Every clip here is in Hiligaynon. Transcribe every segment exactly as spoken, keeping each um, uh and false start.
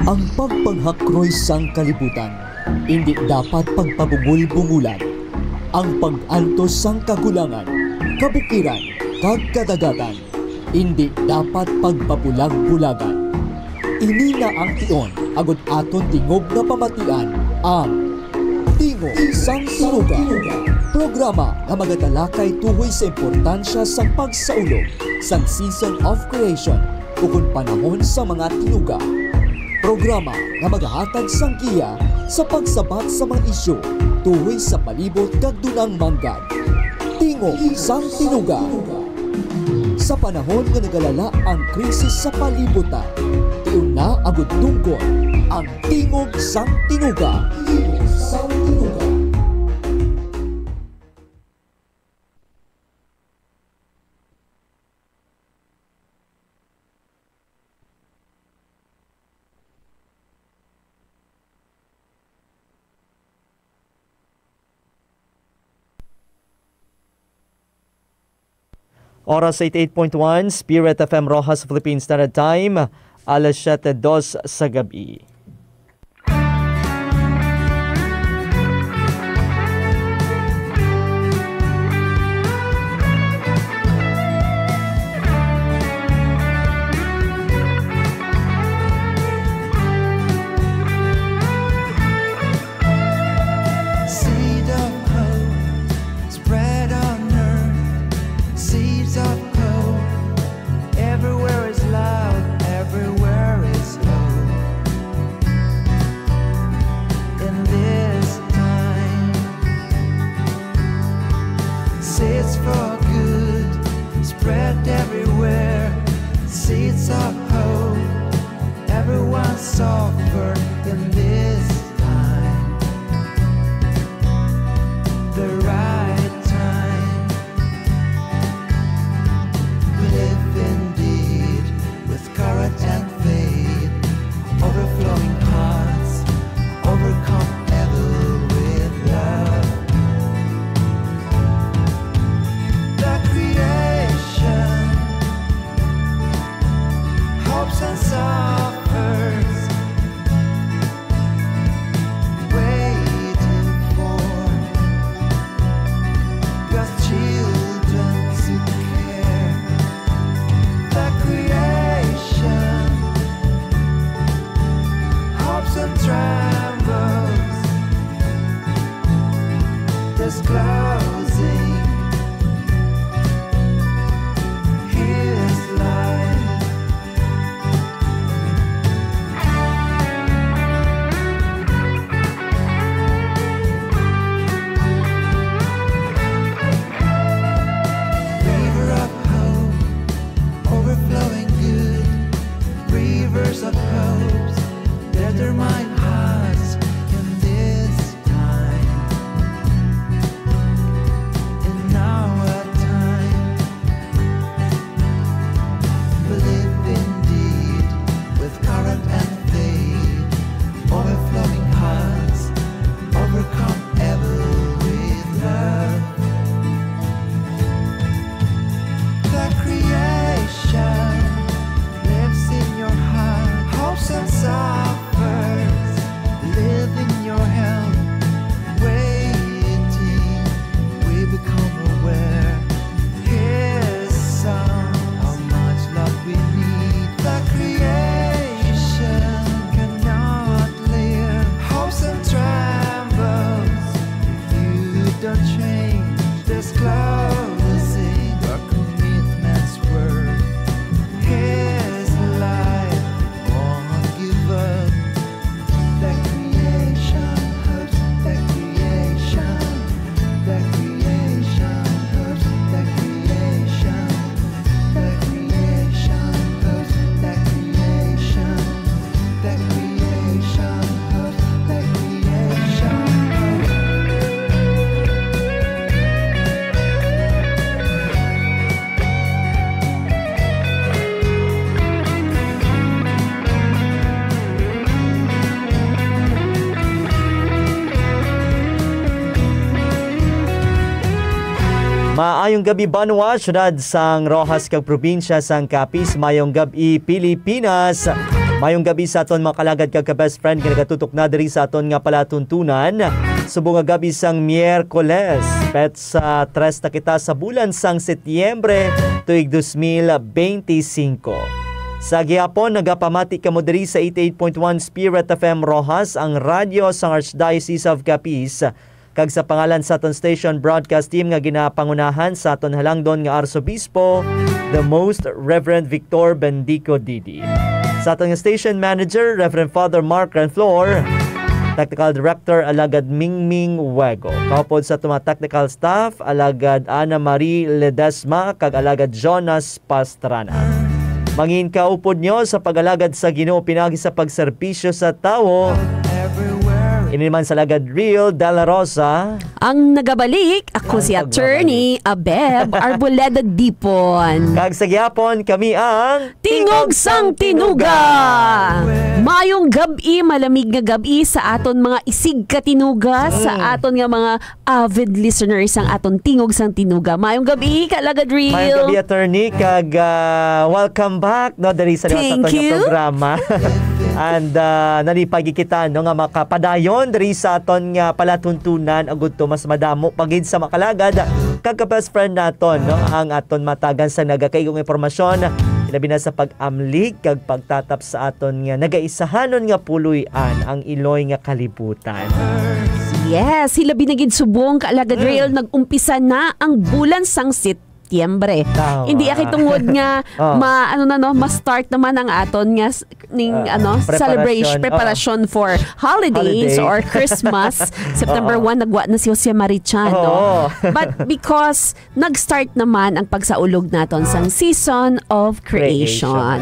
Ang pagpanghakroy sang kalibutan indi dapat pagpabungol-bungolan. Ang pag-antos sang kagulangan, kabukiran, kag kadagatan indi dapat pagpabulag-bulagan. Ini na ang tion agod aton tingog nga pamatian, ang Tingog sang Tinuga, programa nga magatalakay tuhoy sa importansya sang pagsaulog sang season of creation ukon panahon sa mga tinuga. Programa nga magahatag sang giya sa pagsabat sa mga isyu tuhoy sa palibot kag dunang manggad. Tingog sang Tinuga. Sa panahon nga nagalala ang krisis sa palibutan, tion na agud tungkol ang Tingog sang Tinuga. Tingog sang Tinuga. Oras eighty-eight point one, Spirit F M Roxas Philippine Standard Time, alas siyete dos sa gabi. Seed of hope, spread on earth. Seeds of hope, everywhere is love, everywhere is hope. In this time, seeds for good, spread everywhere. Seeds of hope, everyone suffer in this time. The right time. Live indeed with courage and faith. Overflowing hearts, overcome evil with love. The creation hopes and suffers, waiting for God's children to care. The creation hopes and trembles, disclosing His light. River of hope, overflowing good, rivers of hopes, determine hearts in this time, in our time. Believe indeed with courage and faith, overflowing hearts, overcome evil with love. The creation lives in your heart, hopes and suffers, live in your health, waiting. We become aware His sound, how much love we need. The creation cannot live, hopes and trembles. If you don't change, disclosing your commitment's worth. His life won't give up. The creation hopes, the creation, the creation hopes, the creation, the creation hopes, the creation, the creation hopes, the creation hopes. Maayong gabi, banwa, syudad sang Roxas kag probinsya sang Capiz. Maayong gab-i, Pilipinas. Mayong gabi sa aton mga kalagad kag ka-best friend nga nagatutok na diri sa aton nga palatuntunan. Subong nga gabi sang Miyerkules, petsa tres na kita sa bulan sang Setyembre, tuig dos mil benti singko. Sa gihapon, nagapamati kamo diri sa eighty-eight point one Spirit F M Roxas, ang radyo sang Archdiocese of Capiz, kag sa pangalan sa aton station broadcast team nga ginapangunahan sa aton halangdon nga Arsobispo, the Most Reverend Victor Bendico Didi. Sa aton nga station manager, Reverend Father Mark Renflor, Technical Director, Alagad Mingming Wego. Kaupod sa aton mga technical staff, Alagad Ana Marie Ledesma, kag Alagad Jonas Pastrana. Mangin kaupod nyo sa pag-alagad sa Ginoo pinagi sa pagserbisyo sa tawo. Ini naman sa Alagad Real Dela Rosa. Ang nagabalik, ako Ang si Attorney Abeb Arboleda Dipon. Kag sa gihapon, kami ang Tingog sang Tinuga. Mayong gab-i, malamig nga gab-i sa aton mga isigkatinuga, sa Mm. aton nga mga avid listeners sang aton Tingog sang Tinuga. Mayong gab-i, Kaalagad Real. Mayong gab-i, Attorney, kag, ah, welcome back, no, diri sa Thank aton nga you. programa. And, ah, nalipay kita, no, nga makapadayon diri sa aton nga palatuntunan, agud to mas madamo pa gid sa mga kaalagad kag ka-best friend naton, no, ang aton matagan sa nagakaigong impormasyon, ilabi na sa pag-amlig kag pagtatap sa aton nga nagaisahanon nga puloy-an, ang iloy nga kalibutan. Yes, hilabi na gid subong, Kaalagad Mm. Real, nag-umpisa na ang bulan sang Setyembre. Tama. Hindi aki tungod nga Oh. ma-, ano na, no, ma-start naman ang aton nga s-, ning, Ah, ano, preparasyon, celebration, oh. preparasyon for holidays Holiday. or Christmas, September Oo. one, nagwa na si Jose Marichan, no? Oo. But because nag-start naman ang pagsaulog naton sang season of creation. Creation.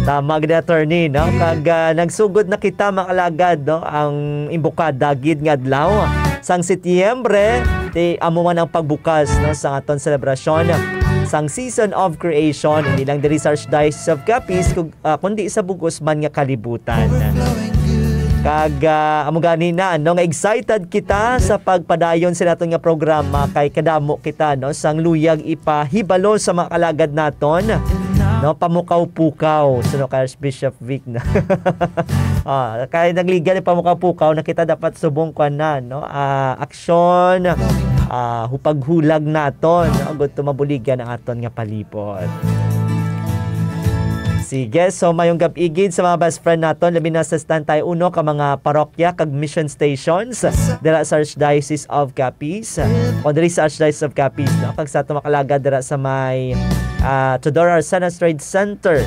Tama gid, Attorney, no? Kag, ah, nagsugod na kita, mga alagad, no? Ang imbukada gid nga adlaw sang Setyembre, ti amo man ang pagbukas, no, sa aton selebrasyon sang season of creation, hindi lang diri sa Archdiocese of Capiz, kug-, ah, kundi sa bug-os man nga kalibutan. Kag, ah, amo gani na, no, nga excited kita sa pagpadayon sa naton nga programa kay kadamo kita, no, sang luyag ipahibalo sa mga kaalagad naton, no, pamukaw-pukaw, suno kay Archbishop Vic na. Ah, kay nagligad ang pamukaw-pukaw, na kita dapat subong kuan na, no, ah, aksyon, ah, hupag-hulag naton, no, agud to mabuligan ang aton nga palibot. Sige, so mayong gab-i gid sa mga best friend naton, labi na sa Estante uno ka mga parokya kag mission stations dira sa Archdiocese of Capiz, o diri sa Archdiocese of Capiz, no? Kag sa aton mga kaalagad dira sa may, ah, Teodoro Arcenas Trade Center,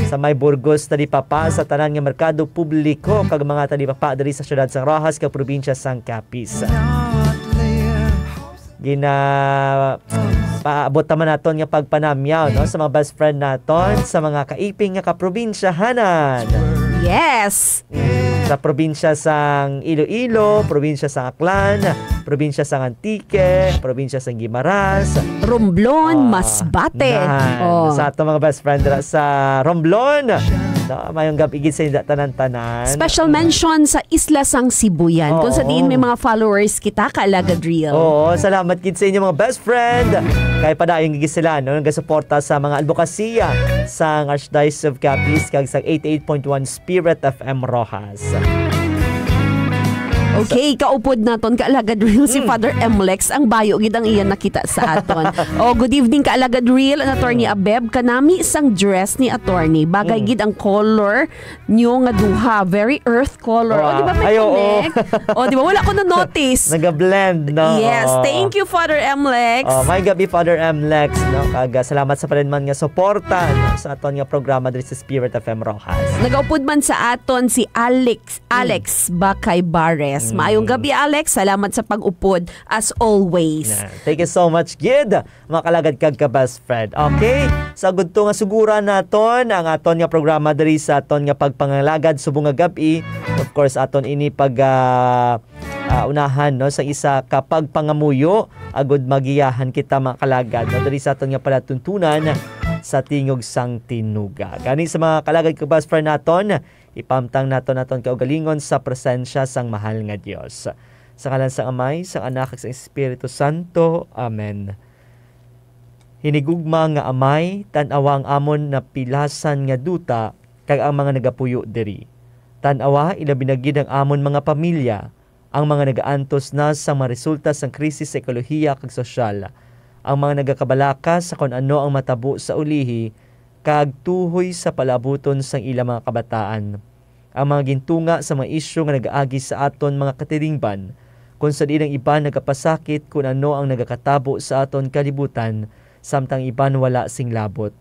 sa may Burgos, Talipapa, sa tanan nga merkado publiko kag mga talipapa diri sa siyudad sang Roxas kag probinsya sang Capiz. Gina-, paabot naman naton nga pagpanamyaw, no, sa mga best friend naton, sa mga kaiping nga kaprobinsyahanan. Yes! Sa probinsya sang Iloilo, probinsya sang Aklan, probinsya sang Antique, probinsya sang Guimaras. Romblon, Ah, Masbate. Nan. Oh. Sa ato mga best friend dira sa Romblon. No, mayong gab-i gid sa inyo tanan-tanan. Special mention sa Isla sang Sibuyan, kung sa Oo. diin may mga followers kita, Kaalagad Real. Oo, salamat gid sa inyo mga best friend. Kay padayon gid sila, no, nagasuporta sa mga adbokasiya sang Archdiocese of Capiz kag sa eighty-eight point one Spirit F M Roxas. Okay, kaupod naton, Kaalagad Real, si Mm. Father Emlex. Ang bayo gid ang iya nakita sa aton. Oh, good evening, Kaalagad Real, and Attorney Mm. Abeb. Kanami sang dress ni Attorney. Bagay Mm. gid ang color nyo nga duha. Very earth color. Oh, di ba may Wow. Ay, oo. connect? Oh, di ba? Wala ko na-notice. Naga-blend, no? Yes. Oo. Thank you, Father Emlex. Oh, may gabi, Father Emlex, no? Kag, ah, salamat sa palinman nga suporta, no, sa aton nga programa diri sa Spirit F M Roxas. Nagaupod man sa aton si Alex, Mm. Alex Bakay Bares. Mm. Maayong gabi, Alex. Salamat sa pag-upod, as always. Yeah. Thank you so much, gid, mga kalagad kag ka-best friend. Okay? Sa gudto nga suguran naton ang aton nga programa diri sa aton nga pagpangalagad subong nga gab-i. Of course, aton ini pag, ah, ah, unahan, no, sa isa ka pagpangamuyo, agud magiyahan kita, mga kalagad, no, diri sa aton nga palatuntunan sa Tingog sang Tinuga. Gani sa mga kalagad kag best friend naton, ipamtang naton aton kaugalingon sa presensya sang mahal nga Dios. Sa ngalan sang Amay, sang Anak, kag sang Espiritu Santo. Amen. Hinigugma nga Amay, tan-awa ang amon napilasan nga duta, kag ang mga nagapuyo diri. Tan-awa, ilabi na gid ang amon mga pamilya, ang mga nagaantos na sang mga resulta sang krisis sa ekolohiya kag sosyal, ang mga nagakabalaka sa kon ano ang matabo sa ulihi, kag tuhoy sa palaabuton sang ila mga kabataan. Ang mga gintunga sa mga isyu nga nagaagi sa aton mga katilingban, kung sa diin ang iban nagapasakit kun ano ang nagakatabo sa aton kalibutan, samtang iban wala sing labot.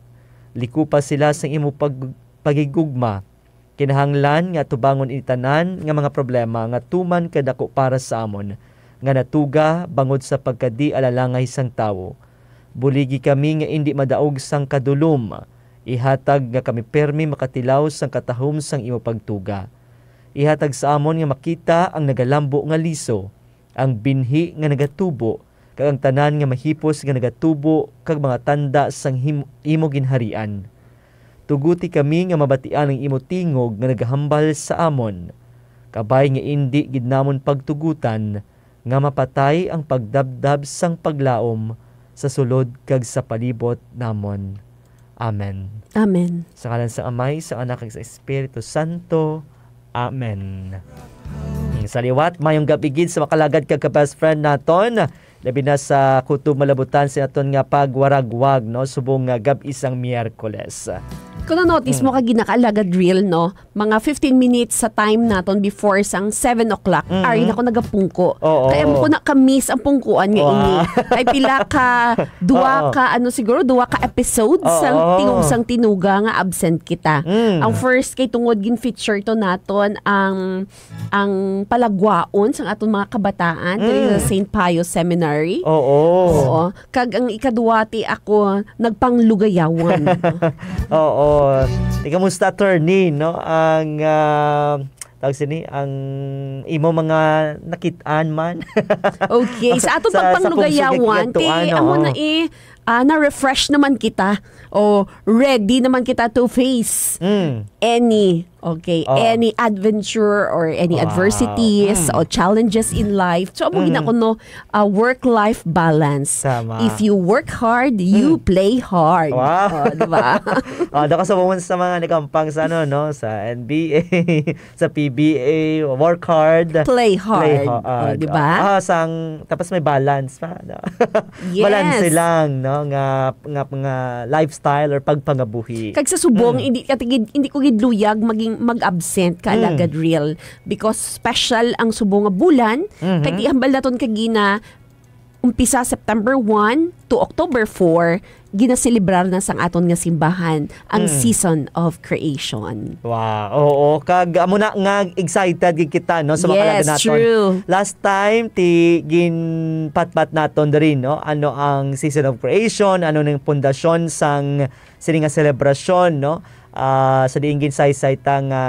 Likupa sila sang imo pag-, paghigugma. Kinahanglan nga atubangon ini tanan nga mga problema nga tuman kadako para sa amon, nga natuga bangod sa pagkadi-alalangay sang tawo. Buligi kami nga indi madaog sang kadulom. Ihatag nga kami pirmi makatilaw sang katahom sang imo pagtuga. Ihatag sa amon nga makita ang nagalambo nga liso, ang binhi nga nagatubo, kag ang tanan nga mahipos nga nagatubo kag mga tanda sang him-, imo ginharian. Tuguti kami nga mabatian ang imo tingog nga nagahambal sa amon. Kabay nga indi gid namon pagtugutan nga mapatay ang pagdabdab sang paglaom sa sulod kag sa palibot namon. Amen. Amen. Sa ngalan sa Amay, sa Anak, kag sa Espiritu Santo. Amen. Sa liwat, mayong gab-i gid sa makalagad kag ka-best friend naton, labi na sa kutob malabutan sa aton nga pagwaragwag, no, subong nga gab-i sang Miyerkules. Kung na-notice mo, Mm. kagina, ka-alagad real, no, mga fifteen minutes sa time naton before sang seven o'clock, Mm. ari na ko nagapungko. Oo. Kaya mo ko na ka-miss ang pungkuan nga Wow. ini. Ay, pila ka, duwa Oo. ka, ano siguro, duwa ka episode Oo. sang Tingog sang Tinuga nga absent kita. Mm. Ang first kay tungod gin-feature to naton ang, ang palagwaon sang aton mga kabataan diri sa Mm. Saint Pius Seminary. Oo. Oo. Kag ang ikaduwa ti ako nagpanglugayawan. Oo. Di, kamusta, attorney, no? Ang, ah, tawag sini, ang imo mga nakit-an man. Okay, sa aton Sa, sa pagpanglugayawan, pungsod ti, nga kiyadtuan, amo oo. na eh, ah, na-refresh naman kita. O ready naman kita to face Mm. any, okay, Oo. any adventure or any Wow. adversities Mm. o challenges in life. So, amo Mm. gina ko, no, ah, work-life balance. Tama. If you work hard, you Mm. play hard. Wow. Oh, di ba? Ah, daw ka sa mga, sa mga nagampang sa, ano, no, sa N B A, sa P B A, work hard, Play play hard. hard. Oh, di ba? Ah, sang, tapos may balance pa, no? Yes. Balance lang, no, nga, nga, nga lifestyle or pagpangabuhi. Kag sa subong, Mm. hindi, kati gid, hindi ko gid luyag maging, mag-absent ka, Mm. Alagad Real, because special ang subong nga bulan. Mhm. Kag ihambal naton kagina, umpisa September one to October four, ginaselebrar na sang aton nga simbahan ang Mm. Season of Creation. Wow, oo. Kag amo na nga excited gid kita, no, sa mga Yes, kalagad naton. True. Last time, ti ginpatpat naton diri, no, ano ang Season of Creation, ano ning pundasyon sang sini nga selebrasyon, no? Ah, sa diin ginsaysay ta nga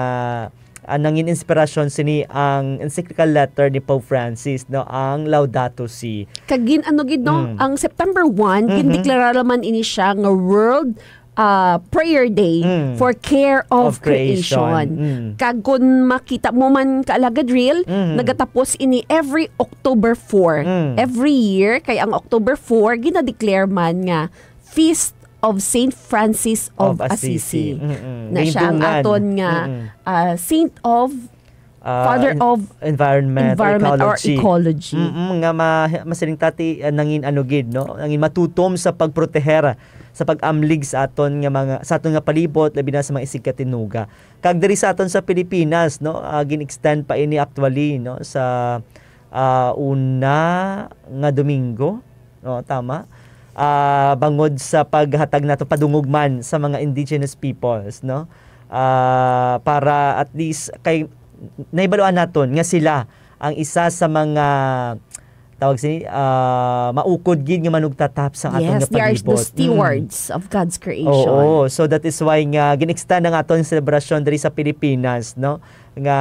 ang nangin inspirasyon sini ang encyclical letter ni Pope Francis, no, ang Laudato Si. Kag gin-, ano gid, no, Mm. ang September one, Mhm. gindeklara man ini siya nga World, ah, Prayer Day Mm. for Care of Of Creation. Creation. Mm. Kag kung makita mo man, Kaalagad Real, Mhm. nagatapos ini every October four. Mm. Every year, kay ang October four, ginadeclare man nga Feast of Saint Francis of Of Assisi. Assisi. Mm-mm. Na siya ang Gindungan. aton nga, Mm-mm. ah, Saint of, Ah, Father en-, of environment or environment or ecology. ecology. Mm-mm, nga ma-, masiling ta ti, ah, nangin ano gid, no? Nangin matutom sa pagproteher, sa pag-amlig sa aton nga mga, sa aton nga palibot, labi na sa mga isigkatinuga. Kag diri sa aton sa Pilipinas, no, ah, gin-extend pa ini actually, no, sa, ah, una nga Domingo, no, tama? Ah, bangod sa paghatag nato padungog man sa mga indigenous peoples, no? Ah, para at least kay nahibaluan naton nga sila ang isa sa mga, tawag sini, ah, maukod gid nga manugtatap sa aton Yes, nga they are the palibot. Mm. stewards of God's creation. Oo, so that is why nga gin-extend ang aton selebrasyon diri sa Pilipinas, no? Nga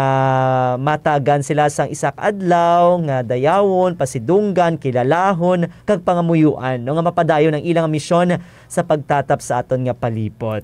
matagan sila sang isa ka adlaw nga dayawon, pasidunggan, kilalahon, kag pangamuyuan, no? Nga mapadayon ang ilang misyon sa pagtatap sa aton nga palibot.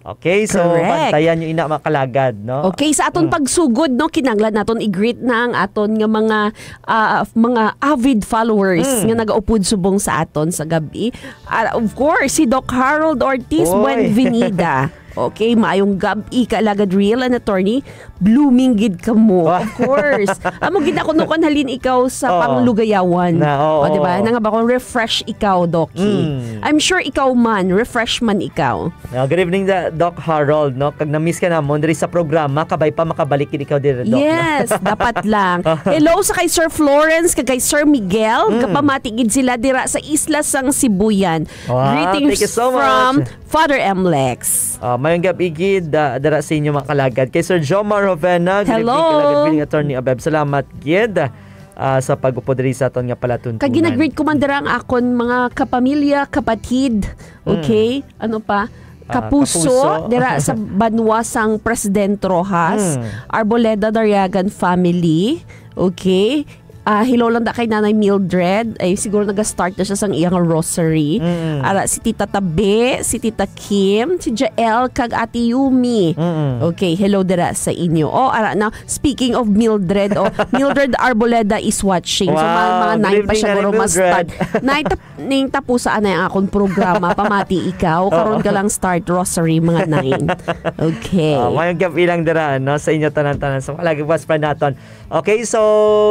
Okay, so Correct. bantayan nyo ina, mga kalagad, no? Okay, sa aton Mm. pagsugod, no, kinahanglan naton i-greet na ang aton nga mga, ah, mga avid followers Mm. nga nagaupod subong sa aton sa gabi. Ah, of course, si Doc Harold Ortiz Oy. Buenvenida. Okay, maayong gab-i, Kaalagad Real and Attorney. Blooming gid kamo. Wow. Of course. Amo gid ako nung halin ikaw sa Oo. panglugayawan. Na, oo. O, di ba? Nangaba ko, refresh ikaw, Doc. Mm. I'm sure ikaw man, refresh man ikaw. Ah, good evening, da-, Doc Harold, no? Kag na-miss ka namon diri sa programa, kabay pa makabalik gid ikaw diri, Doc, no? Yes, dapat lang. Hello sa kay Sir Florence, kag kay Sir Miguel. Mm. Kapamati gid sila dira sa Isla sang Sibuyan. Wow, Greetings thank you so from much. Father M Lex. Ah, mayong gabi gid, ah, dira sa inyo, mga kalagad. Kay Sir Jomar Jovena, good evening, Hello. Kalagad Feeling Attorney Abeb. Salamat gid, ah, sa pag-upod diri sa aton nga palatuntunan. Kag ginagreet ko man dira ang akon mga kapamilya, kapatid. Mm. Okay? Ano pa? Ah, Kapuso, Kapuso. dira sa banwa sang President Rojas, Mm. Arboleda Dariagan family. Okay? Ah, hello lang da kay Nanay Mildred. Ay, siguro nag-start na siya sang iyang rosary. Mm. Ara, si Tita Tabe, si Tita Kim, si Jael, kag Ate Yumi. Mm. Okay, hello dira sa inyo. Oh, ara na, speaking of Mildred, oh, Mildred Arboleda is watching. So, mga, Wow, mga good nine pa evening, siya, Nanay guro, mas Mildred. start. Nine ta-, ning tapusa na ang akong programa, pamati ikaw, karon Oo. ka lang start rosary, mga nine. Okay. Ah, mayong gabi lang dira, no, sa inyo tanan-tanan. So, lagi, best friend naton. Okay, so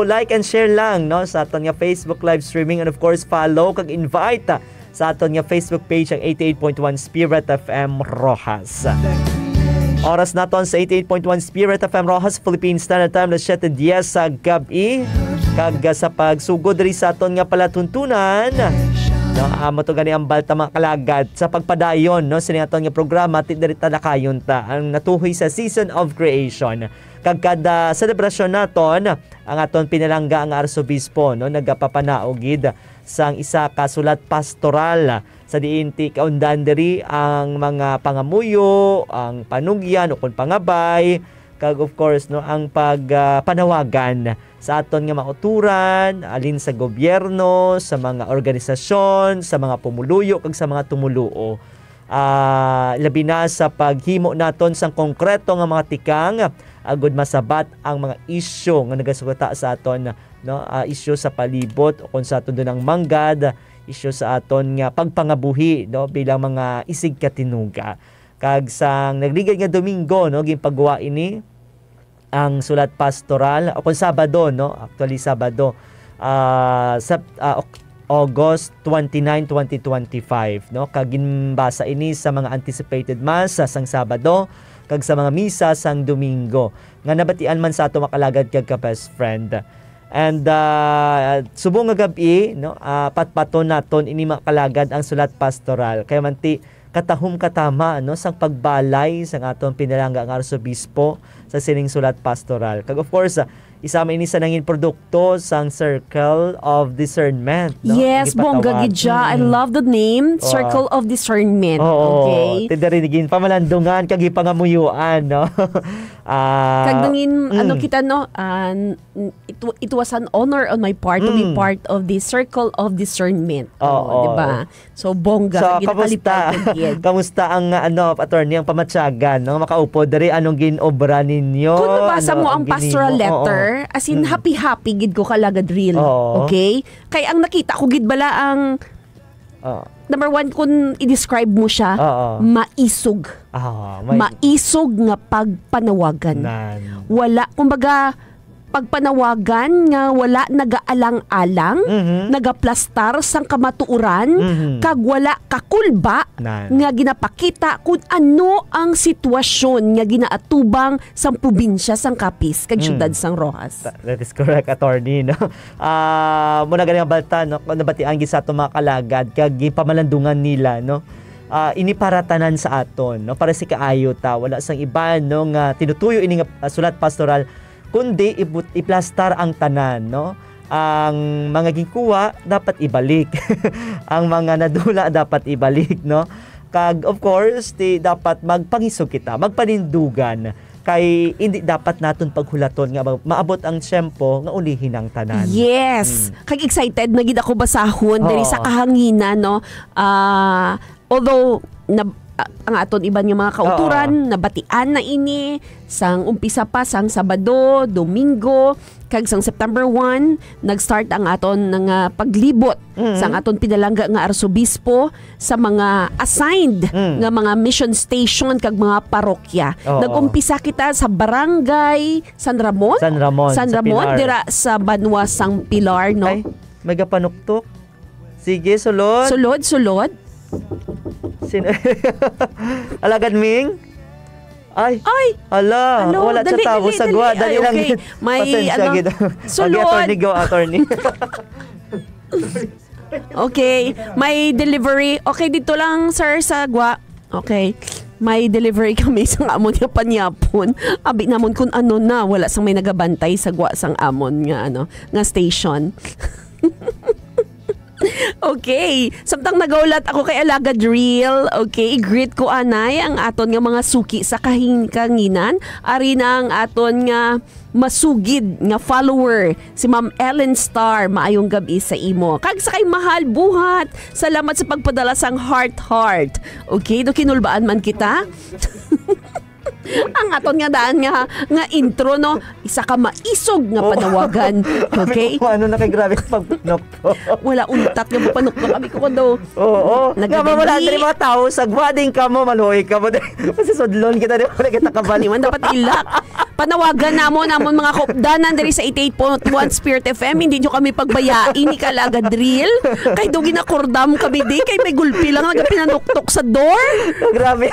like and share lang, no, sa aton nga Facebook live streaming, and of course, follow kag invite, ah, sa aton nga Facebook page, ang eighty-eight point one Spirit F M Roxas. Oras naton sa eighty-eight point one Spirit F M Roxas, Philippine Standard Time, alas siyete diez sa gabi. Kag, ah, sa pagsugod diri sa aton nga palatuntunan, no, amo to gani ang balta, mga kalagad, sa pagpadayon, no, sini aton nga programa, ti diri talakayon ta ang natuhoy sa Season of Creation. Kag kada selebrasyon naton, ang aton pinalangga nga arsobispo, no, nagapapanaog gid sang isa ka sulat pastoral sa diin ti kaundan diri ang mga pangamuyo, ang panugyan ukon pangabay, kag of course, no, ang pag, ah, panawagan sa aton nga mga uturan, alin sa gobyerno, sa mga organisasyon, sa mga pumuluyo, kag sa mga tumuluo. Ah, labi na sa paghimo naton sang konkreto nga mga tikang, agud masabat ang mga isyu nga nagasugata sa aton, no? Ah, isyu sa palibot, o kung sa aton dunang manggad, isyu sa aton nga pagpangabuhi, no? Bilang mga isigkatinuga. Kag sang nagligad nga Domingo, no, ginpagwa ini ang sulat pastoral, o kung Sabado, no? Actually, Sabado, ah, Sep-, ah, Ok-, August twenty-nine, twenty twenty-five, no? Kag ginbasa ini sa mga anticipated Mass sang Sabado kag sa mga misa sang Domingo, nga nabatian man sa ato, mga kalagad kag ka-best friend. And, ah, subong nga gab-i, no, ah, patpaton naton ini, mga kalagad, ang sulat pastoral. Kaya man ti, katahom katama, no, sang pagbalay sang aton pinalangga nga arsobispo sa sining sulat pastoral. Kag of course, ah, isa man ini sa nangin produkto sang Circle of Discernment, no? Yes, bongga gid siya. I Mm. love the name, Wow. Circle of Discernment. Oo. Okay. Ti diri ni ginpamalandungan kag gipangamuyuan, no? Ah, Kag nangin, mm. ano kita, no? Ah, n-, it, it was an honor on my part to be Mm. part of the Circle of Discernment. Oo, Oo. di ba? So, bongga, So, ginakalipay kamusta? ko gid. Kamusta ang, uh, ano, attorney, ang pamatyagan, no? Makaupod diri, anong ginobra ninyo? Kung mabasa Ano mo ang ang pastoral ginhimo? Oo. letter, as in, Mm. happy-happy gid ko, Kalagad Real. Oo. Okay? Kay ang nakita ko gid bala ang, Oo. number one, kung i-describe mo siya, Oo. maisog. Ah, may Maisog nga pagpanawagan. Nan. Wala, kumbaga, pagpanawagan nga wala nagaalang-alang, Mhm. nagaplastar sang kamatuoran, Mhm. kag wala kakulba Nan. nga ginapakita kung ano ang sitwasyon nga ginaatubang sang probinsya sang Capiz kag Mm. siyudad sang Roxas. Tha-, that is correct, attorney, no? Ah, muna gani ang balta, no? Kung nabatian gid sa atong mga kalagad, kag ginpamalandungan nila, no? Ah, ini para tanan sa aton, no? Para sa kaayo ta, wala sang iban, no, nga tinutuyo ini nga, ah, sulat pastoral, kundi ibut-, iplastar ang tanan, no? Ang mga ginkuha dapat ibalik. Ang mga nadula dapat ibalik, no? Kag, of course, ti dapat magpangisog kita, magpanindugan, kay indi dapat naton paghulaton nga ma-, maabot ang tiyempo nga ulihin ang tanan. Yes. Mm. Kag excited na gid ako basahon diri sa Oo. kahanginan, no? Ah, although na, ang aton iban nga mga kauturan, Oo. nabatian na ini sang umpisa pa sang Sabado, Domingo, kag sang September one, nag-start ang aton nga paglibot Mm. sang aton pinalangga nga arsobispo sa mga assigned Mm. nga mga mission station kag mga parokya. Oo. Nag-umpisa kita sa Barangay San Ramon. San Ramon, San sa Ramon, Pilar. dira sa Banwa sang Pilar, no? Ay, may gapanuktok. Sige, sulod. Sulod, sulod. Sin-, Alagad Ming? Ay. Ay! Hala, Alo, wala siya dali, tawo dali, sa dali. gwa. Dali Ay, lang okay. gid. May, Pasensya ano, gid. Agi, sulod. attorney, go, attorney. Okay, may delivery. Okay, dito lang, sir, sa gwa. Okay. May delivery kami sa amon nga panyapon. Abi namon kung ano na, wala sang may nagabantay sa gwa sang amon nga, ano, nga station. Okay. Samtang nagaulat ako kay Alagad Real, okay, i-greet ko anay ang aton nga mga suki sa kahin-, kanginan. Ari na ang aton nga masugid nga follower, si Ma'am Ellen Star. Maayong gab-i sa imo. Kag sa kay Mahal Buhat, salamat sa pagpadala sang heart, heart. Okay, do kinulbaan man kita. Ang aton nga daan nga, nga intro, no? Isa ka maisog nga Oo. panawagan. Sabi Okay? ko, ano na kay grabe ang pagpanuktok. Wala untat nga panuktok. Sabi ko, kundo, Oo. Nga mawala Nagabindi. diri mga tao sa gwading ka mo, maluoy ka mo. Masasudlon kita, di ba? Wala kita kabalo. Di man dapat ilak. Panawagan namon, namon mga kaupdanan diri sa eighty-eight point one Spirit F M, hindi nyo kami pagbayai ni Kalaga Drill. Kay do ginakurdam kami di, kay may gulpi lang nagapinanuktok sa door. Grabe.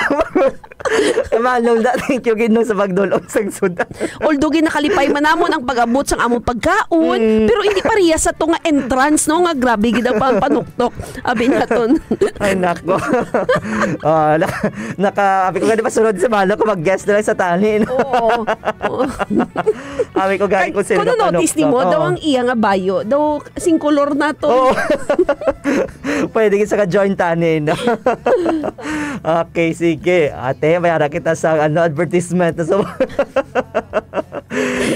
Manong da, thank you gid no sa pagdulong sang sudan. Although ginakalipay man namon ang pag-abot sang among pagkaon, Mm. pero hindi pareha sa to nga entrance, no, nga grabe gid ang pagpanuktok. Abi naton. Ay, nako. Oh, na, naka, abi ko nga, di ba, sunod sa Malo ko mag-guest na lang sa tani, no? Oo. Oo. Abi ko, gani Kay, ko sila kung notice nimo, panuktok. daw Oo. ang iya nga bayo, daw sing kolor na to. Oo. Pwede kita ka-join tani, no? Okay, sige. Ate, may ara kita sa, ano, advertisement. So,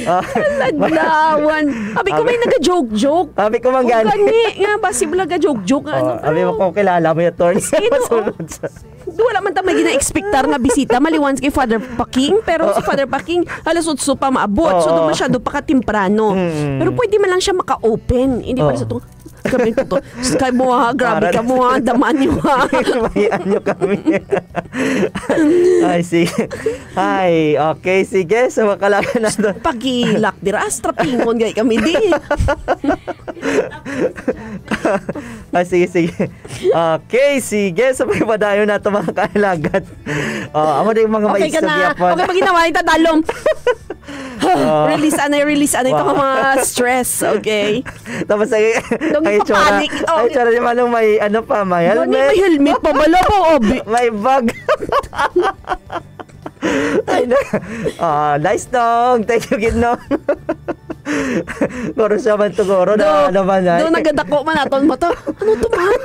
ah, Laglawan. Abi ko, Abi may naga-joke-joke. Abi ko, man Kung gani. gani nga, basi mo naga-joke-joke nga, Oh, ano, abi mo pero kung kilala mo yung attorney. Sino, Masunod sa Do, wala man ta may gina-expectar nga bisita, maliwan kay Father Paking, pero si Father Paking, alas otso pa maabot, so Oo. do masyado pa katemprano. Mm. Pero pwede man lang siya maka-open, hindi pa Oo. sa tong, grabe ko to. Sus, kay mo ha, grabe Para ka mo ha, daman niyo ha. Mahian niyo kami. Ay, sige. Ay, okay, sige. So, makalaga na doon. Pagilak, dira, as trapingon gay kami, di. Ah, sige, sige. Okay, sige. So, may padayon na ito, mga kailagat. Oh, amo din yung mga Okay ka maisog na. yapon. Okay, pag ginawa, ito, dalom. Oh. Release, anay, release, anay, ito Wow. mga stress, okay? Tapos, ay, Dong, ay, tsura, ipapanik. Oh. ay, tsura ni Manong may, ano pa, may Gani, helmet. may helmet pa, bala pa, obi. May bag. Ay, na. Ah, nice dong. Thank you, gid, no? Goro siya man to, goro na, Do, ano man, ay. do, nagadako man aton mo to. Ano to, man?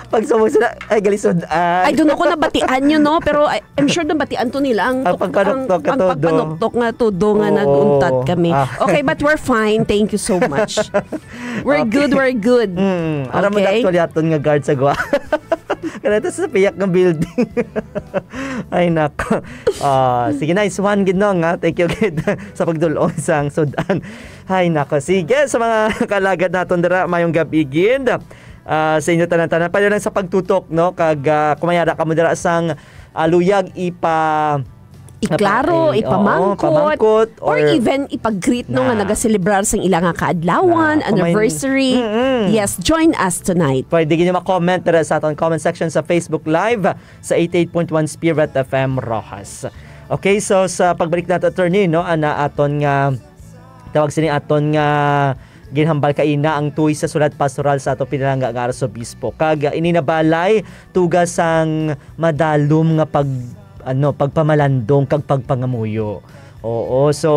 Pag sumog sila, ay, galisod, ay. I don't know kung nabatian nyo, no? Pero I, I'm sure nabatian to nila ang Ang tuk-, pagpanuktok ang, ka ang todo. pagpanuktok nga todo nga Oo. nag-untat kami. Ah. Okay, but we're fine. Thank you so much. We're Okay. good, we're good. Mm, aram mo Okay? actually aton nga guard sa gwa. Kanito sa piyak ng building. Ay, nako. Ah, sige, nice one, gid, no, nga. Thank you, gid, sa pagdulong sang sudan. Ay, nako. Sige, sa mga kalagad naton dira, mayong gabi, gid. Ah, sa inyo tanan-tanan, pwede lang sa pagtutok, no? Kag, ah, kung may ara ka mo dira sang, ah, luyag ipa-, Iklaro, napa-, eh, oo, ipamangkot, pamangkot, or or even ipag-greet, no, nga na. nagaselebrar sang ila nga kaadlawan, Na, kung may anniversary. Mm-mm. Yes, join us tonight. Pwede gid nyo ma-comment dira sa aton comment section sa Facebook Live sa eighty-eight point one Spirit F M Roxas. Okay, so sa pagbalik nato, attorney, no, ana aton nga tawag sini aton nga ginhambal kaina ang tuoy sa sulat pastoral sa ato pinalangga nga arsobispo. Kag, ah, ini nabalay tuga sang madalom nga pag-, ano, pagpamalandong kag pagpangamuyo. Oo, so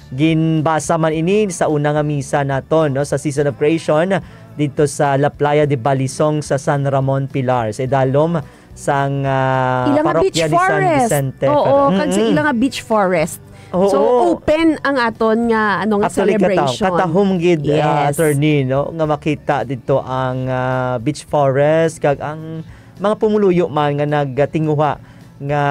ginbasa man ini sa una nga misa naton, no, sa Season of Creation didto sa La Playa de Balisong sa San Ramon, Pilar, sa idalom sang, ah, Ila nga parokya beach ni San forest. Vicente. Oo, kag sa Mm-mm. ila nga beach forest. Oo. So, open ang aton nga, ano, nga Actually, kata-, celebration. katahom gid, ah, Yes. attorney, no, nga makita dito ang, ah, beach forest kag ang mga pumuluyo man nga nagtinguha nga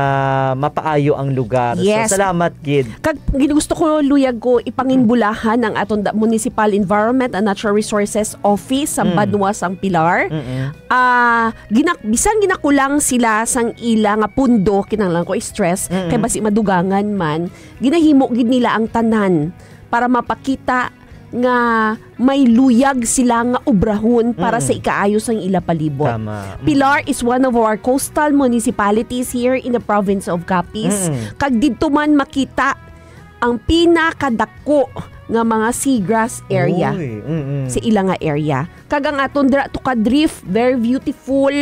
mapaayo ang lugar. So, Yes. salamat gid. Kag gin-, gusto ko, luyag ko, ipanginbulahan ang aton da-, Municipal Environment and Natural Resources Office sa Mm. Banwa sang Pilar. Mm-mm. Ah, gina-, bisan ginakulang sila sang ila nga pundo, kinahanglan ko i-stress, Mm-mm. kay basi madugangan man, ginahimo gid nila ang tanan para mapakita nga may luyag sila nga obrahon para Mm. sa ikaayo sang ila palibot. Tama. Mm. Pilar is one of our coastal municipalities here in the province of Capiz. Mm. Kag didto man makita ang pinakadako nga mga seagrass area Uy, mm-mm. sa ila nga area. Kag ang aton dira, Tukad Reef, very beautiful,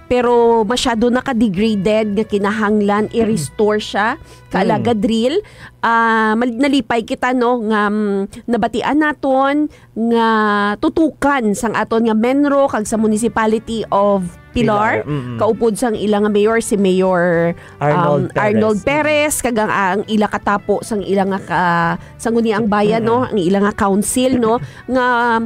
pero masyado na ka-degraded nga kinahanglan i-restore siya, kaalaga Mm. Drill. Ah, mal-, nalipay kita, no, nga, mm, nabatian naton nga tutukan sang aton nga MENRO kag sa Municipality of Pilar, Pilar, mm-mm. kaupod sang ila nga mayor, si Mayor, Arnold um, Arnold Perez. Perez, kag ang, ang ila katapo sang ila nga ka-, Sangguniang Bayan, no, Mm-mm. ang ila nga council, no, nga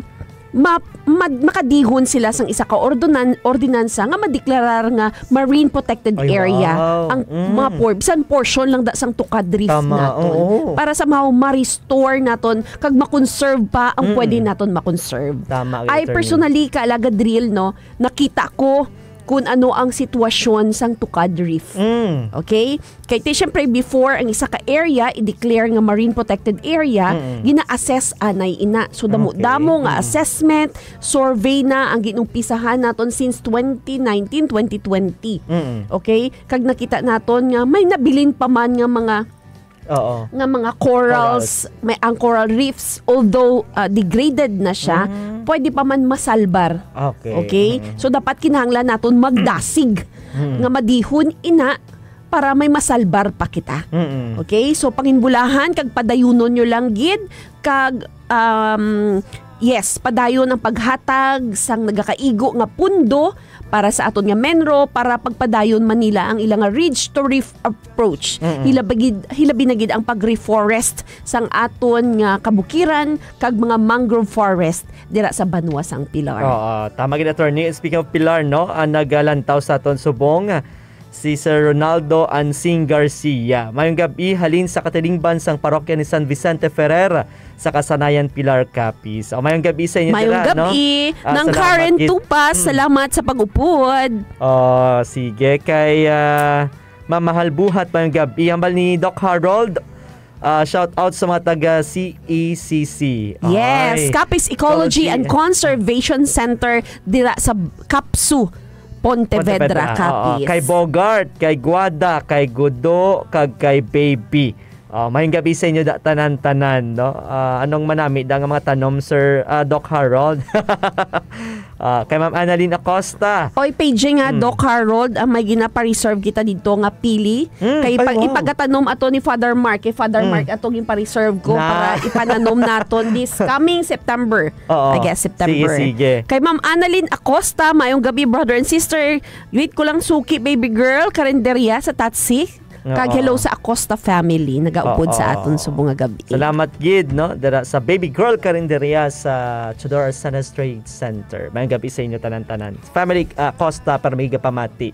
ma-, ma-, makadihon sila sang isa ka ordonan-, ordinansa nga madeklarar nga marine protected Ay, area wow. ang Mm. mga por-, bisan portion lang da sang Tukad Reef Tama, naton. oo. Para somehow ma-restore naton kag ma-conserve pa ang Mm. pwede naton ma-conserve. Tama, I Attorney. personally, kaalaga Drill, no, nakita ko kung ano ang sitwasyon sang Tukad Reef. Mm. Okay? Kay ti, syempre, before ang isa ka area i-declare nga marine protected area, Mm. gina-assess anay ina. So, damo-damo Okay. nga Mm. assessment, survey na ang ginumpisahan naton since twenty nineteen, twenty twenty. Mm. Okay? Kag nakita naton nga may nabilin pa man nga mga Oo. nga mga corals, Corals. may, ang coral reefs, although, ah, degraded na siya, Mm. pwede pa man masalbar. Okay. Okay? Mm. So, dapat kinahanglan naton magdasig Mm. nga madihon ina para may masalbar pa kita. Mm. Okay? So, panginbulahan kag padayunon nyo lang gid kag, um, yes, padayon ang paghatag sang nagakaigo nga pundo para sa aton nga MENRO, para pagpadayon man nila ang ila nga ridge to reef approach. Mm-mm. Hilabi gid, hilabi na gid ang pag-reforest sang aton nga kabukiran kag mga mangrove forest dira sa banwa sang Pilar. Oo, tama gid, Attorney. Speaking of Pilar, no, ang nagalantaw sa aton subong, si Sir Ronaldo Ansing Garcia. Mayong gab-i, halin sa katilingban sang parokya ni San Vicente Ferrer sa Kasanayan, Pilar, Capiz. O, mayong gab-i sa inyo Mayong dira, no? gab-i. Ah, Nang salamat Karen gid. Tupas, Mm. salamat sa pag-upod. Oh, sige. Kay, ah, Mamahal Buhat, mayong gab-i. Hambal ni Doc Harold, ah, shout out sa mga taga C E C C. Yes, Ay. Capiz Ecology Ecology. and Conservation Center dira sa Capsu, Pontevedra, Pontevedra, oo. Capiz. Kay Bogart, kay Guada, kay Gudo, kag kay Baby. Oh, mayong gab-i sa inyo da, tanan-tanan, no? Ah, anong manami da nga mga tanom, Sir, ah, Doc Harold? Ah, kay Ma'am Annalyn Acosta. Oy, P J nga, Mm. Doc Harold, ang may ginapareserve kita dito nga pili. Mm, Kay ay, pa-, wow. ipagatanom ato ni Father Mark. Kay Father Mm. Mark ato ginpareserve ko Na. para ipananom naton this coming September. Oo. I guess September. Sige, sige. Kay Ma'am Annalyn Acosta, mayong gab-i, brother and sister. Greet ko lang suki, baby girl, karinderya sa Tatsi. Kag Oo. hello sa Acosta family, nagaupod sa Oo. aton subong nga gab-i. Salamat gid, no, dira sa baby girl karinderya sa Teodoro Arcenas Trade Center. Mayong gab-i sa inyo tanan-tanan. Family, ah, Acosta, para may gapamati.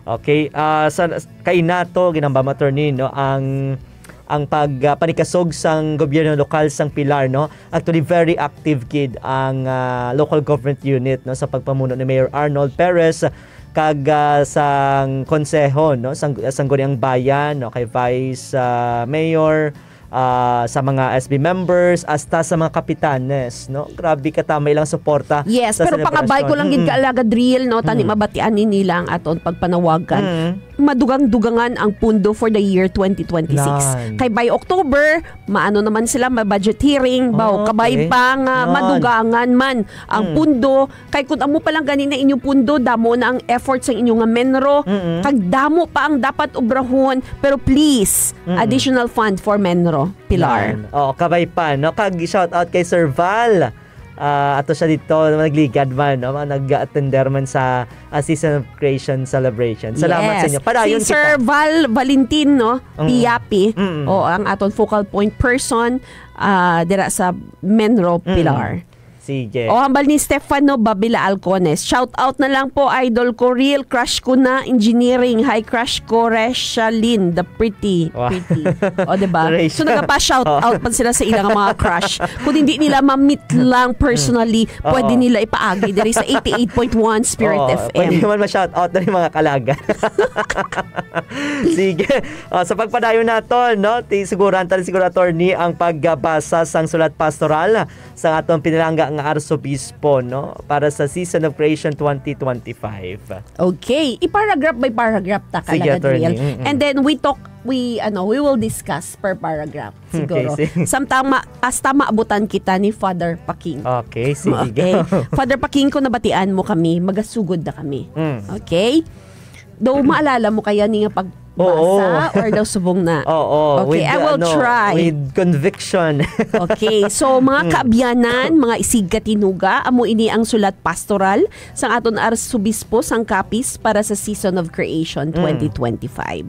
Okay, ah, sa, kay nato, ginambam, Attorney, no, ang, ang pag, ah, panikasog sang gobyerno lokal sang Pilar, no. Actually, very active gid ang, ah, local government unit, no, sa pagpamuno ni Mayor Arnold Perez kag, ah, sang konseho, no, sang, sang Sangguniang Bayan, no, kay Vice, ah, Mayor, ah, sa mga S B members, hasta sa mga kapitanes, no. Grabe ka tama ilang suporta Yes, sa pero selebrasyon. pangabay ko lang gid Mm-mm. ka, Alagad Real, no, tani Mm. mabatian ni nila ang aton pagpanawagan. Mm. Madugang-dugangan ang pundo for the year twenty twenty-six. Nan. Kay by October, maano naman sila, may budget hearing, baw, Oh, kabay okay. pa nga Nan. madugangan man ang Mm. pundo. Kay kun amo pa lang gani na inyong pundo, damo na ang effort sa inyo nga MENRO. Mm-mm. Kag damo pa ang dapat obrahon, pero please, Mm-mm. additional fund for MENRO, Pilar. Yan. Oo, kabay pa, no? Kag shout out kay Sir Val. Ah, ato siya dito, nagligad man, no? Mga nag-attender man sa, ah, Season of Creation Celebration. Salamat sa Yes. inyo. Padayon Si Sir kita. Val Valentin, no? Mm. Piapi. Mm. O, ang aton focal point person, ah, dira sa MENRO Mm. Pilar. Sige. O, hambal ni Stefano Babila Alcones. "Shout out na lang po, idol ko. Real crush ko na, engineering. Hi, crush ko, Reshalyn, the pretty." Wow. Pretty. O, diba? Rachel. So, nagapa-shout out pa sila sa ilang mga crush. Kung hindi nila ma-meet lang personally, pwede Oo. nila ipaagi diri sa eighty-eight point one Spirit Oo, F M. Pwede naman ma-shout out na yung mga kalagan. Sige. O, sa pagpadayon naton, no? Ti, suguran ta siguro, attorney, ang pagbasa sang sulat pastoral sa aton pinalangga nga arsobispo, no, para sa Season of Creation twenty twenty-five. Okay, i-paragraph by paragraph ta ka, Sige, Lagad Real. Attorney. Mm-mm. And then we talk, we, ano, we will discuss per paragraph, Okay, siguro. sige. Samtang ma-, hasta maabutan kita ni Father Paking. Okay, sige. Okay. Father Paking, kung nabatian mo kami, magasugod na kami. Mm. Okay? Daw maalala mo kaya ni nga pag- Oo. Basa or daw subong na? Oo, Okay, with, I will ano, try. with conviction. Okay, so, mga Mm. kaabyanan, mga isigkatinuga, amo ini ang sulat pastoral sang aton Arsobispo sang Capiz para sa Season of Creation Mm. twenty twenty-five.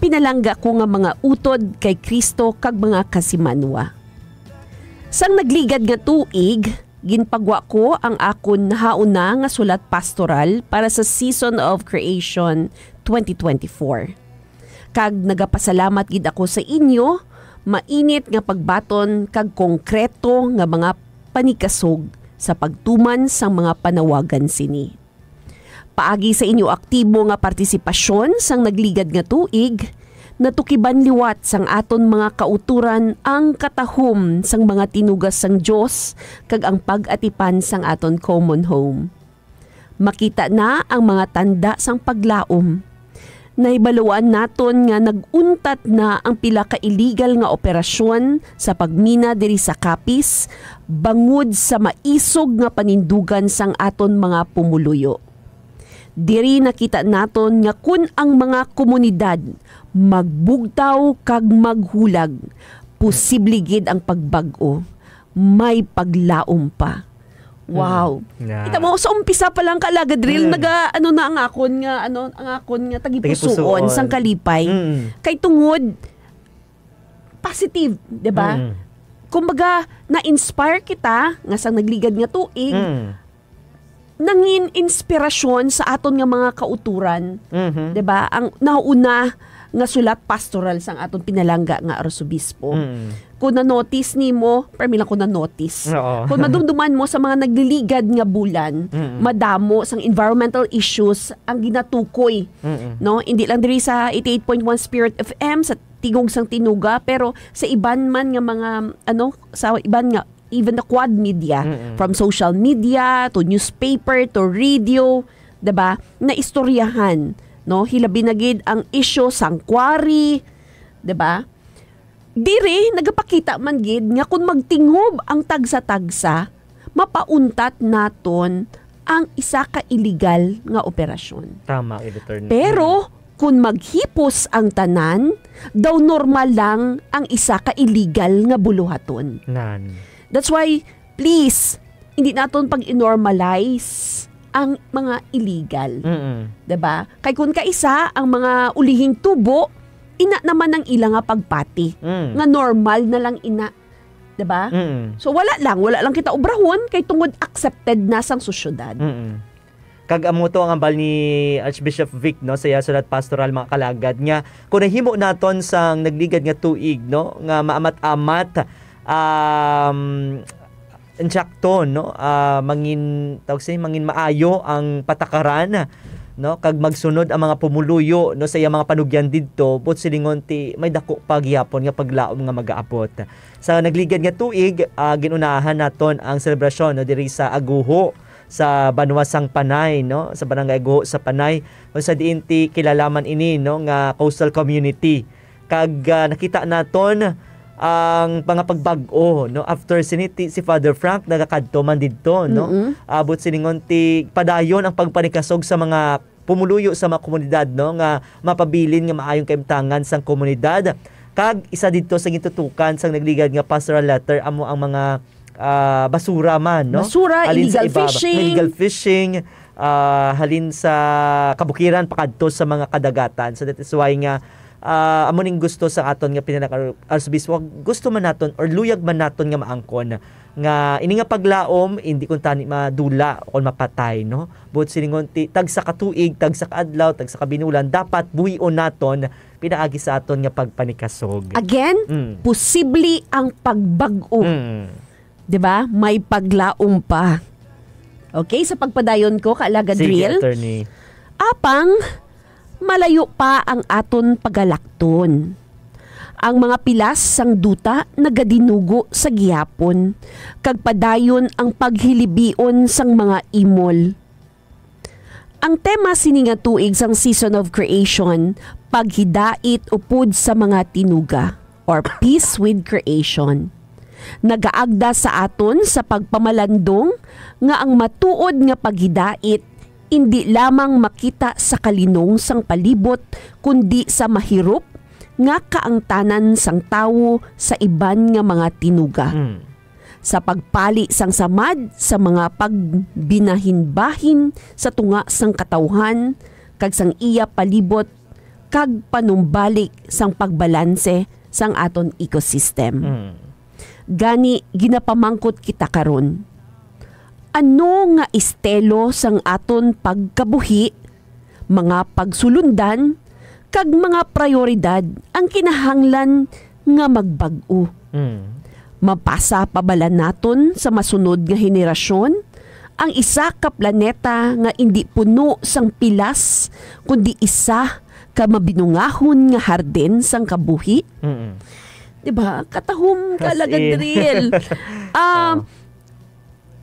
Pinalangga ko nga mga utod kay Cristo kag mga kasimanwa. Sang nagligad nga tuig, ginpagwa ko ang akon nahauna nga sulat pastoral para sa Season of Creation twenty twenty-four. Kag nagapasalamat gid ako sa inyo, mainit nga pagbaton kag konkreto nga mga panikasog sa pagtuman sang mga panawagan sini. Paagi sa inyo aktibo nga partisipasyon sang nagligad nga tuig, natukiban liwat sang aton mga kautoran ang katahom sang mga tinugas sang Dios kag ang pag-atipan sang aton common home. Makita na ang mga tanda sang paglaom. Nahibaluan naton nga nag-untat na ang pila ka iligal nga operasyon sa pagmina diri sa Capiz bangod sa maisog nga panindugan sang aton mga pumuluyo. Diri nakita naton nga kun ang mga komunidad magbugtaw kag maghulag, posible gid ang pagbag-o. May paglaom pa. Wow. Mm. Yeah. Kita mo, sa umpisa pa lang, Kalagad Real, Mm. naga, ano na ang akon nga, ano, ang akon nga tagipusuon Tagipusuon. sang kalipay. Mm. Kay tungod, positive, di ba? Mm. Kumbaga, na-inspire kita nga sang nagligad nga tuig, Mm. nangin inspirasyon sa aton nga mga kauturan, Mhm. di ba? Ang nauna nga sulat pastoral sang aton pinalangga nga arsobispo. Mm. Kung na-notice nimo, permi lang kung na-notice. Oo. Kung madumduman mo sa mga nagliligad nga bulan, Mm. madamo sang environmental issues ang ginatukoy, Mm. no? Hindi lang diri sa eighty-eight point one Spirit F M, sa Tigog sang Tinuga, pero sa iban man nga mga, ano, sa iban nga, even the quad media, Mm. from social media to newspaper to radio, 'di ba? Naistoryahan, no? Hilabi na gid ang isyu sang quarry, 'di ba? Diri nagapakita man gid nga kung magtingog ang tagsa-tagsa, mapauntat naton ang isa ka iligal nga operasyon. Tama, Editor. Pero, Mm. kung maghipos ang tanan, daw normal lang ang isa ka iligal nga buluhaton. Nan. That's why, please, hindi naton pag-normalize ang mga illegal. Mm-mm. 'Di ba? Kay kung kaisa ang mga ulihing tubo, ina naman ang ila nga pagpati. Mm. Nga normal na lang ina. 'Di ba? Mm. So, wala lang, wala lang kita obrahon kay tungod accepted na sang sosyedad. Mm. Kag amo to ang hambal ni Archbishop Vic, no, sa iya sulat pastoral, mga kalagad, nga kung nahimo naton sang nagligad nga tuig, no, nga maamat-amat, um, insakto, no, ah, mangin, tawag siya, mangin maayo ang patakaran, no, kag magsunod ang mga pumuluyo, no, sa iyang mga panugyan didto, buot silingon ti may dako pa gihapon nga paglaom nga magaabot. Sa nagligad nga tuig, ah, ginunahan naton ang selebrasyon, no, diri sa Aguho, sa banwa sang Panay, no, sa barangay Aguho sa Panay, kung sa diin ti kilala man ini, no, nga coastal community. Kag, ah, nakita naton ang mga pagbag-o, no, after sini ti si Father Frank nagakadto man didto, no. Mm-mm. Abot silingon ti padayon ang pagpanikasog sa mga pumuluyo sa mga komunidad, no, nga mapabilin nga maayong kaimtangan sang komunidad. Kag isa didto sa gintutukan sang nagligad nga pastoral letter amo ang mga, ah, basura man, no? Basura, Halin sa illegal ibaba, fishing. illegal fishing, ah, halin sa kabukiran pakadto sa mga kadagatan. So that is why nga, ah, amo ning gusto sa aton nga pinaka-, arsobispo, gusto man naton or luyag man naton nga maangkon nga ini nga paglaom, hindi kuntani madula o kon mapatay, no? Buot silingon, ti-, tagsa ka tuig, tagsa ka adlaw, tagsa ka binulan, dapat buhion naton pinaagi sa aton nga pagpanikasog. Again, Mm. posible ang pagbag-o. Mm. Di ba? May paglaom pa. Okay, sa pagpadayon ko, Kaalagad Sige, Real. Attorney. Apang, malayo pa ang aton pagalakton. Ang mga pilas sang duta nagadinugo sa gihapon, kag padayon ang paghilibion sang mga imol. Ang tema sini nga tuig sang Season of Creation, paghidait upod sa mga tinuga, or Peace with Creation. Nagaagda sa aton sa pagpamalandong nga ang matuod nga paghidait indi lamang makita sa kalinong sang palibot, kundi sa mahirop nga kaangtanan sang tawo sa iban nga mga tinuga. Mm. Sa pagpali sang samad sa mga pagbinahinbahin sa tunga sang katawhan kag sang iya palibot, kag panumbalik sang pagbalanse sang aton ecosystem. Mm. Gani, ginapamangkot kita karon, ano nga estilo sang aton pagkabuhi, mga pagsulundan, kag mga prayoridad ang kinahanglan nga magbag-o? Mm. Mapasa pa bala naton sa masunod nga henerasyon ang isa ka planeta nga indi puno sang pilas, kundi isa ka mabinungahon nga hardin sang kabuhi? Mm. Di ba? Katahom ka, As Alagad in. Real. Ah, Oh.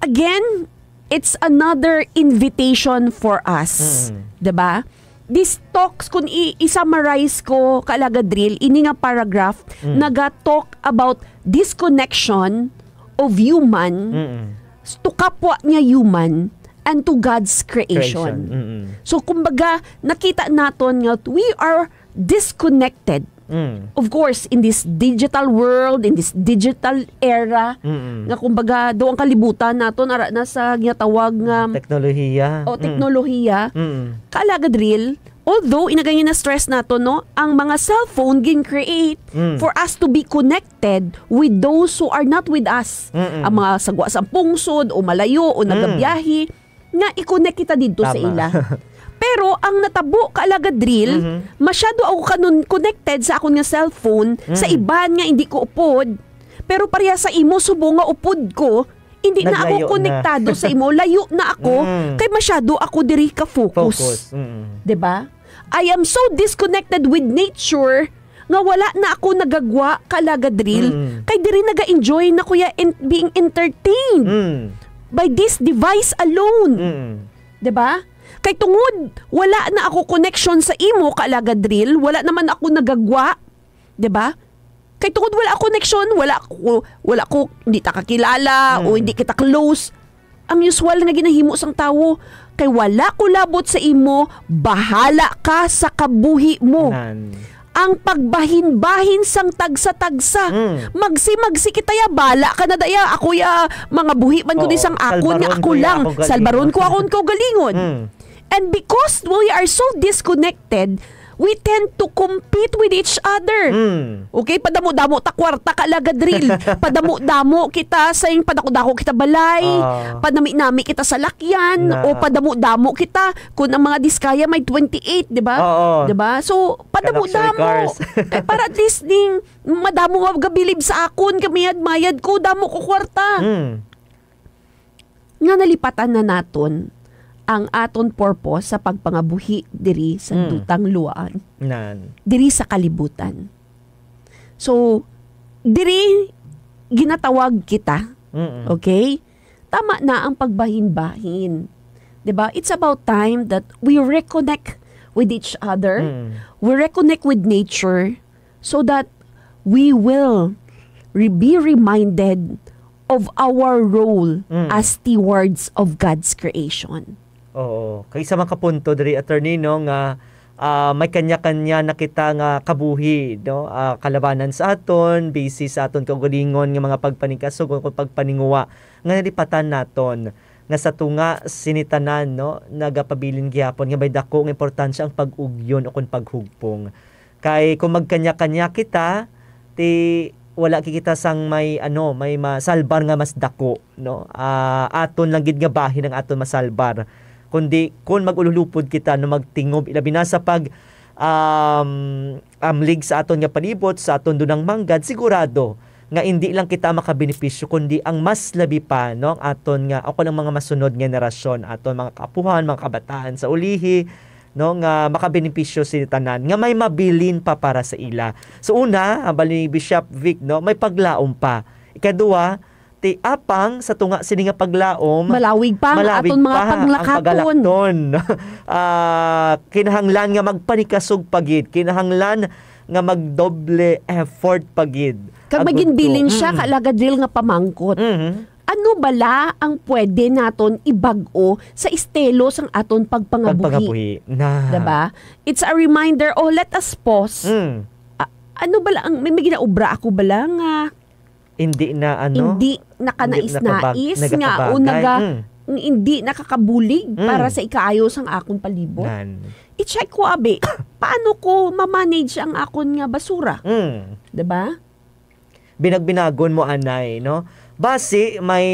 Again, it's another invitation for us. Mm. Di ba? These talks, kung i- i-summarize ko, Kaalagad Real, ini nga paragraph, Mm. naga-talk about disconnection of human Mm. to kapwa niya human and to God's creation. Creation. Mm. So, kumbaga, nakita naton nga we are disconnected. Mm. Of course, in this digital world, in this digital era, Mm. nga kumbaga, do ang kalibutan naton, ara na sa ginatawag nga Teknolohiya. o Mm. teknolohiya, Mm. Kaalagad Real, although, ina gani na-stress naton, no, ang mga cellphone gin-create Mm. for us to be connected with those who are not with us. Mm-mm. Ang mga sagwa sa pungsod, o malayo, o Mm. nagabiyahe, nga i-connect kita didto sa Tama. ila. Pero ang natabo, Kaalagad Real, Mhm. masyado ako kanon connected sa akon nga cellphone, sa Mm. iban nga hindi ko upod. Pero pareha sa imo, subong nga upod ko, hindi na ako Naglayo na. konektado sa imo. Layo na ako, Mm. kay masyado ako diri ka-focus. Focus. Mm. Di ba? I am so disconnected with nature nga wala na ako nagagwa, Kaalagad Real, Mm. kay diri naga-enjoy na ko ya en-, being entertained Mm. by this device alone. Mm. Di ba? Kay tungod wala na ako connection sa imo, Kaalagad Real, wala naman ako nagagwa, di ba? Kay tungod wala ako connection, wala ko, wala ko, hindi ta kakilala o Mm. hindi kita close. Ang usual nga ginahimo sang tawo, kay wala ko labot sa imo, bahala ka sa kabuhi mo. Nan. Ang pagbahin-bahin sang tagsa-tagsa. Mm. Magsi-magsi kita ya, bala ka na daya. Ako ya, mga buhi man ko ni Oo, sang akon nga salbaron ako ko ya, lang. ako galing. Salbaron ko akon kaugalingon. Mm. And because we are so disconnected, we tend to compete with each other. Mm. Okay, padamo-damo ta kwarta, Kaalagad Real. Padamo-damo kita sa ing padako-dako kita balay, Ah. padami-nami kita salakyan, Na. o padamo-damo kita kung ang mga diskaya may twenty-eight, di ba? Oo. Di ba? So, Ka-luxury padamo-damo. cars. Eh, para at least ning madamo nga gabilib sa akon, kamayad-mayad ko, damo ko kwarta. Mm. Nga nalipatan na naton ang aton purpose sa pagpangabuhi diri sa Mm. dutang luwaan, Nan. diri sa kalibutan. So, diri ginatawag kita. Mm-mm. Okay? Tama na ang pagbahin-bahin. Di ba? It's about time that we reconnect with each other. Mm. We reconnect with nature so that we will re-, be reminded of our role Mm. as stewards of God's creation. Oo. Kay isa man ka punto diri, attorney, no, nga, ah, may kanya-kanya na kita nga kabuhi, no? Ah, kalabanan sa aton, busy sa aton kaugalingon nga mga pagpanikasog o pagpaninguha nga nalipatan naton nga sa tunga sini tanan, no, nagapabilin gihapon nga may dako nga importansya ang pag-ugyon o kon paghugpong. Kay kung magkanya-kanya kita, ti wala kita sang may, ano, may masalbar nga mas dako, no? Ah, aton lang gid nga bahin ang aton masalbar. Kundi kun mag-ululupod kita, no, magtingob, ilabi na sa pag, um, amlig sa aton nga palibot, sa aton dunang manggad, sigurado nga indi lang kita makabenepisyo, kundi ang mas labi pa, no, ang aton nga, o kung ang mga masunod nga henerasyon, aton mga kaapuhan, mga kabataan sa ulihi, no, nga makabenepisyo sila tanan, nga may mabilin pa para sa ila. So, una, hambal ni Bishop Vic, no, may paglaom pa. Ikaduha, ti apang sa tunga sini nga paglaom, Malawig pa ang malawig aton mga pa ang paglakaton. Pagalakton. Ah, kinahanglan nga magpanikasog pa gid, kinahanglan nga magdoble effort pa gid. Kag Ang maging gusto. bilin siya, Mm. Kaalagad Real, nga pamangkot. Mhm. Ano bala ang pwede naton ibag-o sa estilo sang aton pagpangabuhi? Pagpangabuhi. Na. Diba? It's a reminder, oh, let us pause. Mm. A-, ano bala ang, may, may ginaobra ako bala nga Hindi na, ano, hindi nakanais-nais hindi nakabag-, nga o nagakabagay. naga-, Mm. hindi nakakabulig Mm. para sa ikaayo sang akon palibot? Nan. I-check ko, abi, paano ko ma-manage ang akon nga basura? Mm. Diba? Binagbinagon mo, anay, no? Basi may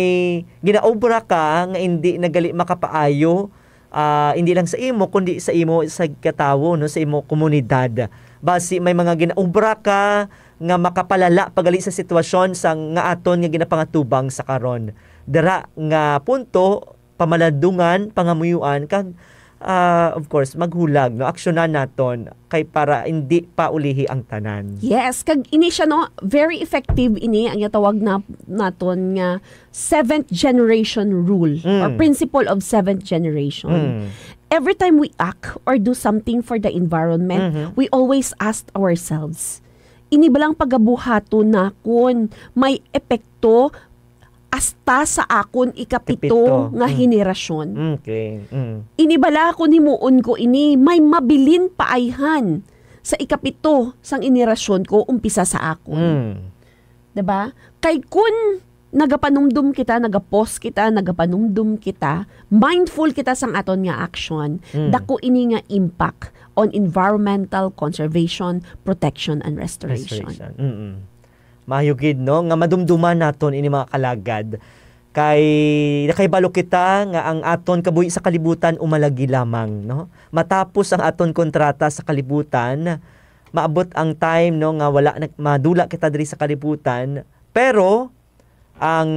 ginaobra ka nga hindi na gali makapaayo, ah, hindi lang sa imo, kundi sa imo, sa katawo, no, sa imo komunidad. Basi may mga ginaobra ka nga makapalala pa gali sa sitwasyon sa nga aton nga ginapangatubang sa karon. Dira nga punto, pamalandungan, pangamuyuan, kag, ah, of course, maghulag, no? Aksyonan naton kay para hindi pa ulihi ang tanan. Yes, kag ini siya, no, very effective ini ang tawag na naton nga seventh generation rule or Mm. principle of seventh generation. Mm. Every time we act or do something for the environment, Mhm. we always ask ourselves, "Ini ba lang pagabuhaton nakon may epekto hasta sa akon ikapito Ikapito. nga Mm. henerasyon?" Okay. Mm. "Ini bala, kon himuon ko ini, may mabilin pa ayhan sa ikapito sang henerasyon ko umpisa sa akon?" Mm. Diba? Kay kun nagapanumdum kita, nagapos kita, nagapanumdum kita, mindful kita sang aton nga action, Mm. dako ini nga impact on environmental conservation, protection, and restoration. Restoration. Mm-mm. Maayo gid, no, nga madumduman naton ini, mga kalagad. Kay nakahibalo kita nga ang aton kabuhi sa kalibutan umalagi lamang, no? Matapos ang aton kontrata sa kalibutan, maabot ang time, no, nga wala na, madula kita diri sa kalibutan. Pero ang,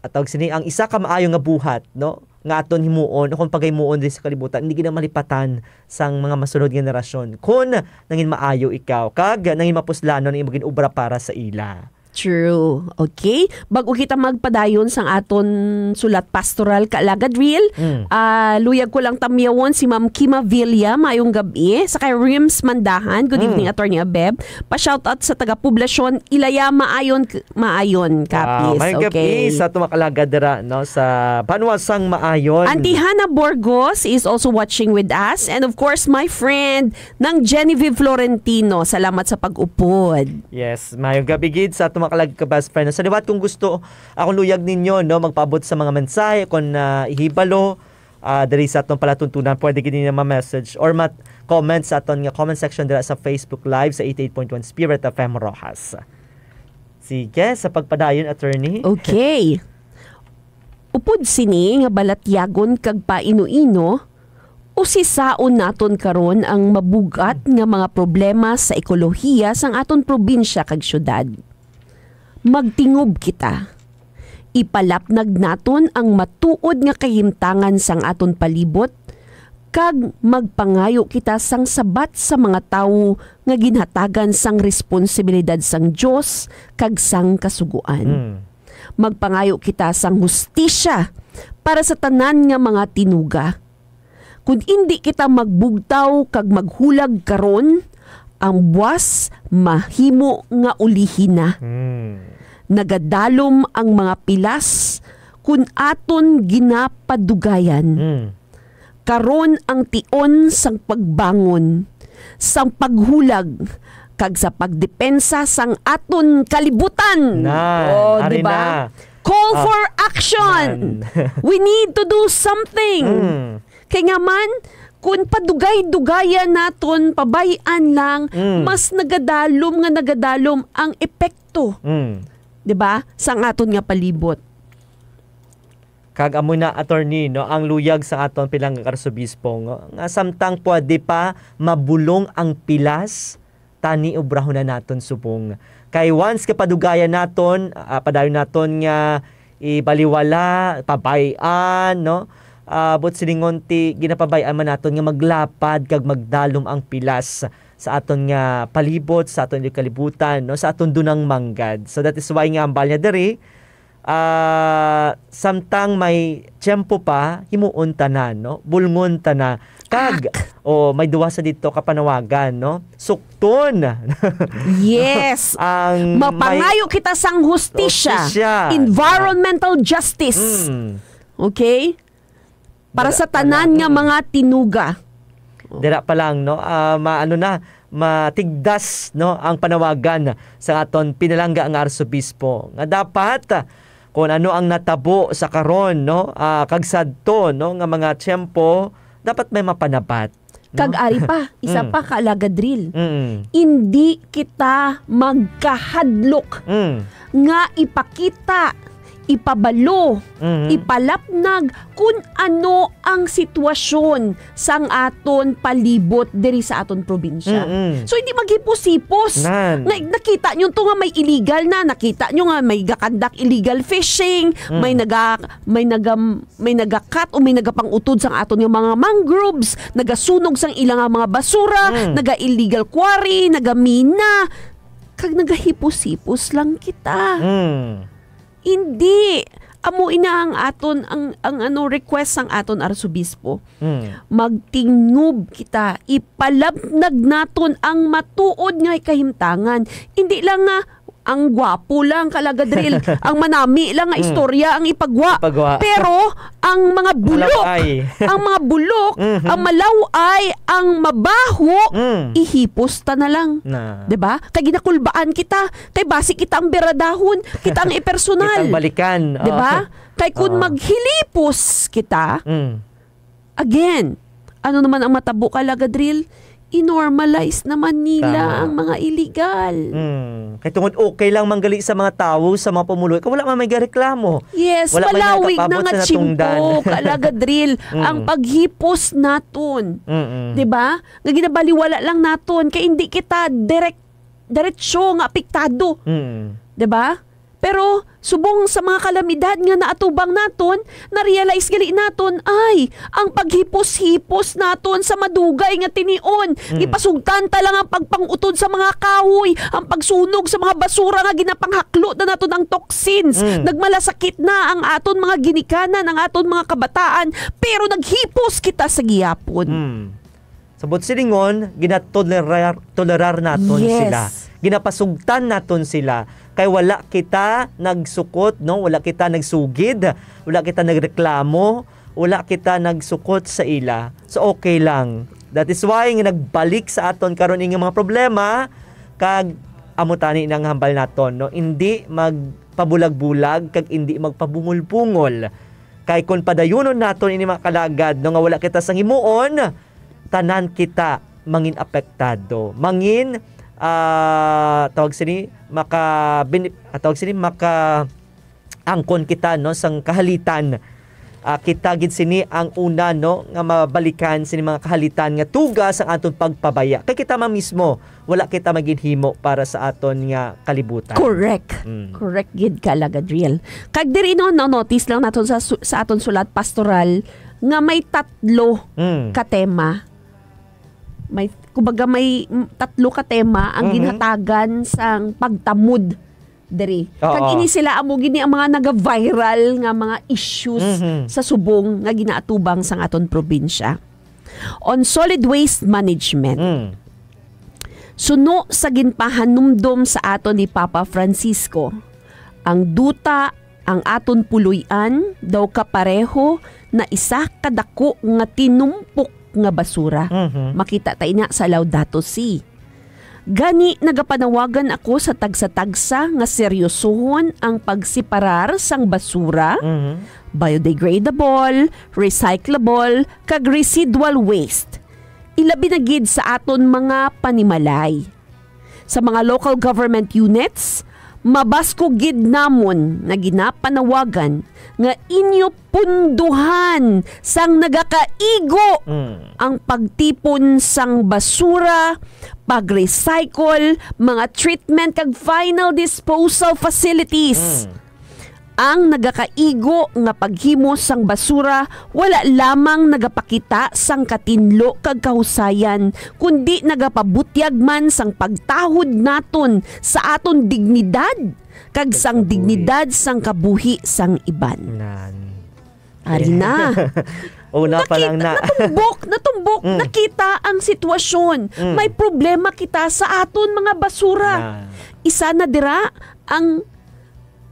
atawag sini, ang isa ka maayo nga buhat, no, nga aton himuon o kung pagaymuon diri sa kalibutan, hindi gid na malipatan sang mga masunod nga henerasyon kun nangin maayo ikaw kag nangin mapuslanon ang imong gin-obra para sa ila. True. Okay. Bag-o kita magpadayon sang aton sulat pastoral, Kaalagad Real, Mm. ah, luyag ko lang tamyawon si Ma'am Kima Villa. Maayong gab-i. Sa kay Rims Mandahan. Good Mm. evening, Attorney Abeb. Pa-shoutout sa taga Poblacion Ilaya. Maayon, k-, maayon, Wow, kapis. Maayong gab-i Okay. sa tumakalagad dira, no, sa Banwa sang Maayon. Auntie Hannah Borgos is also watching with us. And of course, my friend, nang Genevieve Florentino. Salamat sa pag-upod. Yes, maayong gab-i gid sa tumakalagad ka best friend. Sa liwat, kung gusto akong luyag ninyo, no, magpaabot sa mga mensahe, kung, ah, ihibalo, ah, diri sa atong palatuntunan, pwede gid ninyo ma-message or mat-, comment sa aton nga comment section dira sa Facebook Live sa eighty-eight point one Spirit F M Roxas. Sige, sa pagpadayon, attorney. Okay. Upod sini nga balatyagon kag paino-ino, usisaon naton karon ang mabugat nga mga problema sa ekolohiya sang aton probinsya kag syudad. Magtingob kita. Ipalapnag naton ang matuod nga kahimtangan sang aton palibot, kag magpangayo kita sang sabat sa mga tawo nga ginhatagan sang responsibilidad sang Dios kag sang Kasugoan. Mm. Magpangayo kita sang hustisya para sa tanan nga mga tinuga. Kon indi kita magbugtaw kag maghulag karon, ang buas mahimo nga ulihi na. Hmm. Nagadalom ang mga pilas kon aton ginapadugayan. Hmm. Karon ang tion sang pagbangon, sang paghulag, kag sa pagdepensa sang aton kalibutan. Nan, Oh, ari di ba? na. Call Ah. for action. Nan. We need to do something. Mm. Kay nga man, Kung padugay-dugayan naton, pabay-an lang, Mm. mas nagadalom nga nagadalom ang epekto, Mm. di ba, sang aton nga palibot. Kag amo na, attorney, no, ang luyag sa aton pinalangga nga arsobispo, nga, nga samtang pwede pa mabulong ang pilas, tani obrahon na naton subong. Kay once nga padugayan naton, ah, padayon naton nga ibaliwala, pabay-an, no? Ah, buot silingon ti ginapabay-an man naton nga maglapad kag magdalom ang pilas sa aton nga palibot, sa aton kalibutan, no? Sa aton dunang manggad. So that is why nga hambal niya diri, ah, samtang may tiyempo pa, himuon ta na, no? Bulngon ta na. Kag, Ak. oh, may duha sa didto ka panawagan, no? Sukton. Yes. Ang may Mapangayo kita sang hustisya. Hustisya. Environmental justice. Mm. Okay? Para Dira sa pa tanan lang. nga mga tinuga. Dira pa lang, no? Ah, ma-, ano na, matigdas, no, ang panawagan sa aton pinalangga nga arsobispo nga dapat, ah, kung ano ang natabo sa karon, no, ah, kag sadto, no, nga mga tiyempo, dapat may mapanabat, no? Kag ari pa, isa Mm. pa, Kaalaga Drill. Mm. Indi kita magkahadlok Mm. nga ipakita, ipabalo, Mhm. ipalapnag kun ano ang sitwasyon sang aton palibot diri sa aton probinsya. Mm-mm. So, hindi maghipos-hipos. Nan. Nga, nakita nyo to nga may illegal na, nakita nyo nga may gakandak illegal fishing, Mm. may naga-, may naga-, may nagakat o may nagapangutod sang aton nga mga mangroves, nagasunog sang ila nga mga basura, Mm. naga-illegal quarry, nagamina. Kag nagahipos-hipos lang kita. Mm. Hindi. Amo ina ang aton, ang, ang ano, request sang aton arsobispo. Mm. Magtingnob kita, ipalapnag naton ang matuod nga kahimtangan. Hindi lang nga ang gwapo lang, Kaalaga Drill, ang manami lang nga Mm. istorya ang ipagwa. Ipagwa. Pero ang mga bulok, Malaw-ay. ang mga bulok, Mhm. ang malaw-ay, ang mabaho, Mm. ihipos ta na lang. Na. Di ba? Kay ginakulbaan kita, kay basi kita ang beradahon, kita ang ipersonal. Kitang balikan. Di ba? Oo. Kay kung Oo. maghilipos kita, Mm. again, ano naman ang matabo, Kaalaga Drill? I-normalize naman nila Tama. ang mga illegal. Mm. Kay tungod okay lang man gali sa mga tawo, sa mga pumuluyo, kay wala man may gareklamo. Yes, Wala man malawig nagkapabot na nga sa natungdan. tiyempo, Kaalaga Drill, Mm. ang paghipos naton. Mm-mm. Di ba? Nga ginabaliwala lang naton, kay hindi kita direct, diretsyo nga apektado. Mm. Di ba? Pero subong sa mga kalamidad nga naatubang naton, na-realize gali naton, ay, ang paghipos-hipos naton sa madugay nga tinion, Mm. gipasugtan ta lang ang pagpangutod sa mga kahoy, ang pagsunog sa mga basura nga ginapanghaklo na naton ang toxins. Mm. Nagmalasakit na ang aton mga ginikanan, ang aton mga kabataan, pero naghipos kita sa gihapon. Mm. Sa buot silingon, ginatolerar, tolerar naton Yes. sila. Ginapasugtan naton sila. Kay wala kita nagsukot, no? Wala kita nagsugid, wala kita nagreklamo, wala kita nagsukot sa ila. So, okay lang. That is why nga nagbalik sa aton karon ini nga mga problema, kag amo tani nang hambal naton, no? Hindi magpabulag-bulag, kag hindi magpabungol-bungol. Kay kung padayunon naton ini, mga kalagad, no, nga wala kita sang himuon, tanan kita mangin apektado. Mangin, ah, tawag sini, maka-, bini-, ah, tawag sini, maka-angkon kita, no, sang kahalitan. Ah, kita gid sini ang una, no, nga mabalikan sini mga kahalitan nga tuga sang aton pagpabaya. Kay kita man mismo, wala kita maginhimo para sa aton nga kalibutan. Correct. Mm. Correct gid ka, Lagadriel. Kag diri, no, na-notice lang naton sa su-, sa aton sulat pastoral nga may tatlo Mm. ka tema. May, kumbaga, may, mm, tatlo ka tema ang Mhm. ginhatagan sang pagtamod diri. Oo. Kag ini sila, amo gini ang mga naga-viral nga mga issues Mhm. sa subong nga ginaatubang sang aton probinsya. On solid waste management. Mm. Suno sa ginpahanumdom sa aton ni Papa Francisco, ang duta, ang aton puloy-an daw kapareho na isa ka dako nga tinumpok nga basura. Mhm. Makita ta ina sa Laudato Si. Gani, nagapanawagan ako sa tagsa-tagsa nga seryosohon ang pagseparar sang basura, Mhm. biodegradable, recyclable, kag residual waste. Ilabi na gid sa aton mga panimalay. Sa mga local government units, mabaskog gid namon nga ginapanawagan nga inyo punduhan sang nagakaigo Mm. ang pagtipon sang basura, pag-recycle, mga treatment kag final disposal facilities. Mm. Ang nagakaigo nga paghimo sang basura wala lamang nagapakita sang katinlo kag kahusayan, kundi nagapabutyag man sang pagtahod naton sa aton dignidad kag Kag sang kabuhi. dignidad sang kabuhi sang iban. Nan. Ari na. Una pa Nakita, lang na. natumbok, natumbok, Mm. nakita ang sitwasyon. Mm. May problema kita sa aton mga basura. Na. Isa na dira ang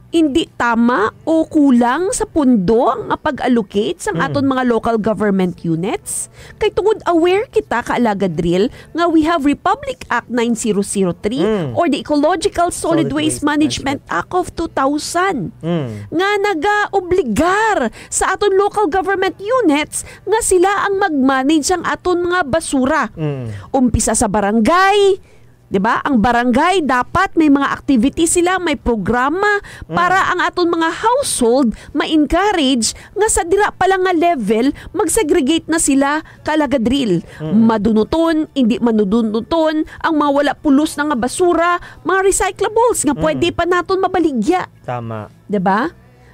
hindi tama o kulang sa pundo nga pag-allocate sang Mm. aton mga local government units. Kay tungod aware kita, Kaalagad Ril, nga we have Republic Act nine zero zero three Mm. or the Ecological Solid Solid Waste Waste Management Management. Act of two thousand Mm. nga nagaobligar sa aton local government units nga sila ang mag-manage ang aton mga basura. Mm. Umpisa sa barangay, 'di ba? Ang barangay dapat may mga activity sila, may programa Mm. para ang aton mga household ma-encourage nga sa dira pa lang nga level mag-segregate na sila, Kaalagad Ril. Mm. Madunuton, hindi manudunuton, ang mga wala pulos na nga basura, mga recyclables nga pwede Mm. pa naton mabaligya. Tama. 'Di ba?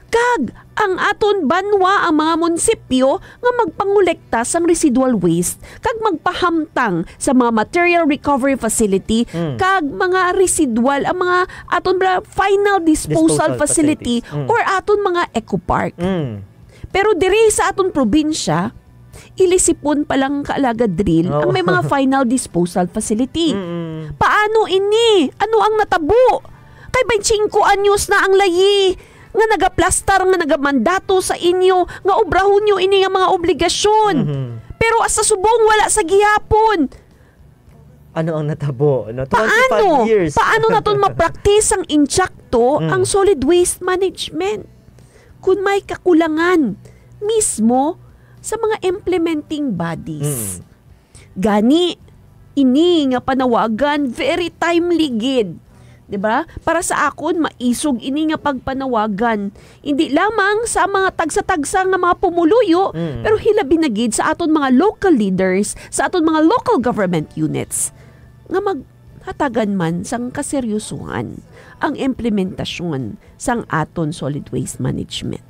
Kag ang aton banwa, ang mga munisipyo nga magpangolekta sang residual waste kag magpahamtang sa mga material recovery facility Mm. kag mga residual, ang mga aton bala final disposal Disposal facility facilities. Mm. or aton mga eco park. Mm. Pero diri sa aton probinsya, ilisipon pa lang, Kaalagad Ril, Oo. ang may mga final disposal facility. Mm-mm. Paano ini? Ano ang natabo? Kay twenty-five anyos na ang layi nga nagaplastar, nga nagamandato sa inyo nga obrahon nyo ini nga mga obligasyon. Mhm. Pero sa subong, wala sa gihapon. Ano ang natabo, no? Paano? Twenty-five years. Paano naton mapraktis ang intsakto Mm. ang solid waste management? Kung may kakulangan mismo sa mga implementing bodies. Mm. Gani, ini nga panawagan, very timely gid. 'Di ba? Para sa akon, maisog ini nga pagpanawagan. Hindi lamang sa mga tagsa-tagsa nga mga pumuluyo, Mm. pero hilabi na gid sa aton mga local leaders, sa aton mga local government units, nga maghatagan man sang kaseryosohan ang implementasyon sang aton solid waste management.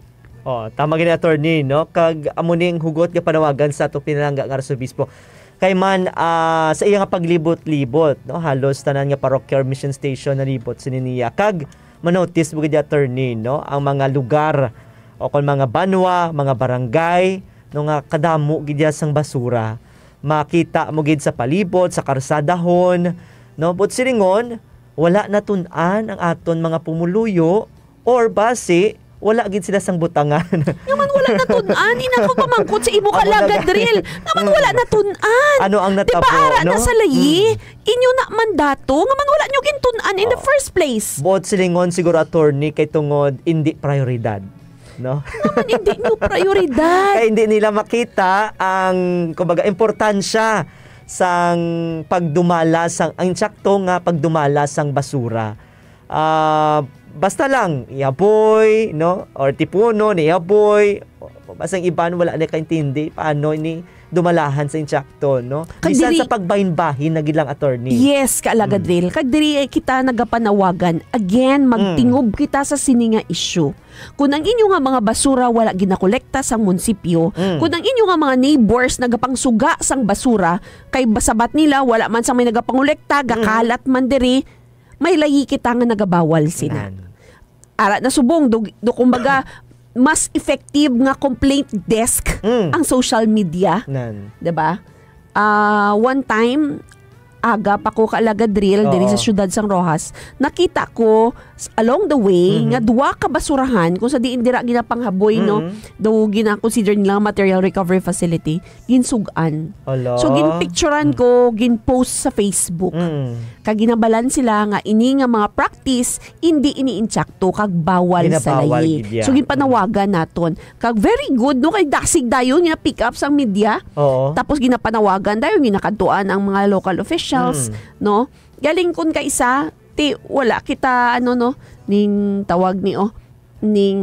Oh, tama gid, attorney, no? Kag amo ning hugot nga panawagan sa atong pinalangga nga Arsobispo. Kay man, ah, sa iya nga paglibot-libot, no, halos tanan nga parokya or mission station nalibot sini niya. Kag manotis mo gid, attorney, no, ang mga lugar o kon mga banwa, mga barangay, no, nga kadamo gid ya sang basura. Makita mo gid sa palibot, sa karsadahon, no? But silingon, wala natun-an ang aton mga pumuluyo or basi wala gid sila sang butangan. Nga man wala natun-an, ina ko pamangkot sa imo, Amo na Kaalagad ga- Ril. Nga man wala natun-an. Ano ang Di ba natabo, ara no? na sa layi? Mm. Inyo na mandato, nga man wala nyo gintun-an in the Oh. first place. Buot silingon siguro, attorney, kay tungod hindi prioridad, no? Nga man hindi nyo prioridad. Kay hindi nila makita ang, kumbaga, importansya sang pagdumala sang, ang sakto nga pagdumala sang basura. Ah, basta lang, ihaboy, no? Or tipunon, ihaboy. Basta ang iban, wala na kaintindi paano ini dumalahan sa insakto, no? Kag Bisan diri sa pagbahin-bahin na gid lang, attorney. Yes, Kaalagad Mm. Ril. Kag diri, eh, kita nagapanawagan. Again, Mm. magtingob kita sa sini nga issue. Kung ang inyo nga mga basura wala ginakolekta sang munisipyo, Mm. kung ang inyo nga mga neighbors nagapangsuga sang basura, kay basabat nila, wala man sang may nagapangolekta, Mm. gakalat man diri, may layi kita nga nagabawal sina. Nan. Ara na subong, do, do, kumbaga, mas effective nga complaint desk Mm. ang social media. Nan. 'Di ba? Ah, one time, aga pa ko ka-Alagad Real diri sa Oo. siyudad sang Roxas, nakita ko s-, along the way Mhm. nga duha ka basurahan kung sa diin dira ginapanghaboy, no? Mhm. Daw gina-consider nila nga material recovery facility, ginsug-an. Hala. So, ginpicturan Mm. ko, ginpost sa Facebook. Mm. Kag ginabalan sila nga ini nga mga practice, hindi ini insakto kag bawal sa Ginabawal layi. gid ya. So, ginpanawagan naton. Kag very good, no? Kay dasig dayon nga pick up sang media. Oo. Tapos ginapanawagan dayon, ginakadtuan ang mga local officials, Mm. no? Galing kun kaisa, ti, wala kita, ano, no, ning tawag ni, oh, ning,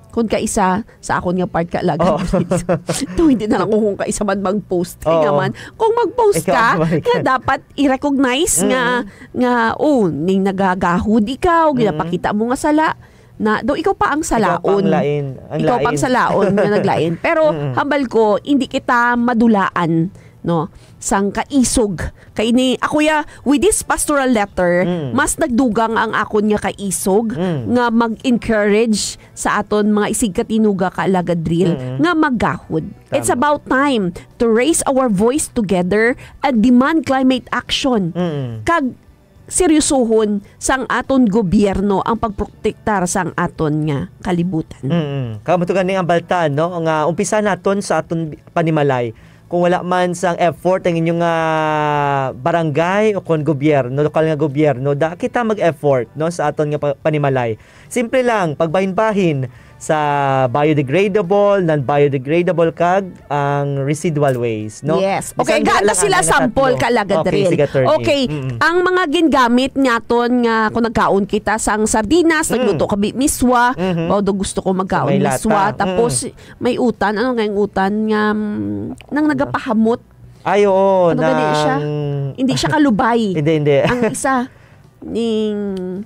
kun kaisa sa akon nga part ka, Alagad Oo. Real. To, hindi na lang ko kung kaisa man mag-post. Kaya Oo. naman, kung mag-post Ikaw ka, ang balikan. nga dapat i-recognize nga, Mm. nga, oh, ning nagagahod ikaw, Mm. ginapakita mo nga sala, na, do, ikaw pa ang Ikaw pa ang salaon. lain, ang Ikaw pa ang lain. salaon nga naglain. Pero, Mm. hambal ko, hindi kita madulaan, no, sang kaisog. Kay ni, ako ya, with this pastoral letter, Mm. mas nagdugang ang akon nga kaisog Mm. nga mag-encourage sa aton mga isigkatinuga ka-Alagad Real Mm. nga maggahod. It's Tama. about time to raise our voice together and demand climate action. Mm. Kag seryosohon sang aton gobyerno ang pagprotektar sang aton nga kalibutan. Mm. Kamo to gani ang balta, no? Nga umpisa naton sa aton panimalay. Kung wala man sang effort ang inyong, ah, barangay o kon gobyerno, lokal nga gobyerno, da kita mag-effort, no, sa aton nga pa-, panimalay. Simple lang, pagbahin-bahin sa biodegradable, non-biodegradable, kag ang residual waste, no? Yes. Okay, Bisan gaan ta wala sila lang ang sample, natatlo. ka-Alagad Okay, Real. sige, attorney. Okay, Mm-mm. ang mga gingamit naton nga kung nagkaon kita sang sardinas, Mm. nagluto kami miswa, Mhm. although gusto ko magkaon May miswa, lata. tapos Mm. may utan, ano nga yung utan nga, mm, nang Ano? nagapahamot? Ay, oo, Ano gani siya? nang Hindi siya kalubay. Hindi, hindi. Ang isa, ning,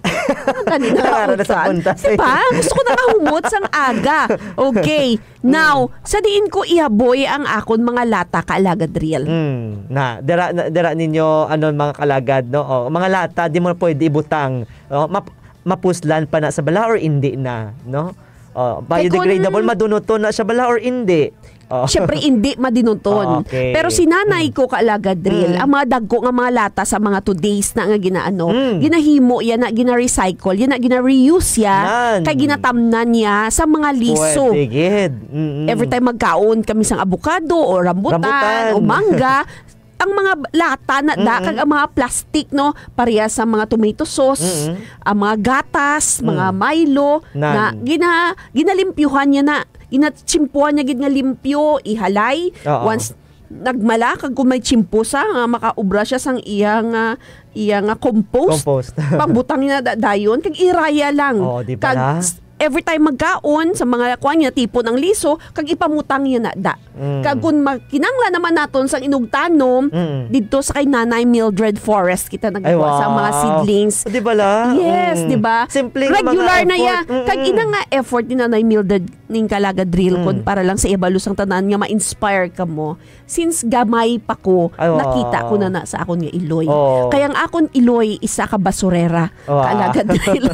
ano gani na Nakara na sa utan? puntas, eh. Diba? Gusto ko na mahumot sang aga. Okay. Now, Mm. sa diin ko ihaboy ang akon mga lata ka-Alagad Real? Mm. Na, dira, na, dira ninyo, ano, mga ka-Alagad, no? O, mga lata, di mo na pwede ibutang. O, map-, mapuslan pa na sa bala or hindi na, no? O, Kay biodegradable, kun madunuton na siya bala or hindi? O. Siyempre, hindi madunuton. Okay. Pero si nanay Mm. ko, ka-Alagad Real, Mm. ang mga dagko nga mga lata sa mga two days na nga ginaano, Mm. ginahimo yan na, gina-recycle yan na, gina-reuse ya, Nan. kay ginatamnan niya sa mga liso. Pwede gid. Mm-mm. Every time magkaon kami sang avocado o rambutan Rambutan. o mangga, ang mga lata na da, Mm-mm. kag ang mga plastic, no, pareha sa mga tomato sauce, Mm-mm. ang mga gatas, mga Mm. Milo, Nan. na gina-, ginalimpyuhan niya na, ginatsimpuhan niya gid nga limpyo, ihalay. Oo. Once nagmala, kag kung may tsimpusa, nga makaubra siya sang iya nga, iya nga compost, Compost. pangbutang niya da-, dayon, kag iraya lang. Oo, di ba Kag na? s-, every time magkaon sa mga kuan niya, tipon ang liso, kag ipamutang niya na da. Mm. Kag kung mag-, kinanglan naman naton sang inugtanom, Mm. didto sa kay Nanay Mildred Forest kita Ay, nagkuha sa mga wow. seedlings. Di ba la? Yes, Mm. di ba? Simple nga mga Regular na effort. ya. Kag Mm-mm. ina nga effort ni Nanay Mildred ning ka-Alagad Real kon Mm. para lang sa iya balos ang tanan nga ma-inspire kamo. Since gamay pa ko, Ay, wow. nakita ko na na sa akon nga iloy. Oo. Kay ang akon iloy, isa ka basurera, Wow. ka-Alagad Real.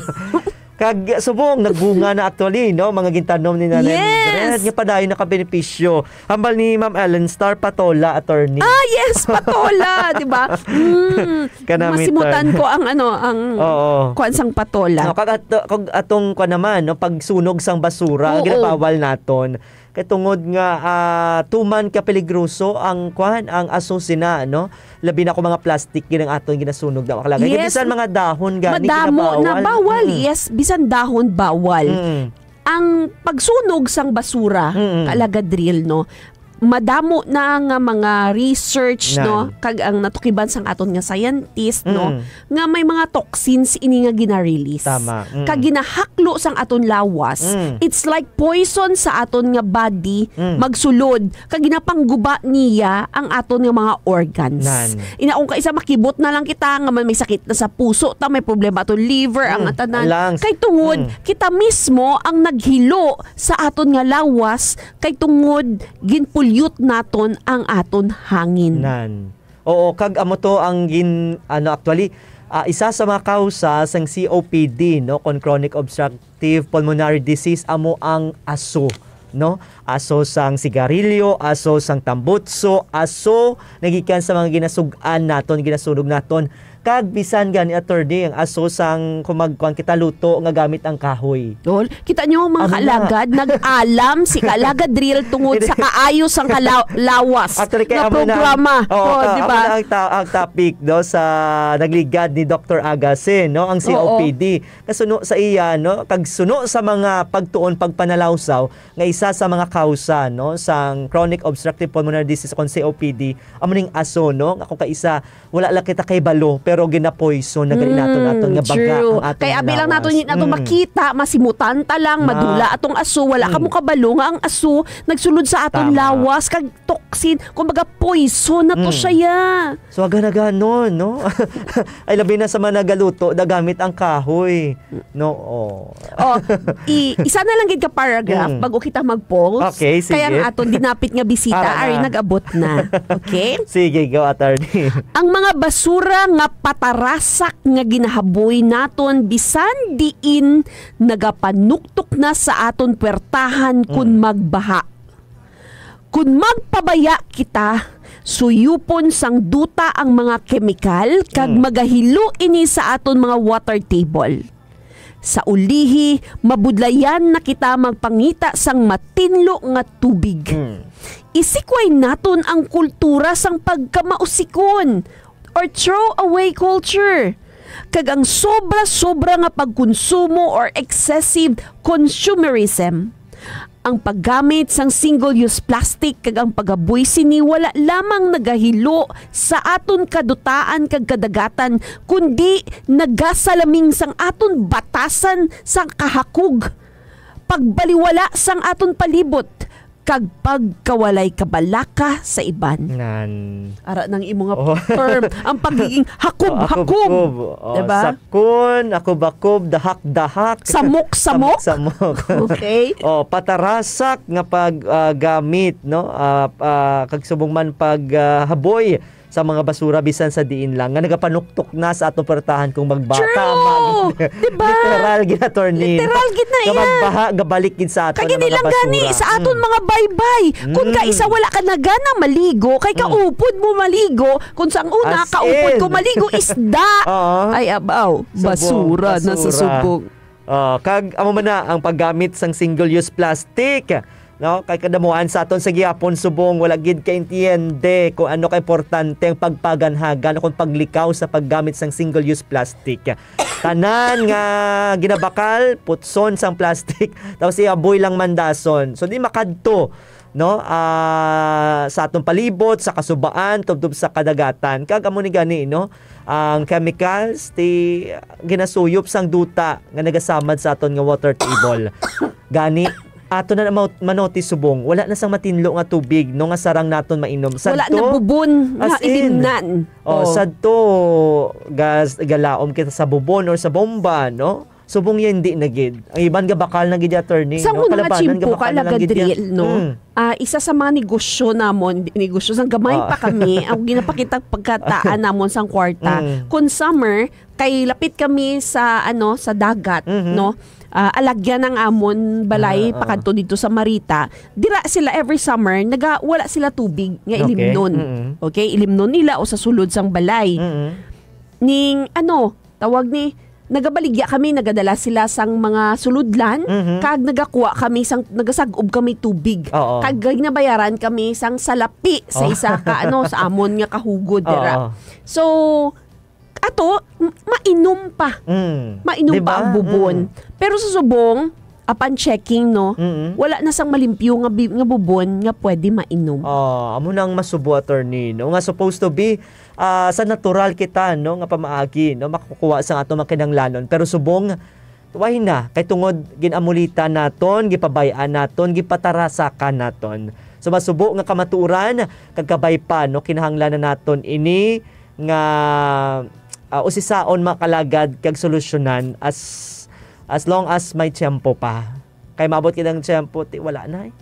Kag subong, nagbunga na actually, no? Mga gintanom ni Nanay Yes. Mildred, nga padayon nakabenepisyo. Hambal ni Ma'am Ellen Star, patola, attorney. Ah, yes, patola, di ba? Mm. Kanami, Masimutan Attorney. ko ang, ano, ang Oo. kuwan sang patola. No, kag ato-, kag atong kuwan naman, no, pagsunog sang basura, Oo. ginabawal naton. Kay tungod nga, ah, tuman ka peligroso ang kuwan, ang aso sina, no? Labi na kung mga plastic gid ang aton ginasunog na makalagay. Yes. Bisan mga dahon gani Madamo na ginabawal. bawal. Mm. Yes, bisan dahon bawal. Mm. Ang pagsunog sang basura, Mm. ka-Alagad Real, no? Madamo na nga mga research, Nan. no? Kag ang natukiban sang aton nga scientist, no? Mm. Nga may mga toxins ini nga gina-release. Tama. Mm. Kag ginahaklo sang aton lawas, Mm. it's like poison sa aton nga body, Mm. magsulod, kag ginapangguba niya ang aton nga mga organs. Nan. Ina, kung kaisa makibot na lang kita nga man may sakit na sa puso ta, may problema aton liver, ang Mm. tanan. Lungs. Kay tungod, Mm. kita mismo ang naghilo sa aton nga lawas, kay tungod ginpulyot naton ang aton hangin. Nan. Oo, kag amo to ang gin-, ano, actually, ah, isa sa mga kausa sang C O P D, no, kon chronic obstructive pulmonary disease, amo ang aso. no? Aso sang sigarilyo, aso sang tambutso, aso nagikan sa mga ginasug-an naton, ginasunog naton. Kag bisan gani, attorney, ang aso sang kung magkuan kita luto nga gamit ang kahoy. Tol, kita nyo, mga Ano na? kaalagad, nag-alam si Kaalagad Real tungod sa kaayo sang kalaw-, lawas Actually, kaya nga amo na ang programa. Oo, Oh, ka-, di amo ba? na ang ta-, ang topic, no, sa nagligad ni Doctor Agasin, no, ang Oo. C O P D. Kasuno sa iya, no, kag suno sa mga pagtuon, pagpanalawsaw nga isa sa mga kausa, no, sang chronic obstructive pulmonary disease o kon C O P D, amo ning aso, no, nga kung kaisa, wala lang kita kay balo, pero ginapoison na gani naton, Mm, aton nga baga true. ang aton Kay nga abi lang naton lawas. Hindi naton Mm. makita, masimutan ta lang, Ma- madula atong aso, wala ka Mm. mo kabalo nga ang aso nagsulod sa aton Tama. lawas, kag toxin, kumbaga poison na to Mm. siya. So, aga na ganon, no? Ay, labi na sa mga nagaluto, nagamit ang kahoy, no? Oh. Oh, i-, isa na lang gid ka paragraph Mm. bago kita mag-post. Okay, sige. Kaya ang aton dinapit nga bisita, Ara na. ari nag-abot na. Okay? Sige, go, attorney. Ang mga basura nga patarasak nga ginahaboy naton bisan diin nagapanuktok na sa aton puwertahan kun Mm. magbaha. Kun magpabaya kita, suyupon sang duta ang mga kemikal kag Mm. magahilo ini sa aton mga water table. Sa ulihi, mabudlayan na kita magpangita sang matinlo nga tubig. Mm. Isikway naton ang kultura sang pagkamausikon or throw away culture, kag ang sobra-sobra nga pagkonsumo or excessive consumerism. Ang paggamit sang single-use plastic kag ang pagaboy sini wala lamang nagahilo sa aton kadutaan kag kadagatan, kundi nagasalaming sang aton batasan sang kahakog, pagbaliwala sang aton palibot, kag pagkawalay kabalaka sa iban. Nan. Ara nang imo nga Oh. term, ang pagiging hakob-hakob. Oh, hakob-hakob. Oh, Diba? Sakon, hakob-hakob, dahak-dahak. Samok-samok? Samok-samok. Okay. Oh, patarasak nga pag, ah, gamit, no? Ah, ah, kag subong man pag, ah, haboy sa mga basura bisan sa diin lang nga nagapanuktok na sa atong puwertahan kung magbaha. True! Tama gid. Diba? Literal gid, attorney. Literal gid na Nga yan. magbaha, gabalik gid sa aton Kag ang hindi mga lang gani, basura. sa aton Mm. mga baybay. Kung Mm. kaisa wala ka na gana maligo, kay Mm. kaupod mo maligo, kung sa una, As kaupod in. ko maligo, isda. Oo. Ay, abaw, Subong, basura na sa basura. subong. Ah, kag amo man na ang paggamit sang single-use plastic, no? Kay kadamuhan sa aton sa gihapon subong wala gid kaintiende kung ano ka importante ang pagpaganhagan o kung paglikaw sa paggamit sang single-use plastic. Tanan nga ginabakal, putson sang plastic, tapos ihaboy lang mandason. So, di makadto, no? Ah, sa atong palibot, sa kasubaan, tubtob sa kadagatan. Kag amo ni gani, no? Ang chemicals, ti ginasuyop sang duta nga nagasamad sa aton nga water table. Gani, ato na ma-, manotis subong, wala na sang matinlo nga tubig, no, nga sarang naton mainom. Wala Sadto, na bubon nga as in. ilimnan. Oh, Oh. sadto, gas-, galaom kita sa bubon or sa bomba, no? Subong yan, di na gid. Ang iban gabakal na gid, attorney, Sa no? una nga Kalabanan, tiyempo, gabakal na lang gid yan. Kalagadril, no? Mm. Ah, isa sa mga negosyo namon, di-, negosyo, sang gamay Ah. pa kami, ang ginapakita pagkataan namon sang kwarta. Mm. Kung summer, kay lapit kami sa, ano, sa dagat, Mhm. no? Ah, alagyan ang amon balay Ah, ah. pakadto dito sa Marita. Dira sila every summer, naga-, wala sila tubig nga Okay. ilimnon. Mm-mm. Okay, ilimnon nila o sa sulod sang balay. Mm-mm. Ning, ano, tawag ni, nagabaligya kami, nagadala sila sang mga sulodlan, Mhm. kag nagakuha kami sang, nagasag-ob kami tubig. Oo. Kag ginabayaran kami sang salapi sa Oh. isa ka, ano, sa amon nga kahugod dira. Oo. So, ato, m-, mainom pa. Mm. Mainom Di pa ba? ang bubon. Mm. Pero sa subong, upon checking, no, Mm-mm. wala na sang malimpyo nga bi-, nga bubon nga pwede mainom. Oh, amo na ang masubo, attorney, no? Nga supposed to be, ah, sa natural kita, no, nga pamaagi, no, makukuha sa ato mga kinahanglanon. Pero subong, why na? Kay tungod ginamulitan naton, gipabay-an naton, gipatarasakan naton. So, masubo nga kamatuoran, kag kabay pa, no, kinahanglan na naton ini nga, ah, usisaon, mga kalagad, kag solusyonan as, as long as may tiyempo pa. Kay maabot gid ang tiyempo, ti wala na eh.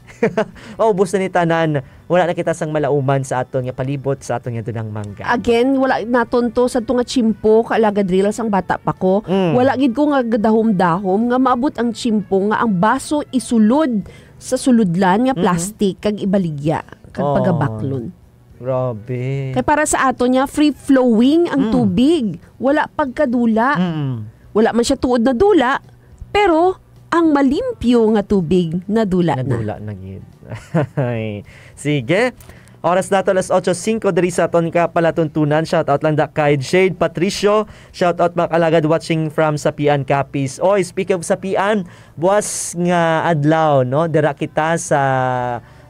Maubos na ni tanan. Wala na kita sang malauman sa aton nga palibot, sa aton nga dunang mangga. Again, wala naton to sa tunga tiyempo, Kaalagad Real, sang bata pa ko. Mm. Wala gid ko nga gadahom-dahom nga maabot ang tiyempo nga ang baso isulod sa sulodlan nga Mhm. plastic kag ibaligya kag Oh. pagabaklon. Grabe. Kay para sa ato niya, free flowing ang Mm. tubig. Wala pagkadula. Mm. Wala man siya tuod na dula, pero ang malimpyo nga tubig nadula na. Nadula na gid. Ay. Sige. Oras nato alas otso singko diri sa aton kapalatuntunan. Shout out lang da kay Jade Patricio. Shout out, mga kalagad, watching from Sapian, Capiz. Oy, speak of Sapian, buwas nga adlaw, no? Dira kita sa,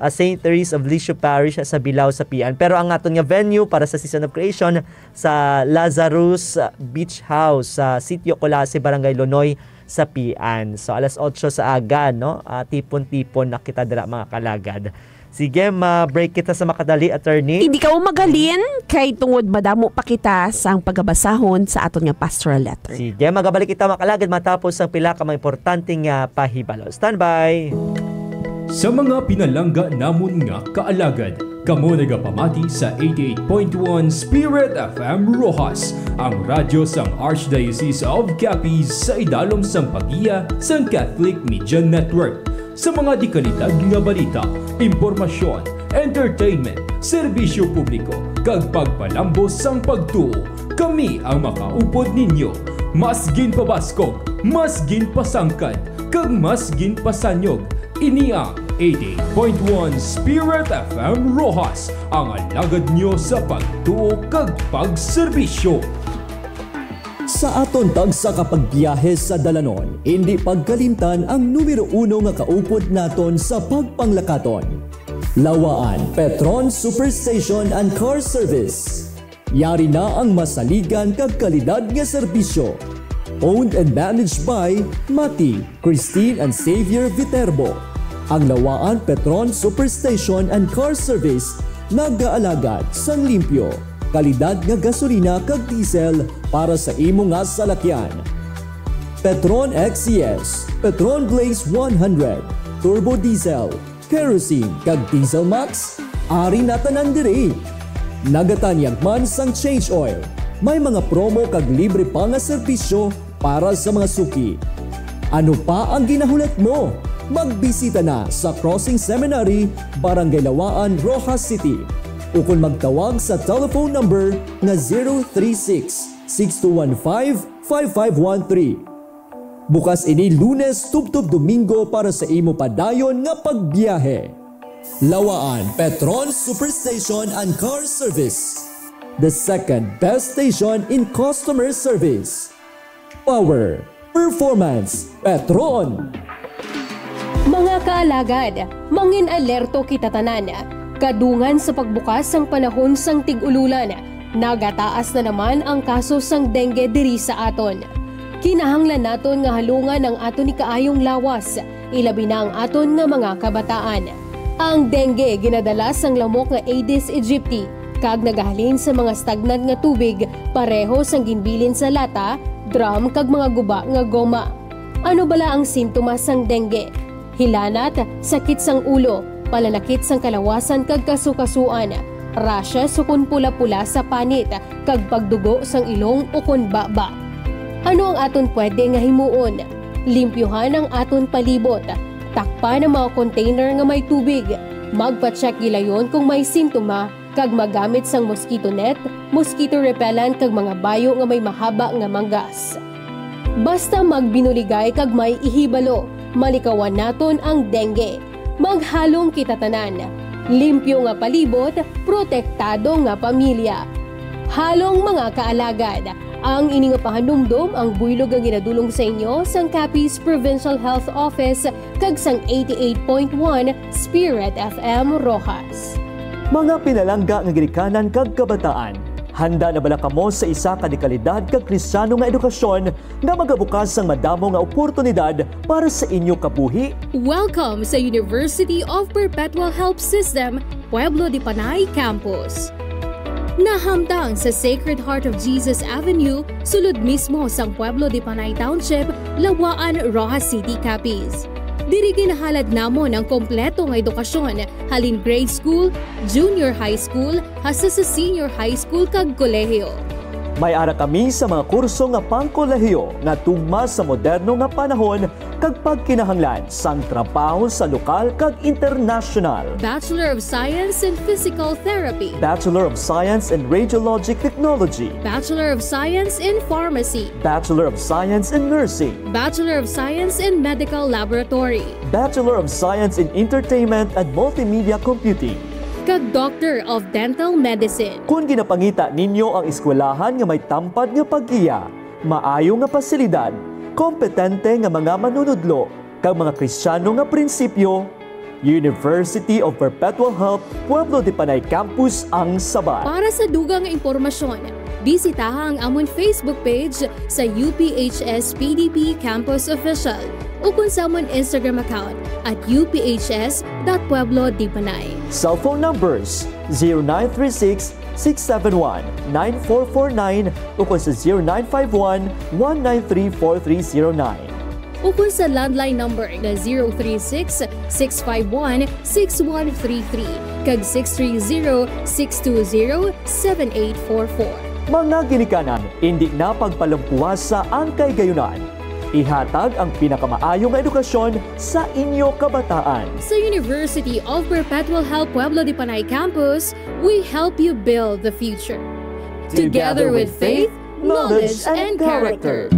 ah, Saint Therese of Lisieux Parish sa Bilao, Sapian. Pero ang aton nga venue para sa Season of Creation sa Lazarus Beach House sa Sitio Culasi, Barangay Lonoy, Sapian. So, alas otso sa aga, no? Ah, tipon-tipon na kita dira, mga kalagad. Sige, ma-break kita sa makadali, attorney. Hindi ka mo magalin, kay tungod madamo pa kita sang pagabasahon sa aton nga pastoral letter. Sige, magabalik kita, mga kalagad, matapos ang pila ka mga importante nga pahibalo. Standby! Sa mga pinalangga namon nga kaalagad, kamo nagapamati sa eighty-eight point one Spirit F M Roxas, ang radyo sang Archdiocese of Capiz, sa idalom sang paggiya sang Catholic Media Network. Sa mga dikalidad nga balita, impormasyon, entertainment, serbisyo publiko, kag pagpalambo sang pagtuo, kami ang makaupod ninyo. Mas ginpabaskog, mas ginpasangkad, kag mas ginpasanyog. Ini ang eighty-eight point one Spirit F M Roxas, ang alagad nyo sa pagtuo kag pagserbisyo. Sa aton tagsa ka pagbiyahe sa dalanon, indi pagkalimtan ang numero uno nga kaupod naton sa pagpanglakaton. Lawaan Petron Superstation and Car Service. Yari na ang masaligan kag kalidad nga serbisyo. Owned and managed by Mati, Christine, and Xavier Viterbo. Ang Lawaan Petron Superstation and Car Service nagaalagad sang limpyo, kalidad nga gasolina kag diesel para sa imo nga salakyan. Petron X C S, Petron Blaze one hundred, Turbo Diesel, Kerosene, kag Diesel Max, ari na tanan diri. Nagatanyag man sang change oil. May mga promo kag libre pa nga serbisyo para sa mga suki. Ano pa ang ginahulat mo? Magbisita na sa Crossing Seminary, Barangay Lawaan, Roxas City, ukon magtawag sa telephone number nga zero three six, six two one five, five five one three. Bukas ini Lunes tubtob Domingo para sa imo padayon nga pagbiyahe. Lawaan Petron Superstation and Car Service, the second best station in customer service. Power, performance, Petron. Mga kaalagad, mangin-alerto kita tanan. Kadungan sa pagbukas sang panahon sang tig-ululan, nagataas na naman ang kaso sang dengue diri sa aton. Kinahanglan naton nga halungan ang aton ikaayong lawas, ilabi na ang aton nga mga kabataan. Ang dengue ginadala sang lamok nga Aedes aegypti, kag nagahalin sa mga stagnant nga tubig, pareho sang ginbilin sa lata, drum, kag mga guba nga goma. Ano bala ang sintomas sang dengue? Hilanat, sakit sang ulo, pananakit sang kalawasan kag kasukasuan, rashes ukon pula-pula sa panit, kag pagdugo sang ilong ukon baba. Ano ang aton pwede nga himuon? Limpyuhan ang aton palibot. Takpan ang mga container nga may tubig. Magpa-check gilayon kung may sintoma, kag magamit sang mosquito net, mosquito repellent, kag mga bayo nga may mahaba nga manggas. Basta magbinuligay kag may ihibalo, malikawan naton ang dengue. Maghalong kita tanan. Limpyo nga palibot, protektado nga pamilya. Halong mga kaalagad, ang ini nga pahanumdom ang buylog nga ginadulong sa inyo sang Capiz Provincial Health Office kag sang eighty-eight point one Spirit F M Roxas. Mga pinalangga nga ginikanan kag kabataan, handa na bala kamo sa isa ka dekalidad kag Kristiyano nga edukasyon nga magabukas sang madamo nga oportunidad para sa inyo kabuhi? Welcome sa University of Perpetual Help System, Pueblo de Panay Campus. Nahamtang sa Sacred Heart of Jesus Avenue, sulod mismo sang Pueblo de Panay Township, Lawaan, Roxas City, Capiz. Diri ginahalad namon ang kompleto nga edukasyon, halin grade school, junior high school, hasta sa senior high school kag kolehiyo. May ara kami sa mga kurso nga pangkolehiyo nga tugma sa moderno nga panahon kag pagkinahanglan sang trabaho sa lokal kag internasyonal. Bachelor of Science in Physical Therapy. Bachelor of Science in Radiologic Technology. Bachelor of Science in Pharmacy. Bachelor of Science in Nursing. Bachelor of Science in Medical Laboratory. Bachelor of Science in Entertainment and Multimedia Computing. Kag Doctor of Dental Medicine. Kung ginapangita ninyo ang eskwelahan nga may tampad nga paggiya, maayo nga pasilidad, kompetente nga mga manunudlo, kag mga Kristiyano nga prinsipyo, University of Perpetual Help, Pueblo de Panay Campus ang sabat. Para sa dugang nga impormasyon, bisitaha ang amon Facebook page sa U P H S P D P Campus Official ukon sa amon Instagram account at U P H S dot pueblo de Panay. Cellphone numbers zero nine three six, six seven one, nine four four nine ukon sa zero nine five one, one nine three, four three zero nine. Ukon sa landline number na zero three six, six five one, six one three three kag six three zero, six two zero, seven eight four four. Mga ginikanan, indi na pagpalampuasa ang kahigayunan. Ihatag ang pinakamaayo nga edukasyon sa inyo kabataan. Sa University of Perpetual Help Pueblo de Panay Campus, we help you build the future. Together with faith, knowledge, and character.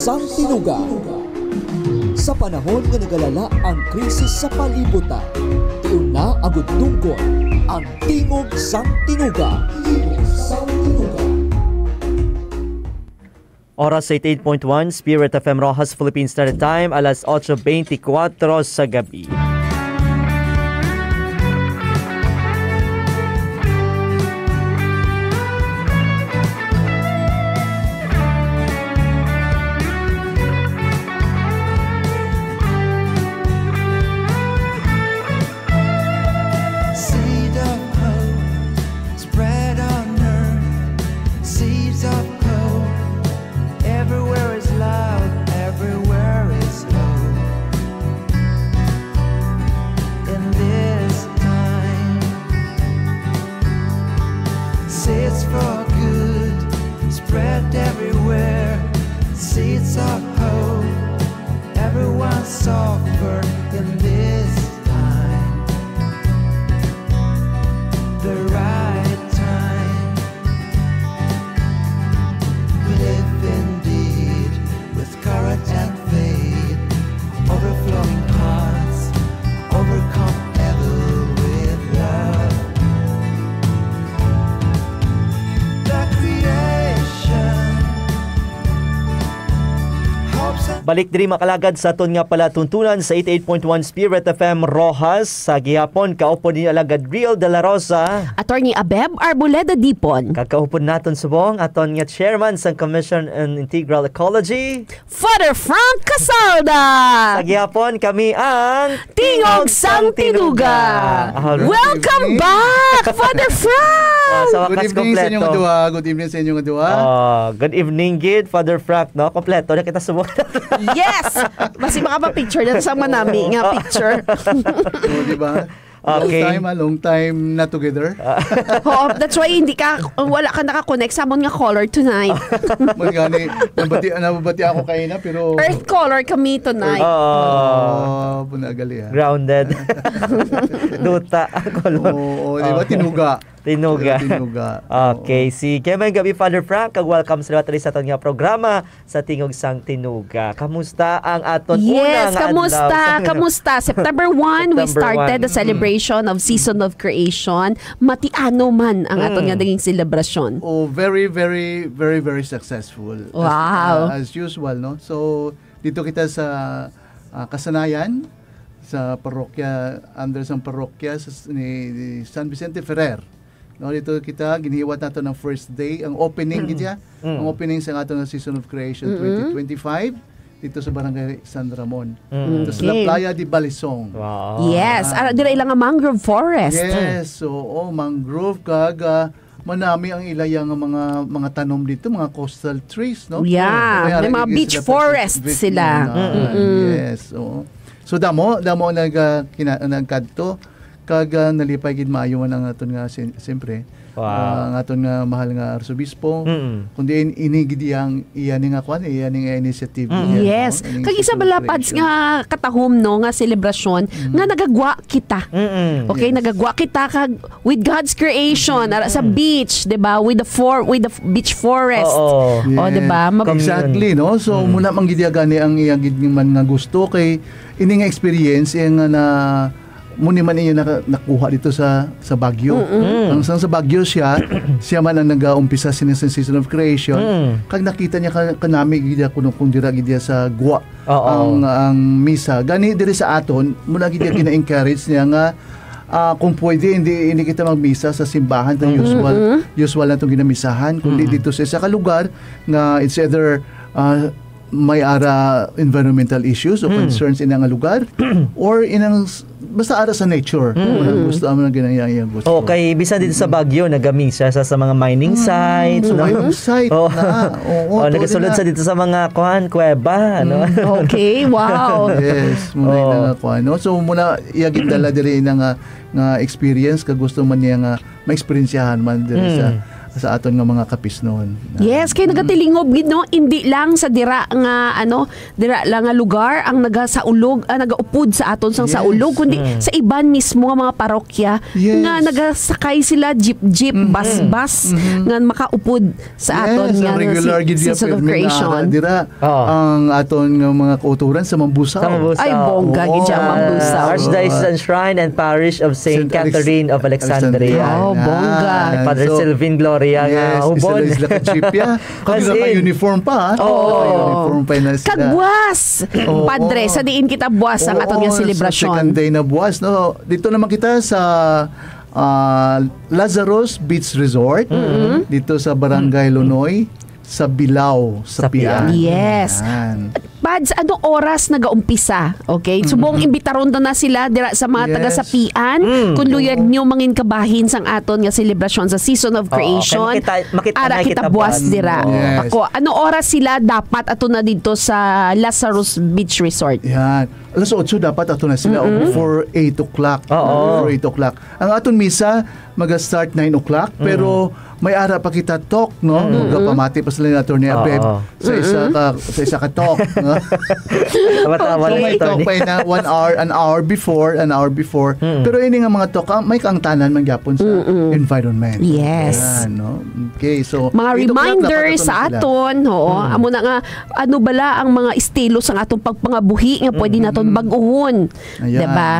sang Tinuga. Sa panahon nga nagalala ang krisis sa palibot ta, tion na agud tungkol ang Tingog sang Tinuga. Tingog sang Tinuga. Oras eighty-eight point one, Spirit F M Roxas, Philippine Standard Time, alas otso beintikwatro sa gabi. Seed of hope, spread on earth, seeds of hope. Everywhere is love, everywhere is hope. In this time, seeds for good, spread everywhere, seeds of hope. Everyone suffer in this time. The right time. We live indeed with courage and faith. Overflowing hearts, overcome evil with love. The creation hopes and Balik diri, mga kalagad, sa aton nga palatuntunan sa eighty-eight point one Spirit F M Roxas. Sa gihapon, kaupod ninyo, Alagad Riel de la Rosa. Attorney Abeb Arboleda Dipon. Kag kaupod naton subong, aton nga chairman sang Commission on Integral Ecology, Father Frank Casalda. Sa gihapon, kami ang Tingog sang Tinuga. Alright. Welcome back, Father Frank! Oh, sa wakas, Good evening sa inyong kompleto. Duha. Good evening sa inyong duha. Oh, good evening, gid, Father Frank, no? Kompleto na kita subong. Yes! Basi makapa-picture na sa manami nga picture. Oh, di ba? Long Okay. time, ah, long time na together. Oo, that's why hindi ka, wala ka naka-connect sa amon nga color tonight. Mo gani, nabati, nabati ako kaina, pero Earth color kami tonight. Oo. Oh, bunagali, ah. Grounded. Duta ang color. Oo, oo, di ba? Oh. Tinuga. Tinuga. Tinuga. Okay, Oo. sige. Maayong gabi, Father Frank, kag welcome sa liwat diri sa aton nga programa, sa Tingog sang Tinuga. Kamusta ang aton una Yes, nga kamusta? adlaw? Kamusta? September one, we September started one. the celebration of Season of Creation. Matiano man ang aton Mm. nga naging selebrasyon. Oh, very, very, very, very successful. As, Wow. uh, as usual, no? So, dito kita sa, uh, Kasanayan, sa parokya, under sang parokya sa, ni, ni San Vicente Ferrer. No, dito kita, ginhiwat nato ng first day, ang opening, gid siya, Mm. ang opening sa aton nga Season of Creation Mm-mm. twenty twenty-five, dito sa Barangay San Ramon. Mm. Dito sa La Okay. Playa de Balisong. Wow. Yes, Ah. ara, dira ila nga mangrove forest. Yes, oo, mangrove kag, ah, manami ang ilaya nga mga, mga tanom dito, mga coastal trees, no? Yeah, Kaya may mga nagiging beach sila forest beach sila. mga Mm-mm. Yes, oo. So, damo, damo nag, ah, kina-, nagkadto. Kag, ah, nalipay gid maayo man ang aton nga, sin-, siyempre, Wow. ah, ang aton nga mahal nga arsobispo. Mm. Kundi in-, ini gid iyang, iya ni nga kwan, iya ni nga initiative Mm. niya, Yes. no? Ining Kag isa Season bala, Pads, Creation. nga katahom, no, nga selebrasyon, Mm. nga nagagwa kita. Mm-mm. Okay, Yes. nagagwa kita kag with God's creation, ara sa Mm. beach, di ba? With the for-, with the f-, beach forest. Oo. Oh, di ba? Yes. Mab- Exactly, no? So, Mm. muna man gid iya gani ang iya gid man nga gusto kay ini nga experience, iya nga na, muni man iya naka-, nakuha dito sa, sa Baguio. Mm-mm. Mm. Ang sang sa Baguio siya, siya man ang nag-aumpisa sini sa Season of Creation. Mm. Kag nakita niya ka-, kanami gid iya kuno kung dira gid iya sa gwa Oo. ang, ang misa. Gani diri sa aton, muna gid iya gina-encourage niya nga, ah, kung pwede, hindi, hindi kita magmisa sa simbahan, the Mm. usual, Mm-mm. usual na itong ginamisahan, kundi Mm-mm. dito sa isa ka lugar nga it's either, ah, may ara environmental issues o Mm. concerns inang lugar or inang s-, basta ara sa nature. Mm. Wala gusto, amo na ginaya-, iya gusto. Oh, kay bisan dito sa Mm. Baguio, nagamisa sa, sa mga mining Mm. sites, no? Mining site Oh. na. Oo, Oh, tuloy nagasulod na. sa dito sa mga, kuan, kuweba, no? Mm. Okay, wow. Yes, muna Oh. yun nga, kuan, no? So, muna, iya gindala diri na nga, nga experience, kag gusto man niya nga maeksperiensyahan man diri sa, Mm. sa aton nga mga kapisnon. Yes, kay nagatilingog gid, no, hindi lang sa dira nga, ano, dira lang nga lugar ang nagasaulog, ah, nagaupod sa aton sang Yes. saulog, kundi Mm. sa iban mismo nga mga parokya Yes. nga nagasakay sila jeep-jeep, Mhm. bus-bus Mhm. nga makaupod sa aton Yes, nga ang regular si-, gid niya, season of pirmi na creation. ara dira. Oo. Ang aton nga mga kauturan sa Mambusaw. Sa Mambusaw. Ay, bongga gid siya, Oo. Mambusaw. Archdiocesan Shrine and Parish of Saint Saint Alex-, Catherine of Alexandria. Alexandria. Oh, bongga. Yan. Father So, Sylvain Gloria nga yes, isa hubon. lang sila ka-jeep, ya. Kami As nga in. ka-uniform pa, ha? Oo. Ka-uniform pa na sila. Kag buwas, Oo. Padre, sa diin kita buwas ang Oo, aton nga sa selebrasyon. second day na buwas, no? Dito naman kita sa, ah, Lazarus Beach Resort, Mm-hmm. dito sa Barangay Lonoy, sa Bilao, sa Sa Pian. Pian. Yes. Yan. Pads, ano oras nagaumpisa? Okay? So, Mm-hmm. buong imbitaron na, na sila dira sa mga taga Yes. sa Pian. Mm. Kung luyag nyo mangin kabahin sang aton nga selebrasyon sa Season of Oo, kay Creation, makita-, makita ara na kita kita buwas buwas. dira. Yes. Ako, ano oras sila dapat ato na dito sa Lazarus Beach Resort? Yan. Alas otso dapat ato na sila, o Mm-mm. before eight o'clock. Oo. Before eight o'clock. Ang aton misa, maga-start nine o'clock, Mm. pero may ara pa kita talk, no? Mm-mm. Gapamati pa sila ni Attorney Oo. Abeb sa isa Mm-mm. ka, sa isa ka talk, no? Tama-tama So, lang, may talk Attorney. pa na one hour, an hour before, an hour before. Mm. Pero ini nga mga talk, ah, may kaangtanan man gyapon sa Mm-mm. environment. Yes. Yan, no? Okay, so, Mga eight o'clock dapat reminder ato na sa sila. aton, oo. Mm. Amo na nga, ano bala ang mga estilo sang atong pagpangabuhi nga pwede Mm-mm. naton bag-uhon? Ayan. Diba?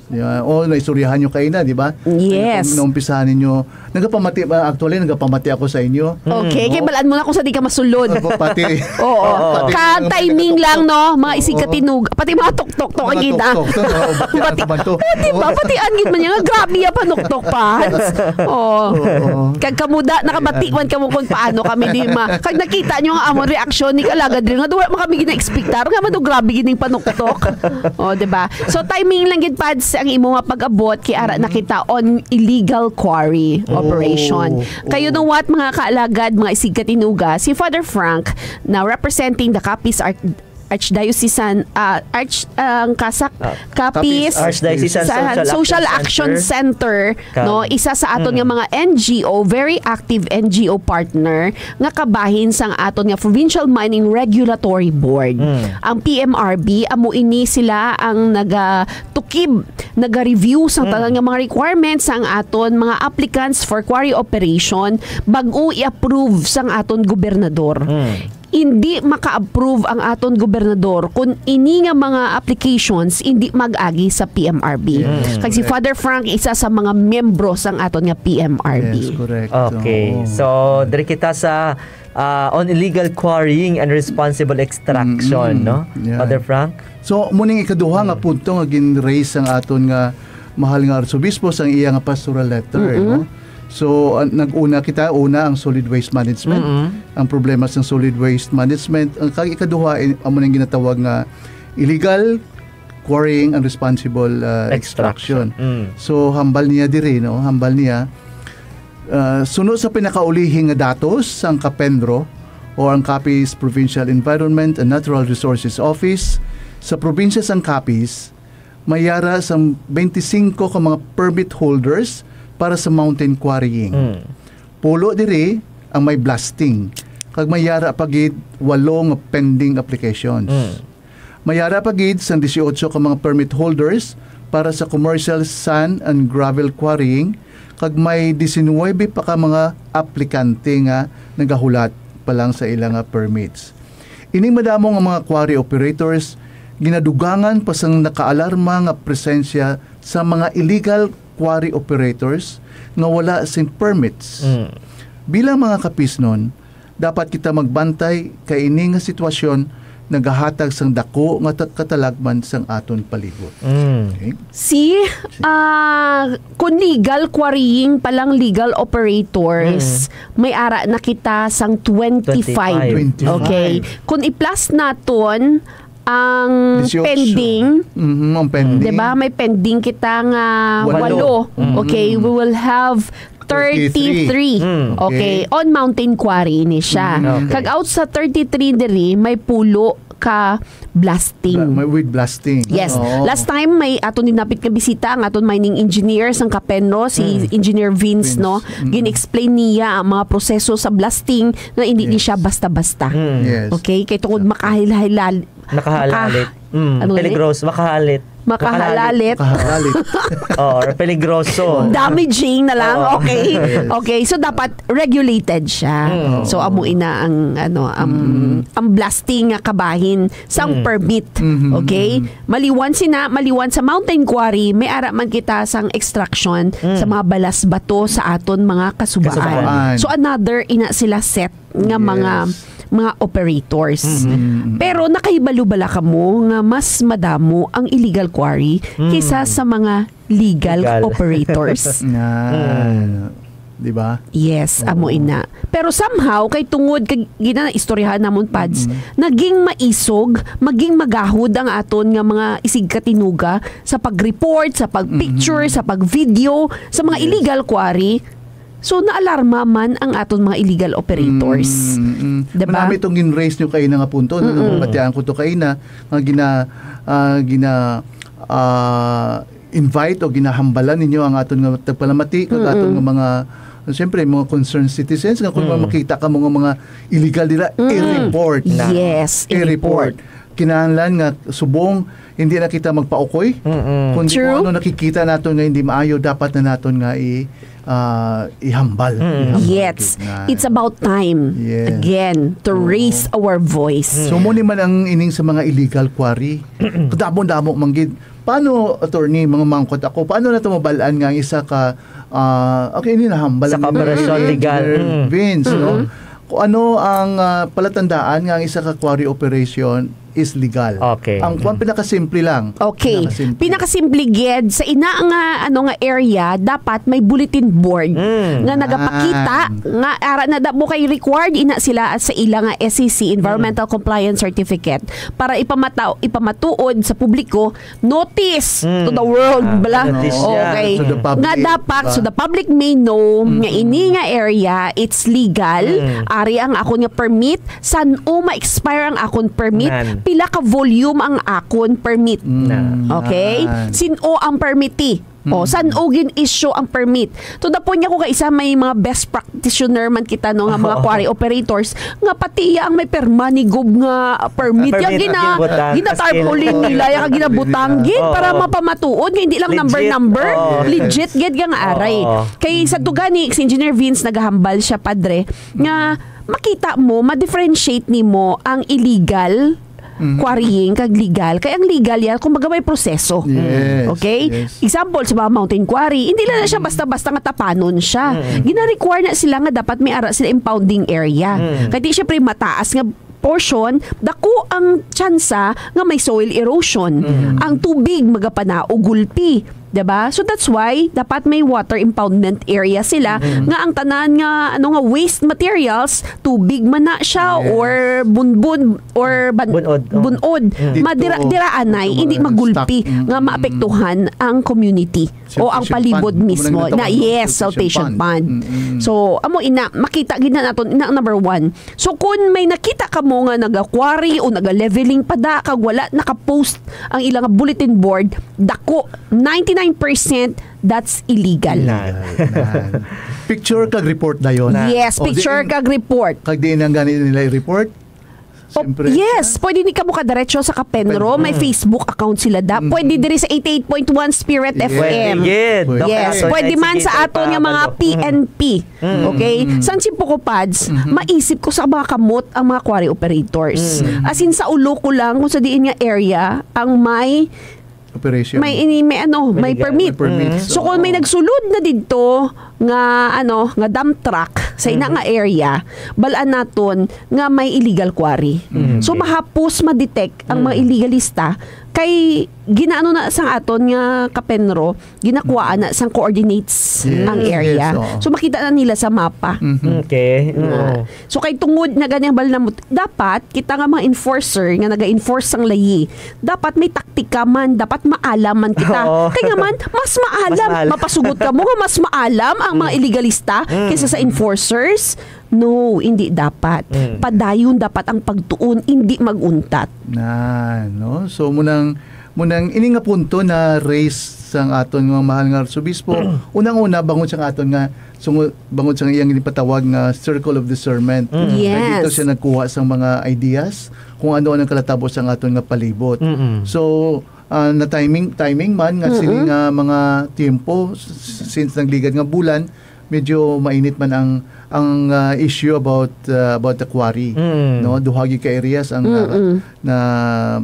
Yeah. O, naistoryahan nyo kayo na, di ba? Yes. Nung naumpisahan ninyo, nagapamati, ah, actually, nagapamati ako sa inyo. Okay, Mm. kay balaan mo na kung sa di ka masulod. Nagapamati. Oo. Oo. Pati Kag yung timing lang, no? Mga Oo. isigkatinug, pati mga tuktok to, Mga ang gina. tuktok to, no? Bati Pati, ang kabanto. oh, di ba? Oo. Pati ang gid man niya nga, grabe yung panuktok, Pads. Oo. Oo. Kag kamuda, nakabati man kamo kung paano kami di ma-, kag nakita nyo nga amon reaksyon ni Kalagad rin nga, wala man kami gina-expectar, nga man daw grabe gid ning panuktok. Oh, di ba? So, timing lang gid, Pads, ang imo nga pag-abot kay ara na kita on illegal quarry Oh. operation. Kay you know what, mga kaalagad, mga isigkatinuga, si Father Frank, now representing the Capiz Arch-, Archdiocesan, ah, Arch-, ang Casac-, Ah, Capiz Capiz Archdiocesan sa Social Social Action Action Center. Center, Ka- no, isa sa aton nga Mm. mga N G O, very active N G O partner nga kabahin sang aton nga Provincial Mining Regulatory Board. Mm. Ang P M R B, amo ini sila ang nagatukib, naga-review sang Mm. tanan nga mga requirements sang aton mga applicants for quarry operation bag-o i-approve sang aton gobernador. Mm. Hindi maka-approve ang aton gobernador kung ini nga mga applications hindi mag-agi sa P M R B. Yes, Kag si correct. Father Frank, isa sa mga miyembro sang aton nga P M R B. Yes, correct. Okay. Oo. So, diri kita sa, ah, on illegal quarrying and responsible extraction, Mm-mm. no? Yeah. Father Frank? So, muning ikaduha nga Mm. punto nga gin-raise ang aton nga mahal nga Arsobispo sang iya nga pastoral letter, Mm-mm. no? So, ah, nag-una kita, una ang solid waste management. Mm-mm. Ang problema sa solid waste management, ang kag ikaduha, in-, amo nang ginatawag nga illegal quarrying and responsible, ah, Extraction. extraction. Mm. So, hambal niya diri, no? Hambal niya, ah, suno sa pinakaulihi nga datos, ang CAPENRO o ang Capiz Provincial Environment and Natural Resources Office sa probinsya sang Capiz, may yara sang twenty-five ka mga permit holders para sa mountain quarrying. Mm. Pulo diri ang may blasting, kag may yara pa gid walo nga pending applications. Mm. May yara pa gid sang dieciocho ka mga permit holders para sa commercial sand and gravel quarrying, kag may diecinuebe pa ka mga aplikante nga nagahulat pa lang sa ila nga permits. Ining madamo nga mga quarry operators ginadugangan pa sang nakaalarma nga presensya sa mga illegal quarry operators nga wala sing permits. Mm. Bilang mga Capisnon, dapat kita magbantay kay ini nga sitwasyon nagahatag sang dako nga ta-, katalagman sang aton palibot. Mm. Okay? Si, ah, kung legal quarrying pa lang, legal operators, Mm. may ara na kita sang twenty-five. Twenty-five. Twenty-five. Okay. Kung i-plus naton ang Dieciocho. pending, Mhm, ang pending. di ba? May pending kita nga Walo. walo. Mm. Okay, we will have Thirty-three. thirty-three. Mm. Okay, Okay. on mountain quarry ni siya. Mm. Okay. Kag out sa thirty-three diri, may pulo ka blasting. Bla-, may with blasting. Yes. Oo. Last time, may aton dinapit nga bisita ang aton mining engineer sang Capenro, si Mm. Engineer Vince, Vince. no? Mm. Gin-explain niya ang mga proseso sa blasting na hindi ni Yes. siya basta-basta. Mm. Yes. Okay? Kay tungod makahilhilal-, Nakahalalit. maka-, Mm. ano ni? Peligroso, makahalit. Makahalalit. Makahalalit. Oo, or peligroso. Damaging na lang. Oo. Okay. Yes. Okay. So, dapat regulated siya. Mm. So, amo ina ang, ano, ang, Mm. ang blasting nga kabahin sang Mm. permit. Mm-hmm. Okay? Mm-hmm. Maliwan sina, maliwan sa mountain quarry, may ara man kita sang extraction Mm. sa mga balas bato sa aton mga kasubaan. Kasubaan. So, another ina sila set nga mga, Yes. mga operators. Mm-hmm. Pero nakahibalo bala kamo nga mas madamo ang illegal quarry Mm. kaysa sa mga legal Legal. operators? Na, Mm. di ba? Yes, Oo. amo ina. Pero somehow, kay tungod kay gina-, istoryahan namon, Pads, Mm-hmm. naging maisog, maging magahod ang aton nga mga isigkatinuga sa pag-report, sa pag-picture, Mm-hmm. sa pag-video, sa mga Yes. illegal quarry. So, naalarma man ang aton mga illegal operators. Mm, mm. Diba? Manami itong gin-raise nyo kayo na nga punto. Mm-mm. Nabatian ko to kayo na, nga gina, ah, gina, ah, invite o ginahambalan ninyo ang aton nga tagpalamati, kag aton Mm-mm. nga mga, siyempre, mga concerned citizens, nga kung Mm. makita ka mo nga mga illegal nila, Mm. i-report. Yes, I-report. i-report. Kinahanglan nga subong hindi na kita magpaukoy. Mm-mm. Kundi True. kung ano nakikita naton nga hindi maayo, dapat na naton nga i-, ah, ihambal. Mm. Ihambal Yes. gid na. It's about time, Yes. again, to Oo. raise our voice. So, mo ni man ang ining sa mga illegal quarry. Kadamo-damo man gid. Paano, attorney, mga mangkot ako, paano na tumabal-an nga ang isa ka, ah, okay, ini nahambal Sa ang kooperasyon Engineer legal. Mm. Vince, no? Mm-mm. Kung ano ang, ah, palatandaan nga ang isa ka quarry operation is legal. Okay. Ang kwan, Mm. pinakasimple lang. Okay. Pinakasimple. Pinakasimple gid, sa ina nga, ano nga area, dapat may bulletin board Mm. nga nagapakita Ah. nga ara na da mo kay required ina sila sa ila nga S C C, Environmental Mm. Compliance Certificate, para ipamataw-, ipamatuod sa publiko, notice Mm. to the world, Ah, bala. notice siya. Okay. To the public, Nga dapat, diba? so the public may know Mm. nga ini nga area, it's legal, Mm. ari ang akon nga permit, san-o ma-expire ang akon permit, Nan. pila ka volume ang akon permit. Mm. Nan. Okay? Nan. Sin-o ang permittee? O, Mm. san-o gin-issue ang permit? To the point nga ko kay isa may mga best practitioner man kita, no, nga mga Oo. quarry operators, nga pati iya ang may perma ni Gob nga permit. Permit Yang gina-, ang ginabutang, gina-tarpaulin as in, nila, yang ginabutang, gid, Oo. para mapamatuod nga hindi lang Legit. number-number. Oo. Legit gid nga aray. Oo. Kay sa tugani, si Engineer Vince nagahambal siya, padre, nga makita mo, ma-differentiate nimo ang illegal Mhm. quarrying kag legal. Kay ang legal yan, kumbaga may proseso. Yes, Okay? yes. Example, sa mga mountain quarry, hindi lang na siya Mhm. basta-basta nga tapanon siya. Mhm. Gina-require na sila nga dapat may ara sila impounding area. Mhm. Kay di syempre mataas nga portion, dako ang tsansa nga may soil erosion. Mhm. Ang tubig magapanaog gulpi. Diba? So that's why dapat may water impoundment area sila Mhm. nga ang tanan nga, ano nga, waste materials, tubig man na siya Yes. or bunbun or ban-, Bunod, oh. bunod, Mm. madira-, Dito, diraanay, dito hindi mga magulpi stock. Mm, nga mm. maapektuhan ang community o ang Siltation palibot pond. mismo. Ano Na, nagtawag yes, siltation siltation pond. pond. Mm, mm. So, amo ina, makita gid na naton, ina ang number one. So, kung may nakita ka mo nga naga-quarry o naga-leveling pa da, kag wala naka-post ang ilang bulletin board, dako, ninety-nine percent, that's illegal. Na. Nan. Picture kag report dayon. Na. Yes, O, picture diin, kag report. Kag diin ang gani nila i-report? O, Siyempre. yes, pwede ni kamo kadiretso sa Kapenro. Kapenro. May Mm. Facebook account sila da. Mm. Pwede diri sa eighty-eight point one Spirit Yes. F M. Pwede, gid. Pwede. Yes, Doctor pwede Attorney man sa Sigitay aton nga mga Pabalo. P N P. Mm. Okay? Mm. San si Poco Pads, Mm-hmm. maisip ko sa mga kamot ang mga quarry operators. Mm. As in, sa ulo ko lang kung sa diin nga area ang may Operation. may ini, may ano, may May permit. permit. Mm. So, kung may Oo. nagsulod na didto nga, ano, nga dump truck sa ina Mm. nga area, balaan naton nga may illegal quarry. Mm. So, Okay. mahapos ma-detect ang mga Mm. illegalista kay ginaano na sang aton nga Kapenro, ginakuhaan na sang coordinates Yes, ang area. yes, oo. So, makita na nila sa mapa. Mhm. Okay, Nga. oo. So, kay tungod na gani ang balanamot, dapat kita nga mga enforcer nga naga-enforce sang layi, dapat may taktika man, dapat maalam man kita. Oo. Kay nga man, mas maalam, Mas maalam. mapasugot ka mo nga mas maalam ang mga Mm. illegalista Mm. kaysa sa enforcers. No, hindi dapat. Mm. Padayon dapat ang pagtuon, hindi mag-untat. Na, no? So, munang, munang ini nga punto na raise sang aton nga mahal nga Arsobispo, unang-una, bangod sang aton nga, sungo-, bangod sang iyang ginpatawag nga circle of discernment. Mm. Yes. Kay dito siya nagkuha sang mga ideas kung ano ang kalatabo sang aton nga palibot. Mm-mm. So, ah, na timing, timing man nga Mm-mm. sini nga mga tiempo, s-, s-, since nagligad nga bulan, medyo mainit man ang, ang, ah, issue about, ah, about the quarry, Mm. no? Duha gid ka areas ang, ah, Mm-mm. na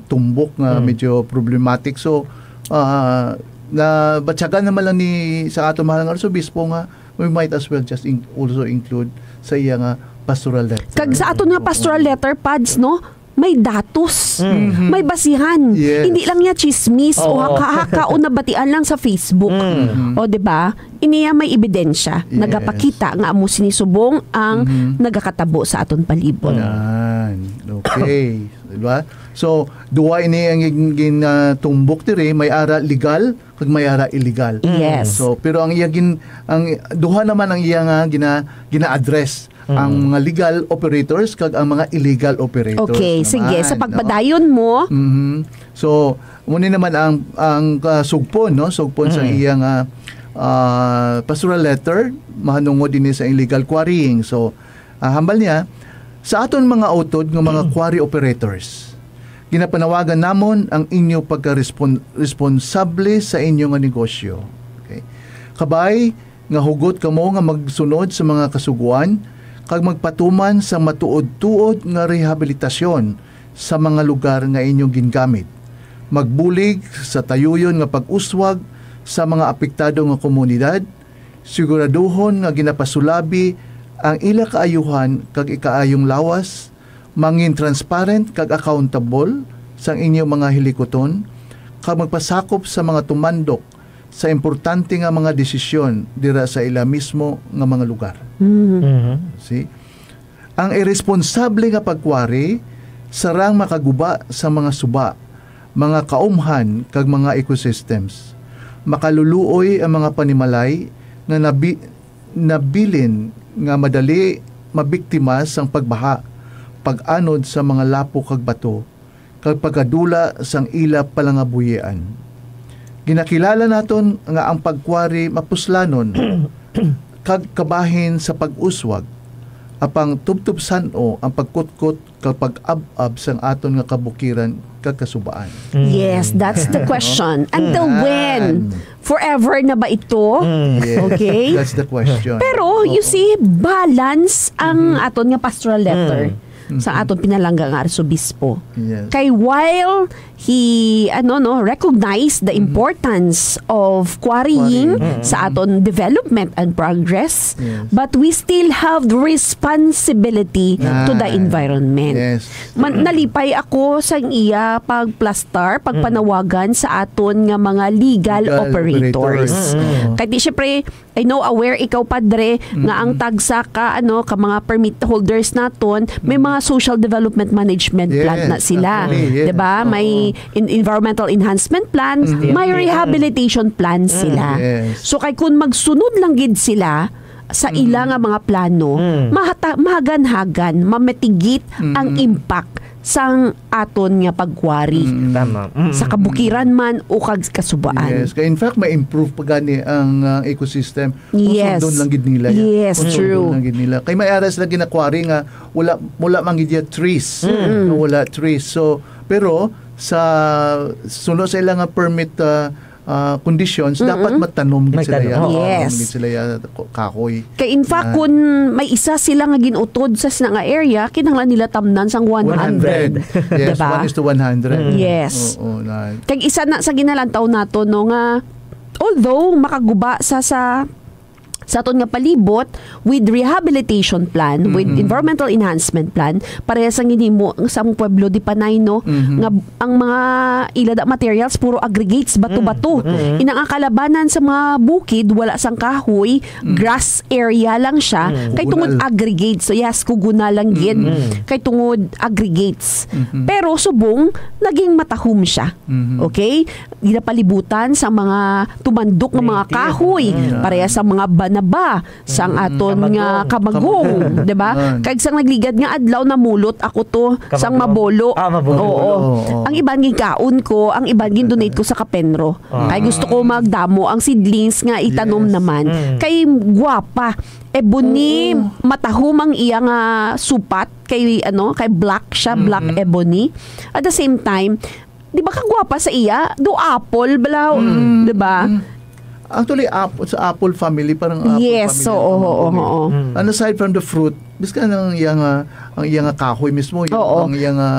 tumbok nga Mm. medyo problematic. So, ah, nabatyagan naman lang ni sa aton mahal nga Arsobispo nga we might as well just in-, also include sa iya nga pastoral letter. Kag sa aton nga pastoral letter, Pads, no? May datos, Mm. may basihan. Yes. Hindi lang niya chismis o Oo. haka-haka o nabatian lang sa Facebook. Mm. O, di ba? Iniya may ebidensya. Yes. Nagapakita nga amo sini subong ang Mhm. nagakatabo sa aton palibot. Yan. Okay. Di ba? So, duwa ini ang gin-, gin-, ah, tumbok diri, may ara legal kag may ara illegal. Yes. So, pero ang iya gin-, ang duha naman ang iya nga gina-, gina-address, Mm. ang mga legal operators kag ang mga illegal operators Okay, naman, sige. Sa no? pagpadayon mo, Mhm. So, muna naman ang, ang, ah, sugpon, no? Sugpon sa Mm. iya nga, ah, pastoral letter, mahanungod ini sa illegal quarrying. So, ah, hambal niya, sa aton mga utod nga mga quarry operators, ginapanawagan namon ang inyo pagka-respon-, responsable sa inyo nga negosyo. Okay? Kabay nga hugot kamo nga magsunod sa mga kasugoan kag magpatuman sa matuod-tuod nga rehabilitasyon sa mga lugar nga inyong gingamit. Magbulig sa tayuyon nga pag-uswag sa mga apektado nga komunidad, siguraduhon nga ginapasulabi ang ila kaayuhan kag ikaayong lawas, mangin transparent kag accountable sang inyo mga hilikuton, kag magpasakop sa mga tumandok sa importante nga mga desisyon dira sa ila mismo nga mga lugar. Mm. Mhm. See? Ang iresponsable nga pagkwari sarang makaguba sa mga suba, mga kaumhan, kag mga ecosystems. Makaluluoy ang mga panimalay nga nabi-, nabilin nga madali mabiktima sang pagbaha, pag-anod sa mga lapok kag bato, kag pagkadula sang ila palangabuhian. Ginakilala naton nga ang pagkwari mapuslanon kag kabahin sa pag-uswag, apang tubtob san-o ang pagkutkot kag pag-ab-ab sang aton nga kabukiran kag kasubaan. Mm. Yes, that's the question. Until Mm. when? Forever na ba ito? Mm. Yes, Okay. that's the question. Pero, you Oo. see, balance ang Mm. aton nga pastoral letter Mm. sa Mm-hmm. aton pinalangga nga arsobispo. Yes. Kay while he, ano, no, recognized the Mm-hmm. importance of quarrying Quarrying. Mm-hmm. sa aton development and progress, Yes. but we still have the responsibility to the Yan. environment. Yes. Man, nalipay ako sa iya pagplastar, pagpanawagan sa aton nga mga legal Legal operators. operators. Mm-hmm. Oo. Kay di, syempre, I know, aware ikaw, Padre, nga ang Mm-hmm. tagsa ka, ano, ka mga permit holders naton, may Mm-hmm. mga social development management plan Yes, na sila. actually, yes. 'Di ba? Oo. May in-, environmental enhancement plan, Mm-hmm. may Yes. rehabilitation plan Mm. sila. Yes. So, kay kung magsunod lang gid sila sa Mm. ila nga mga plano, Mm. mahata-, mahagan-hagan, mamatigit ang Mm. impact sang aton nga pagkwari. Mm. Tama. Mm. Sa kabukiran man o kag kasubaan. Yes. Kay in fact, may improve pa gani ang, ah, ecosystem. Kung Yes. sundon lang gid nila yan. Yes, Kung sundon true. lang gid nila. Kay may ara sila ginakwari nga wala, wala man gid ya trees. Mm. Nga wala trees. So, pero sa suno sa ilang nga permit, ah, ah, conditions, Mm-mm. dapat magtanom gid May sila tanom. yan. Oo. Yes. Magtanom gid sila yan, ko-, kahoy. Kay in fact, Yan. kung may isa sila nga ginutod sa sina nga area, kinahanglan nila tamnan sang one hundred. One hundred. Yes, Diba? one is to one hundred. Mm. Yes. Oo, na. Kag isa na sa ginalantaw nato, no, nga although makaguba sa, sa, sa aton nga palibot, with rehabilitation plan, with Mm-hmm. environmental enhancement plan, pareha sa ginhimo sa among pueblo di Panay, no, Mm-hmm. nga ang mga ila da materials puro aggregates, bato-bato. Mm, bato. Mm. Ina nga kalabanan sa mga bukid, wala sang kahoy, Mm. grass area lang siya, Mm. kay tungod Kugunal. aggregates. So, yes, kugunal lang gid. Mm. Kay tungod aggregates. Mm-hmm. Pero subong, naging matahom siya. Mm-hmm. Okay? Ginapalibutan sa mga tumandok nga mga Native. kahoy, Mm. pareha sa mga na ba sang Mm, aton kamagong. nga kamagong, Kamagong. di ba? Yan. Kag sang nagligad nga adlaw, namulot ako to sang Kamagong. mabolo. Ah, mabolo. Oo. Oo, oo. Ang iban ginkaon ko, ang iban gindonate ko sa Kapenro. Ah. Kay gusto ko magdamo ang seedlings nga itanom Yes. naman. Mm. Kay gwapa, ebony, Oo. matahom ang iya nga supat, kay ano, kay black siya, black Mm-hmm. ebony. At the same time, di ba kagwapa sa iya? Do apple, balaw, Mm. di ba? Mm. Actually, apple, sa apple family, parang apple Yes, family ang oo, oo, kamagong eh. oo. Mm. And aside from the fruit, biskan ang iya nga, ang iya nga kahoy mismo, yung, Oo. ang iya nga,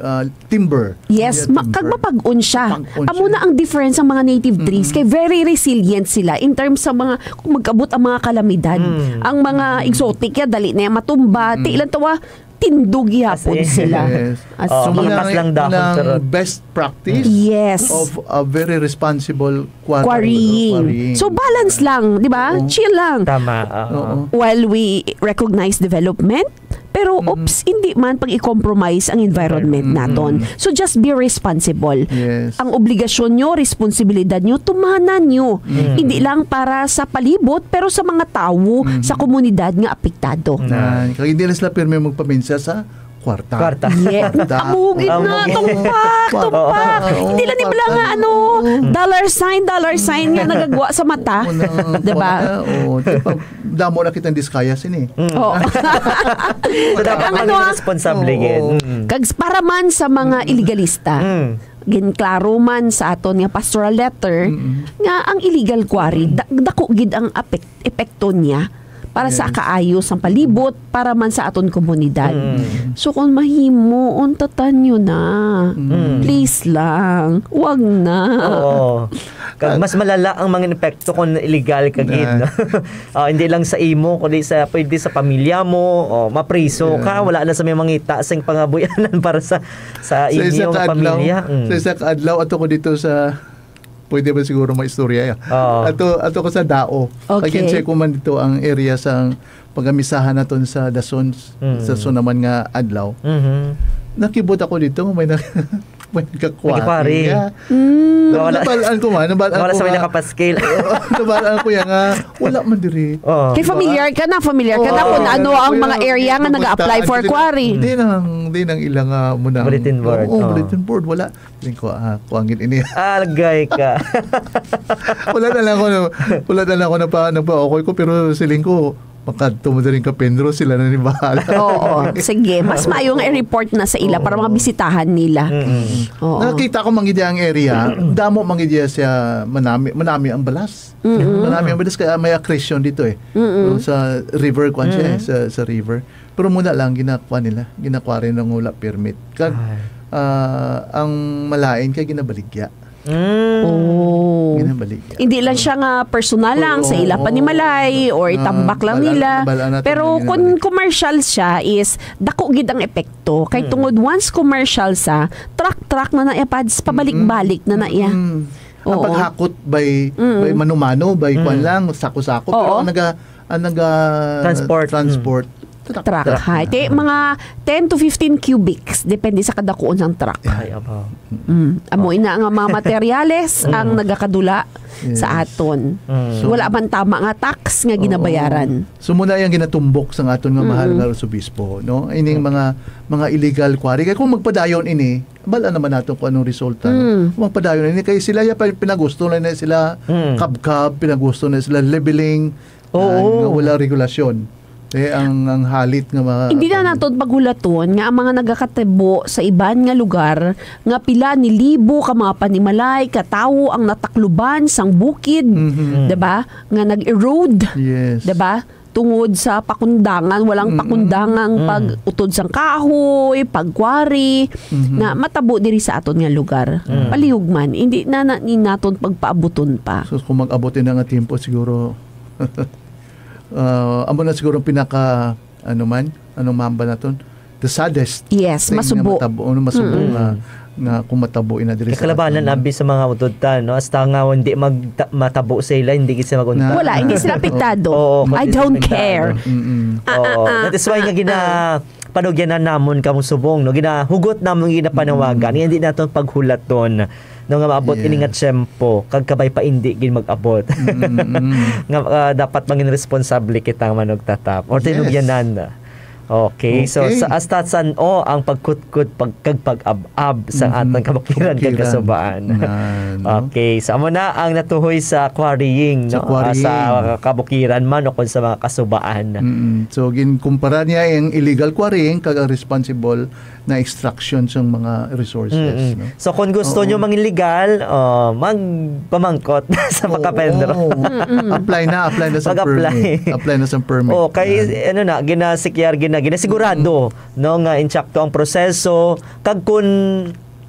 ah, timber. Yes, Iya ma-, kag timber. mapag-on siya. Mapag-on Amo siya. na ang difference sa mga native trees, Mm-mm. kay very resilient sila in terms sa mga, kung mag-abot ang mga kalamidad. Mm. Ang mga Mm. exotic, ya, dali na yan matumba. Mm. Ti ilang tawa, tindog As gihapon in. sila. Yes. As So, in. muna Makapas ang lang dahon, unang pero best practice Yes. of a very responsible quarry, Quarrying. quarrying. So, balance lang, di ba? Oo. Chill lang. Tama, oo. Oo. While we recognize development, pero, Mm. oops, hindi man pag-i-compromise ang environment Mm. naton. So, just be responsible. Yes. Ang obligasyon nyo, responsibilidad nyo, tumanan nyo. Mm. Hindi lang para sa palibot, pero sa mga tawo, Mm. sa komunidad nga apektado. Yan. Kag hindi na sila pirmi magpaminsa sa kwarta. Kwarta. Yeah. Kwarta. Amo gid na, Amo gid. tumpak, Kwarta. tumpak. Oo, Hindi lang nila kwarta nga, na. ano, Oo. dollar sign, dollar sign nga nagagwa sa mata. Una, Diba? kwarta, oh, di ba, damo na kitang diskaya sini. Mm. Oo. So, dapat Ang maging ano, ah, responsable Oo. gid. Mm. Kag para man sa mga Mm. iligalista, Mm. ginklaro man sa aton nga pastoral letter Mm. nga ang illegal quarry, da-, dako gid ang apek-, epekto niya para sa Yes. kaayo sang palibot, para man sa aton komunidad. Mm. So, kung mahimo, untatan nyo na. Mm. Please lang, wag na. Oo. Kag mas malala ang mga epekto kung illegal ka gid, Yan. no? Ah, hindi lang sa imo, kundi sa, pwede sa pamilya mo, o mapriso ka, Yan. wala na sa may mangita sing pangabuyanan para sa, sa Sa isa inyo ka nga adlaw, pamilya. Mm. sa isa ka adlaw, ato ko dito sa, pwede ba siguro maistorya, ya? Oo. Ato, ato ko sa Dao. Okay. Pag-check ko man dito ang area sa pagamisahan naton sa dason, Mm. sa sunaman nga adlaw. Mhm. Nakibot ako dito, may na-, may nagkakwari Nagkakwari. niya. Mm. Nawala. Nabalaan ko man, nabalaan Nawala ko sa may nga. nakapaskil. Nabalaan ko yan nga, wala man diri. Oo. Kay Diba? familiar ka na, familiar ka na Oo. kung ano Kaya ang ko mga yung area nga nag-a-apply for kumustahan sila. quarry. Di nang, di nang ilang, ah, muna. Bulletin board, Oo, oo. bulletin board, wala. Tingin ko, ah, kuwangin ini. Algay ka. Wala na lang ako, wala na lang ako napa-, napa-okay ko, pero siling ko, makadto mo diri ka Penro, sila na ni bahala. Oo, sige. Mas maayo nga i-report na sa ila para Oo. mabisitahan nila. Mm-mm. Oo. Nakita ko man gid ang area, damo man gid siya manami, manami ang balas. Mm-mm. Manami ang balas, kaya may accretion dito eh. Mm-mm. Doon sa river, kwan siya eh, Mm-mm. sa, sa river. Pero muna lang, ginakuha nila, ginakuha rin ng wala permit. Kag, Ay. ah, ang malain kay ginabaligya. Mm. Oh. Ginabaligya. Hindi lang siya nga personal lang Oo, sa ila oo. panimalay or Ah, itambak lang bala-, nila. bala natin Pero yung kung ginabaligya. commercial siya is dako gid ang epekto. Kay Mm. tungod once commercial sa, truck-truck na na iya, pads, pabalik-balik na na iya. Mm. Ang Oo. paghakot by, Mm. by mano-mano, by kwan Mm. lang, sako-sako. Pero Oo. ang naga-, ang naga-, Transport. transport, truck. Truck, Truck. ha. Iti, mga ten to fifteen cubics, depende sa kadakuon sang truck. Ay, abaw. Mm. Amo ina nga mga materyales Mm. ang nagakadula Yes. sa aton. Mm. So, Wala man tama nga tax nga Oo. ginabayaran. So, muna yung ginatumbok sa aton nga mahal Mm. nga Arsobispo, no? Ining Mm. mga, mga illegal quarry. Kaya kung magpadayon ini, bala naman nato kung anong resulta, no? Mm. Kung magpadayon ini, kay sila ya pa, pinagusto na, na sila Mm. kabkab, pinagusto na sila leveling, Oo. ah, nga wala regulasyon. Eh, ang, ang halit nga mga Hindi na naton paghulaton nga ang mga nagakatabo sa iban nga lugar nga pila ni libo ka mga panimalay, ka tawo ang natakluban sang bukid, Mhm. Mm. 'di ba? Nga nag-erode, Yes. 'di ba? Tungod sa pakundangan, walang Mm-mm. pakundangang Mm. pag-utod sang kahoy, pagkwari, Mhm. na matabo diri sa aton nga lugar. Mm. Palihog man, hindi na, na, ni naton pagpaabuton pa. So, kung mag-abot na nga tiempo, siguro, ah, amo na siguro ang pinaka, ano man, anong mamba naton? The saddest Yes, thing nga masubo. matabo, ano, masubo Mm-mm. nga, nga kung matabo ina diri Kay sa kalabanan, aton. abi sa mga utod ta, no? Hasta nga hindi magta-, matabo sa ila, hindi gid sila mag-untat. Na. Wala, hindi sila apektado. Oo, I hindi sila don't apektado. care. Mm-mm. Ah, Oo. ah, ah, That is why ah, nga gina-, ah. panugyanan namon kamo subong, no? Ginahugot namon, ginapanawagan. Mm. Nga hindi naton paghulaton no, nga maabot ini nga Yes. tiyempo, kag kabay pa indi gid mag-abot. Mm, mm. Nga, ah, dapat mangin responsable kita nga manugtatap or Yes. tinubyanan. Okay, so Okay. sa asta san-o ang pagkutkot pag, kag pag-ab-ab sa Mm, atong kabukiran kag kabukiran. kasubaan. Nga, no? Okay, so amo na ang natuhoy sa quarrying, Sa no? Ah, sa quarrying. kabukiran man o kung sa mga kasubaan. Mm, so ginkumpara niya ang illegal quarrying kag ang responsible na extraction sang mga resources, Mm-mm. no? So, kung gusto Oo. nyo mangin legal, oh, magpamangkot sa Oo, mga vendor. oo. Mm-mm. Apply na, apply na sa Mag-apply. permit. Apply na sa permit. Oh, kay, Yan. ano na, ginasikyar, gina-, ginasigurado, Mm. no, nga insakto ang proseso, kag kun,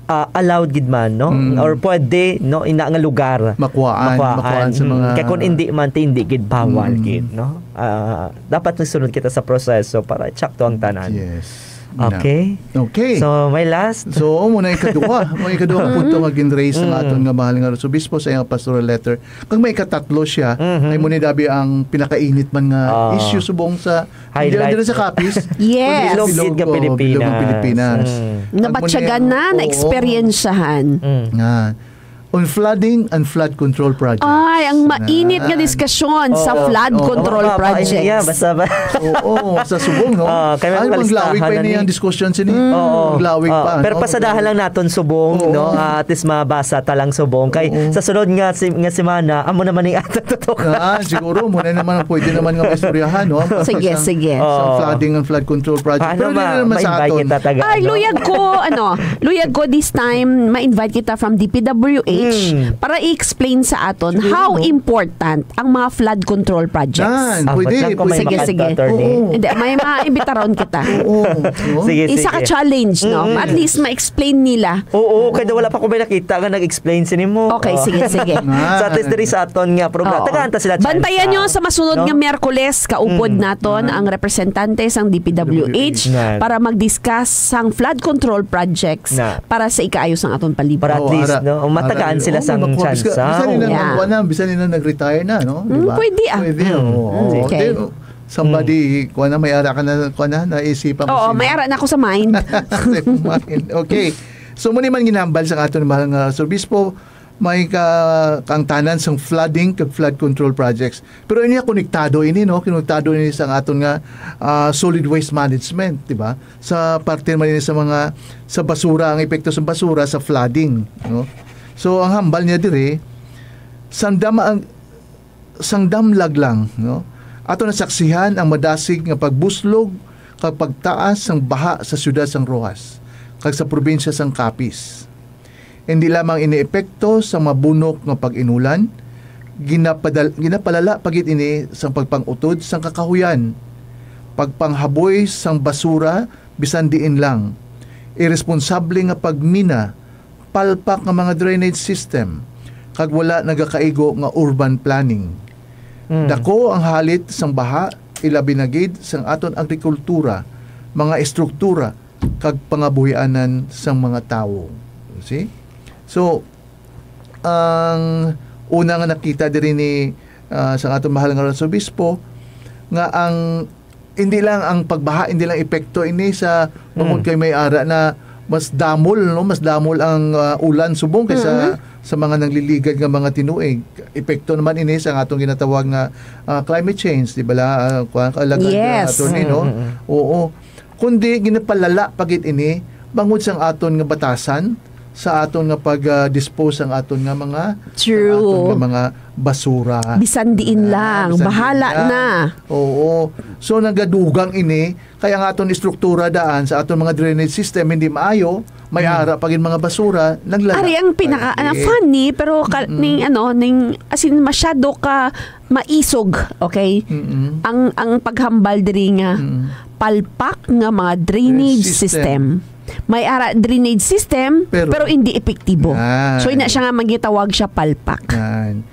ah, allowed gid man, no? Mm. Or pwede, no, ina nga lugar. Makuhaan, Makuhaan. makuhaan sa Mm. mga Kay kun hindi man, ti hindi gid bawal Mm. gid, no? Ah, dapat nagsunod kita sa proseso para insakto ang tanan. Yes. Okay. Okay. So, may last? So, muna ikaduha. Muna ikaduha ang punto nga gin-raise ng Mm. aton nga mahal nga Arsobispo sa iyang pastoral letter. Kag may ikatatlo siya, Mhm. ay muna dabi ang pinakainit man nga Ah. issue subong sa, hindi lang Highlight. diri sa Capiz, Yes. kundi sa Bilog gid nga bilog, oh, Pilipinas. bilog ng Pilipinas. Mm. Nabatyagan Ang muna, na, oo. na-eksperyensyahan. Mm. Nga. On flooding and flood control projects. Ay, ang mainit nga Yan. diskusyon sa Oo. flood Oo. control Mababa, projects. yeah, basta ba? Oo, sa subong, no? Ah, kaya Ay, mga maglawig listahan pa na ini ni ang diskusyon sini. Mm. Oo. Maglawig Ah, pa, pero no? pasadahan lang naton subong, Oo. no? Ah, at least mabasa ta lang subong. Kay Oo. sa sunod nga si-, nga semana, amo naman ni ato tutukan. Ah, siguro, muna naman ang pwede naman nga maistoryahan, no? Ang Sige, isang, sige. isang Oo. flooding and flood control project. Paano Pero hindi ma-, naman sa ma-invite aton. kita taga, Ay, ano? luyag ko, ano, luyag ko this time, ma-invite kita from D P W H Mm. para i-explain sa aton Siguro, how no? important ang mga flood control projects. Yan, Ah, pwede, ba't lang kung may pwede. Sige, makadto, sige. attorney? Oo. Hindi, may maimbitaron kita. Oo, no? Sige, Isa ka sige. challenge, no? Mm. At least ma-explain nila. Oo, kaya wala pa ko may nakita nga nag-explain sini mo. Okay, Ah. sige, sige. Nga. So, at least diri sa aton nga programa. Oo. Tagaan ta sila chance, Bantayan nyo ah. sa masunod No? nga Miyerkules, kaupod Mm. naton Mm. ang representante sang D P W H Nga. para mag-discuss sang flood control projects Na. para sa ikaayo sang aton palibot. Para at Oo, least, ara, no? Ang matagaan ara, sila oh, sang makuha, bisan, tsansa. bisan nila Yeah. nagkuha na, bisan nila nag-retire na, no? Di Mm, ba? pwede, ah. Pwede, Mm. oo. Mm, okay. Di, somebody, Mm. kuha na, may ara ka na, kuha na, naisipan ko Oo, sino. may ara na ako sa mind. Sa mind. Okay. So, muna man ginhambal sa aton mahal nga Arsobispo, may ka-, kaangtanan sang flooding kag flood control projects. Pero ini konektado ini, no? Konektado ini sa aton nga, ah, solid waste management, di ba? Sa parte man ini sa mga, sa basura, ang epekto sa basura sa flooding, no? So, ang hambal niya diri, sang dam-, ang, sang damlag lang, no? Ato nasaksihan ang madasig nga pagbuslog kag pagtaas sang baha sa siyudad sang Roxas kag sa probinsya sang Capiz. Hindi lamang ini epekto sa mabunok nga pag-inulan, ginapadal-, ginapalala pa gid ini sang pagpang-utod sang kakahuyan, pagpanghaboy sang basura bisan diin lang, iresponsable nga pagmina, palpak nga mga drainage system, kag wala nagakaigo nga urban planning. Mm. Dako ang halit sang baha, ilabi na gid sang aton agrikultura, mga estruktura, kag pangabuhianan sang mga tawo. See? So, ang una nga nakita diri ni, ah, sa aton mahal nga Arsobispo, nga ang, hindi lang ang pagbaha, hindi lang epekto ini sa bangod Mm. kay may ara na mas damol, no? Mas damol ang, ah, ulan subong kaysa Mm-hmm. sa mga nangliligad nga mga tinuig. Epekto naman ini sa atong ginatawag nga, ah, climate change, di ba la, ah, kuwan, kalagad, ah, Yes. attorney, no? Mm, mm, mm. Oo. Kundi ginapalala pa gid ini bangod sang aton nga batasan, sa aton nga pag, ah, dispose ang aton nga mga, True. ang aton nga mga basura. Bisan diin Ah, lang, bisan diin bahala lang. na. Oo. So, nagadugang ini, kaya ang aton estruktura daan sa aton mga drainage system hindi maayo, may Hmm. ara pa gid mga basura, naglaga Ari ang pa pinaka, gid. ano, funny, pero ka-, Mm. ning, ano, ning, as in, masyado ka maisog, okay? Mm-mm. Ang, ang paghambal diri nga Mm. palpak nga mga drainage System. system. May ara drainage system, Pero pero hindi epektibo. Yan. So, ina siya nga magitawag siya palpak. Yan.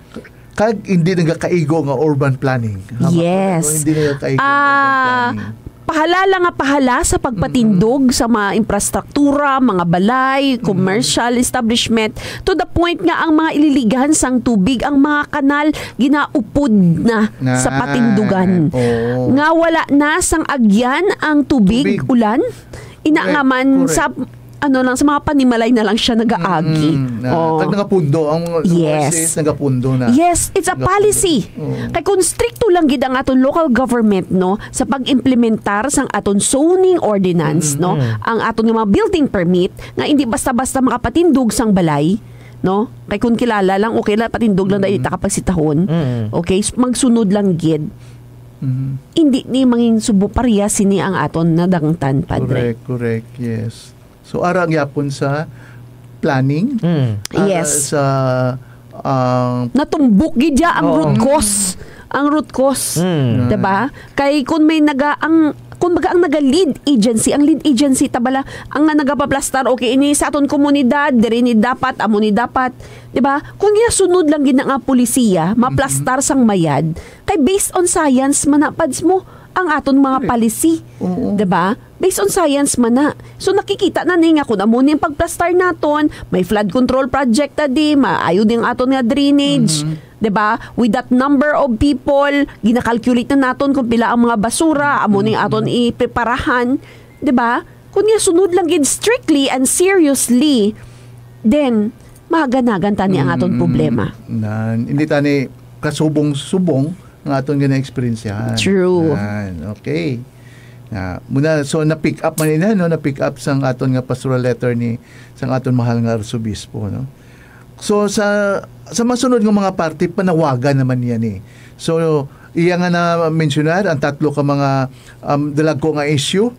Kag hindi nagakaigo nga urban planning. Tama ba? Yes. Hindi nagakaigo nga urban Ah, planning. pahala lang nga pahala sa pagpatindog Mm. sa mga infrastruktura, mga balay, Mm. commercial establishment, to the point nga ang mga ililighan sang tubig, ang mga kanal, ginaupod na sa Yan. patindugan. Oo. Nga wala na sang agyan ang tubig, Tubig. ulan. Ina Correct, nga man, correct. sa ano lang, sa mga panimalay na lang siya nagaagi. Mm, na, Oh. Kag nagapundo ang Yes. Overseas, nagapundo na. Yes, it's a Nagapundo. Policy. Oo. Kay kung stricto lang gid ang aton local government, no, sa pag-implementar sang aton zoning ordinance, Mm, no, mm. Ang aton nga mga building permit, nga hindi basta-basta makapatindog sang balay, no? Kay kung kilala lang, okay lang, patindog lang, dahil Mm. ta kapagsitahon. Mm. Okay, s-, magsunod lang gid. Mhm. Hindi ni mangin subo pareha sini ang aton nadangtan, Padre. Correct, correct, yes. So, ara gyapon sa planning, Mm. ara Yes. sa, ah, Natumbok gid ya ang Oo. root cause. Ang root cause. Mm. Diba? Kay kung may naga-, ang, kung baga ang naga-lead agency, ang lead agency, tabala, ang nga nagapaplastar, okay, ini sa aton komunidad, diri ni dapat, amo ni dapat. Diba? Kung ginasunod lang gid na nga polisiya, maplastar sang mayad, kay based on science man na, pads mo, ang aton mga Correct. Policy. Oo. Diba? Based on science man na. So, nakikita na ni nga kung amo ni ang pagplastar naton, may flood control project ta di, maayo din ang aton nga drainage, Mhm. 'di ba? With that number of people, ginakalculate na naton kung pila ang mga basura, amo ning aton ipreparahan, 'di ba? Kung nga sunod lang gid strictly and seriously, then, mahaganagan tani ang aton Mm, problema. Nan, hindi tani kasubong-subong nga aton gina-eksperyensyahan. True. Nan, okay. Nga, muna, so, na-pick up man ina, no? Na-pick up sang aton nga pastoral letter ni, sang aton mahal nga Arsobispo, no? So, sa, sa masunod nga mga parte, panawagan naman niya ni. So, iya nga na-mensionar ang tatlo ka mga, um, dalagko nga issue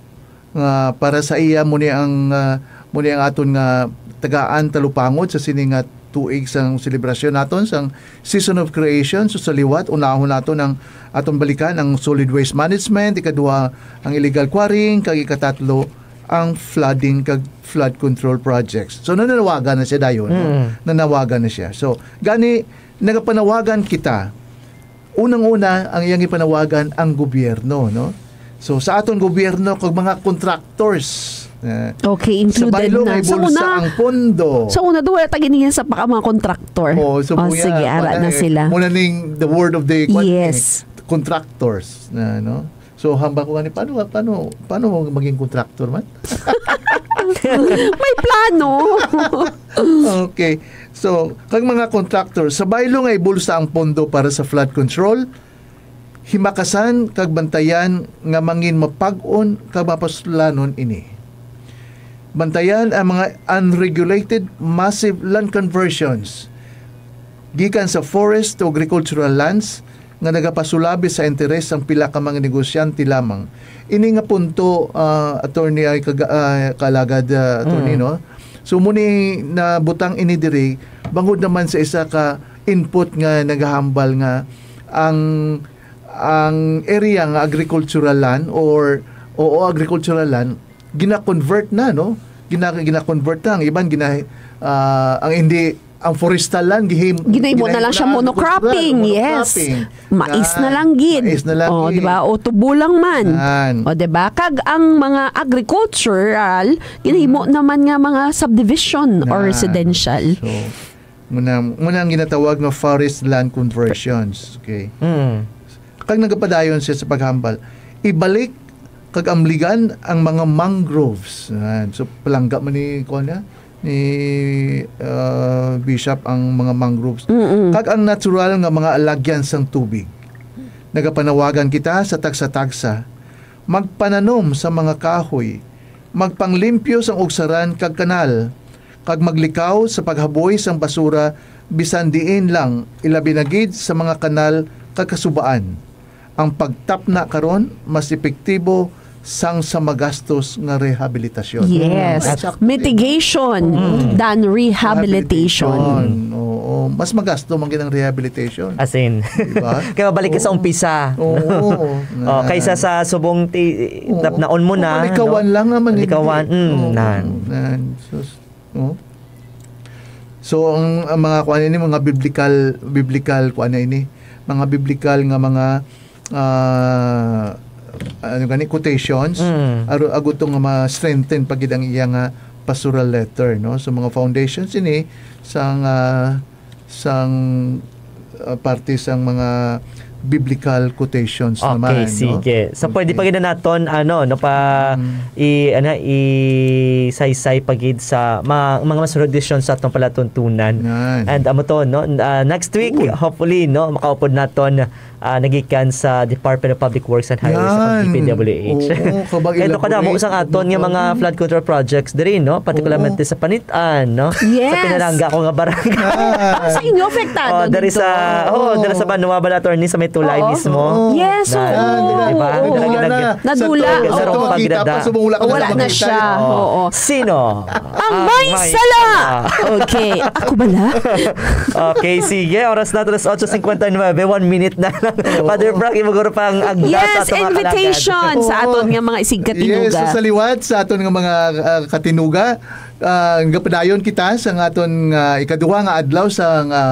nga para sa iya, muni ang, ah, muni ang aton nga tagaan talupangod sa sini nga tuig sang selebrasyon naton sang Season of Creation. So, sa liwat, unahon naton ang aton balikan ang solid waste management, ikaduha ang illegal quarrying, kag ikatatlo ang flooding kag flood control projects. So, nanawagan na siya dayon, no? Mm. Nanawagan na siya. So, gani, nagapanawagan kita. Unang-una, ang iyang ipanawagan ang gobyerno, no? So, sa aton gobyerno, kag mga contractors, eh, Okay, sa included baylo na. May Sa bulsa una, ang pondo. Sa una, doon wala taginihan sa paka mga contractor. Oh, so, Oh, buya, sige, ara wala na eh. Sila. Muna ning the word of the kwan eh, Yes. Contractors, na, no? So, hambal ko gani, paano, paano, paano maging contractor man? May plano. Okay. So, kag mga contractor, sa baylo nga ibulsa ang pondo para sa flood control, himakasan kag bantayan nga mangin mapag-on kag mapasulanon ini. Bantayan ang mga unregulated massive land conversions gikan sa forest to agricultural lands nga nagapasulabi sa interes sang pila ka mga negosyante lamang. Ini nga punto, ah, attorney, ay kaga-, ah, kaalagad, ah, attorney, Mm. no? So, muni nabutang ini diri, bangod naman sa isa ka input nga nagahambal nga ang, ang area nga agricultural land or, oo, agricultural land, gina-convert na, no? Gina-, gina-convert na. Ang iban, gina-, ah, ang hindi, ang forestal land, gihim-, Ginahimo na lang siya agricultural, monocropping, yes. monocropping. Mais na Yan. lang gid. Mais na lang Oh, gid. di ba? O tubo lang man. Yan. O, di ba? Kag ang mga agricultural, ginahimo Mm. naman nga mga subdivision or Yan. residential. So, muna, muna ang ginatawag nga forest land conversions. Okay. Mm. Kag nagapadayon siya sa paghambal, ibalik kag amligan ang mga mangroves. Yan. So, palangga man ni, kuwan niya, ni, uh, Bishop ang mga mangroves. Mm-mm. Kag ang natural nga mga alagyan sang tubig. Nagapanawagan kita sa tagsa-tagsa, magpananom sa mga kahoy, magpanglimpyo sang ugsaran kag kanal, kag maglikaw sa paghaboy sang basura bisan diin lang, ilabi na gid sa mga kanal kag kasubaan. Ang pagtapna karon mas epektibo sang sa magastos nga rehabilitasyon. Yes. Exactly. Mitigation Mm. than rehabilitation. Rehabilitation. Oo. Mas magasto man gid ang rehabilitation. As in. Diba? Kaya mabalik ka sa Oo. umpisa. Oo. Oh, kaysa Nan. sa subong ti-, Oo. napnaon mo na, Malikawan no? lang naman, Malikawan, hindi. mm, Oo. nan. Nan. Sus. No? So, ang, ang mga kuan ini, mga biblical, biblical kuan na ini, mga biblical nga mga, ah, ano gani, quotations, Mm. aro-, aguto nga ma-strengthen pa gid ang iya nga pastoral letter, no? So, mga foundations ini sang, ah, sang, ah, parte sang mga biblical quotations Okay, naman, no? sige. So, pwede Okay. pa gid na naton, ano, no, pa Mm. i-, ano, i-saysay pa gid sa ma-, mga masunod edisyon sa atong palatuntunan. Yan. And amo to, no, ah, next week, Uy. hopefully, no, makaupod naton, ah, nagikan sa Department of Public Works and Highways sa Yan. D P W H. Oo, kabag Kaya ito ka damo elaborate, sa aton nga mga kabag-, flood control projects diri, no? Particularmente Oo. sa Panitan, no? Yes. Sa pinalangga ko nga barangay. Yan. Ah, sa inyo, apektado Oh, dari dito? sa, oh, Oo. dari sa Banwa ba, attorney, sa may tulay Oo. mismo? Oo. Yes, Na, oo. di ba? Oo. Nagdala Nagdala na. na. Nadula. Sa to, Sa sa to, rong makita pagrada. pa, subong wala ka Wala na nakakita. siya. Oo. Oo. Sino? Ang Ang may may sala. sala. Okay. Ako bala? Okay, sige. Oras na alas otso cincuenta y nueve. One minute na lang. Oo. Father Frank, imo guro pang agda sa Yes, atong mga invitation kalagad. sa Oo. aton nga mga isigkatinuga. Yes, so sa liwat sa aton nga mga, ah, katinuga, ah, gapadayon kita sa nga aton nga ikaduha nga adlaw sa nga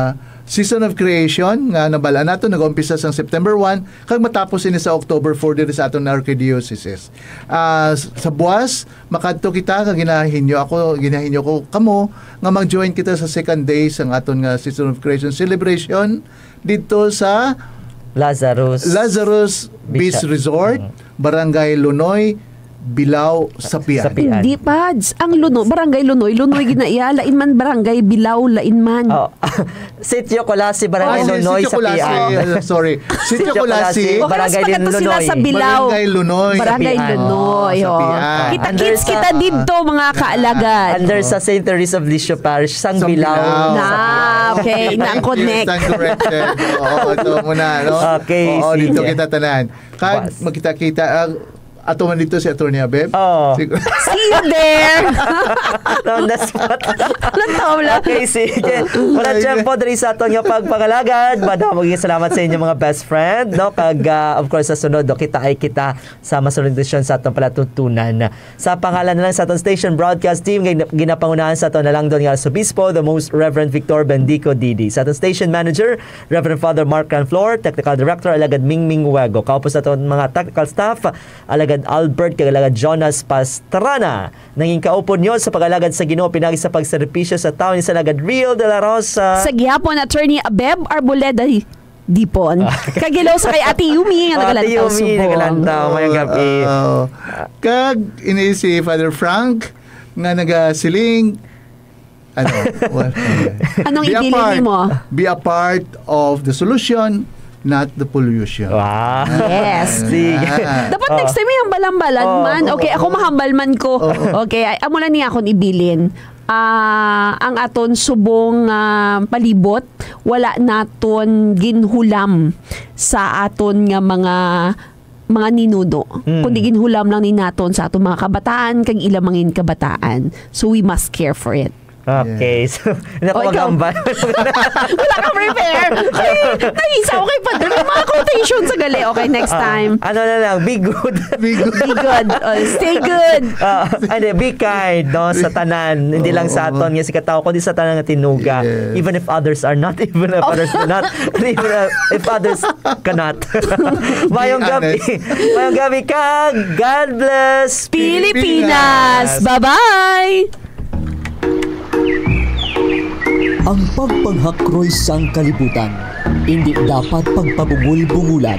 Season of Creation nga nabal-an nato nag-umpisa sang September one kag matapos ini sa October four diri sa aton archdiocese. Ah, s-, sa buwas, makadto kita, kag ginahinyo ako, ginahinyo ko kamo nga mag-join kita sa second day sang aton nga Season of Creation celebration didto sa Lazarus Lazarus Beach Beach Resort, Mm. Barangay Lunoy, Bilao, Sapian. Sapian. Hindi, Pads. Ang Luno-, Barangay Lunoy, Lunoy ginaiya, lain man Barangay Bilao, lain man. Oh. Sitio Culasi, Barangay Oh, si-, Lunoy, Sitio Culasi, Sapian. uh, sorry. Sitio Sitio Culasi, Culasi. O, kaya Barangay mas maganda sila Lunoy. sa Bilao. Barangay Lunoy. Barangay Sapian. Lunoy, Oh, oh. Sapian. Kita-kits Under kita sa dito, mga kaalagad. Under sa Saint Teresa of Lisieux Parish, sang Sang Bilao. Bilao. Na, Sapian. okay. Na ang Yes, connect. Yes, ang correction. Oo, ito muna, no? Okay, Oo, dito sige. kita tanan. Kag Bas. magkita-kita, ah, ato man dito si Attorney Abeb. Oo. Sig- See you there! On the spot. Natawa lang. Okay, sige. Wala Ay, tiyempo diri sa aton nga pagpangalagad. Madamo nga salamat sa inyo mga best friend, no? Kag, ah, of course, sa sunod, no, kita ay kita sa masunod edisyon sa atong palatuntunan. Sa pangalan na lang sa atong station broadcast team, gin-, ginapangunahan sa atong nalangdon nga Arsobispo, the Most Reverend Victor Bendico, D D. Sa atong station manager, Reverend Father Mark Canflor, technical director, Alagad Mingming Wego. Kaupos sa atong mga technical staff, Alagad Albert, kag Alagad Jonas Pastrana. Nangin kaupod nyo sa pag-alagad sa Ginoo, pinagi sa pagservisyo sa tawo ni sa Alagad Real de la Rosa. Sa gihapon, Attorney Abeb Arboleda Dipon. Ah. Kag hello sa kay Ate Yumi nga Oh, Ate nagalantaw Yumi, subong. nagalantaw. Mayang gabi. Oo. Kag ini si Father Frank nga nagasiling, ano, what? Anong Be a ibiling part, nimo? be a part of the solution, not the pollution. Wow. Yes. Sige. Ah. Dapat Oh. next time may hambalan-balan Oh, man. oo, Okay, ako oo. mahambal man ko. Oo. Okay, ay, amo lang ni akon ibilin. Ah, ang aton subong, ah, palibot, wala naton ginhulam sa aton nga mga, mga ninuno, Mm. kundi ginhulam lang ni naton sa aton mga kabataan kag ilang mangin kabataan. So, we must care for it. Okay. Yes. So, hindi ako O, ikaw? maghambal. Wala ka prepare. Ay, naisa ako kay Padre. May mga quotation sa gali. Okay, next Ah, time. ano na lang, be good. Be good. Be good. Oh, stay good. Ah, hindi, be kind, no, sa tanan. Hindi lang sa Oo. aton nga si katawo, kundi sa tanan nga tinuga. Yes. Even if others are not, even if Oh. others do not, and even if others cannot. Mayong Be gabi. honest. Mayong gabi kag God bless Pilipinas. Pilipinas. Bye-bye. Ang pagpanghakroy sang kalibutan indi dapat pagpabungol-bungolan.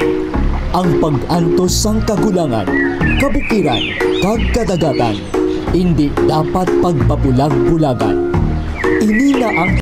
Ang pag-antos sang kagulangan, kabukiran, kag kadagatan indi dapat pagpabulag-bulagan. Ini na ang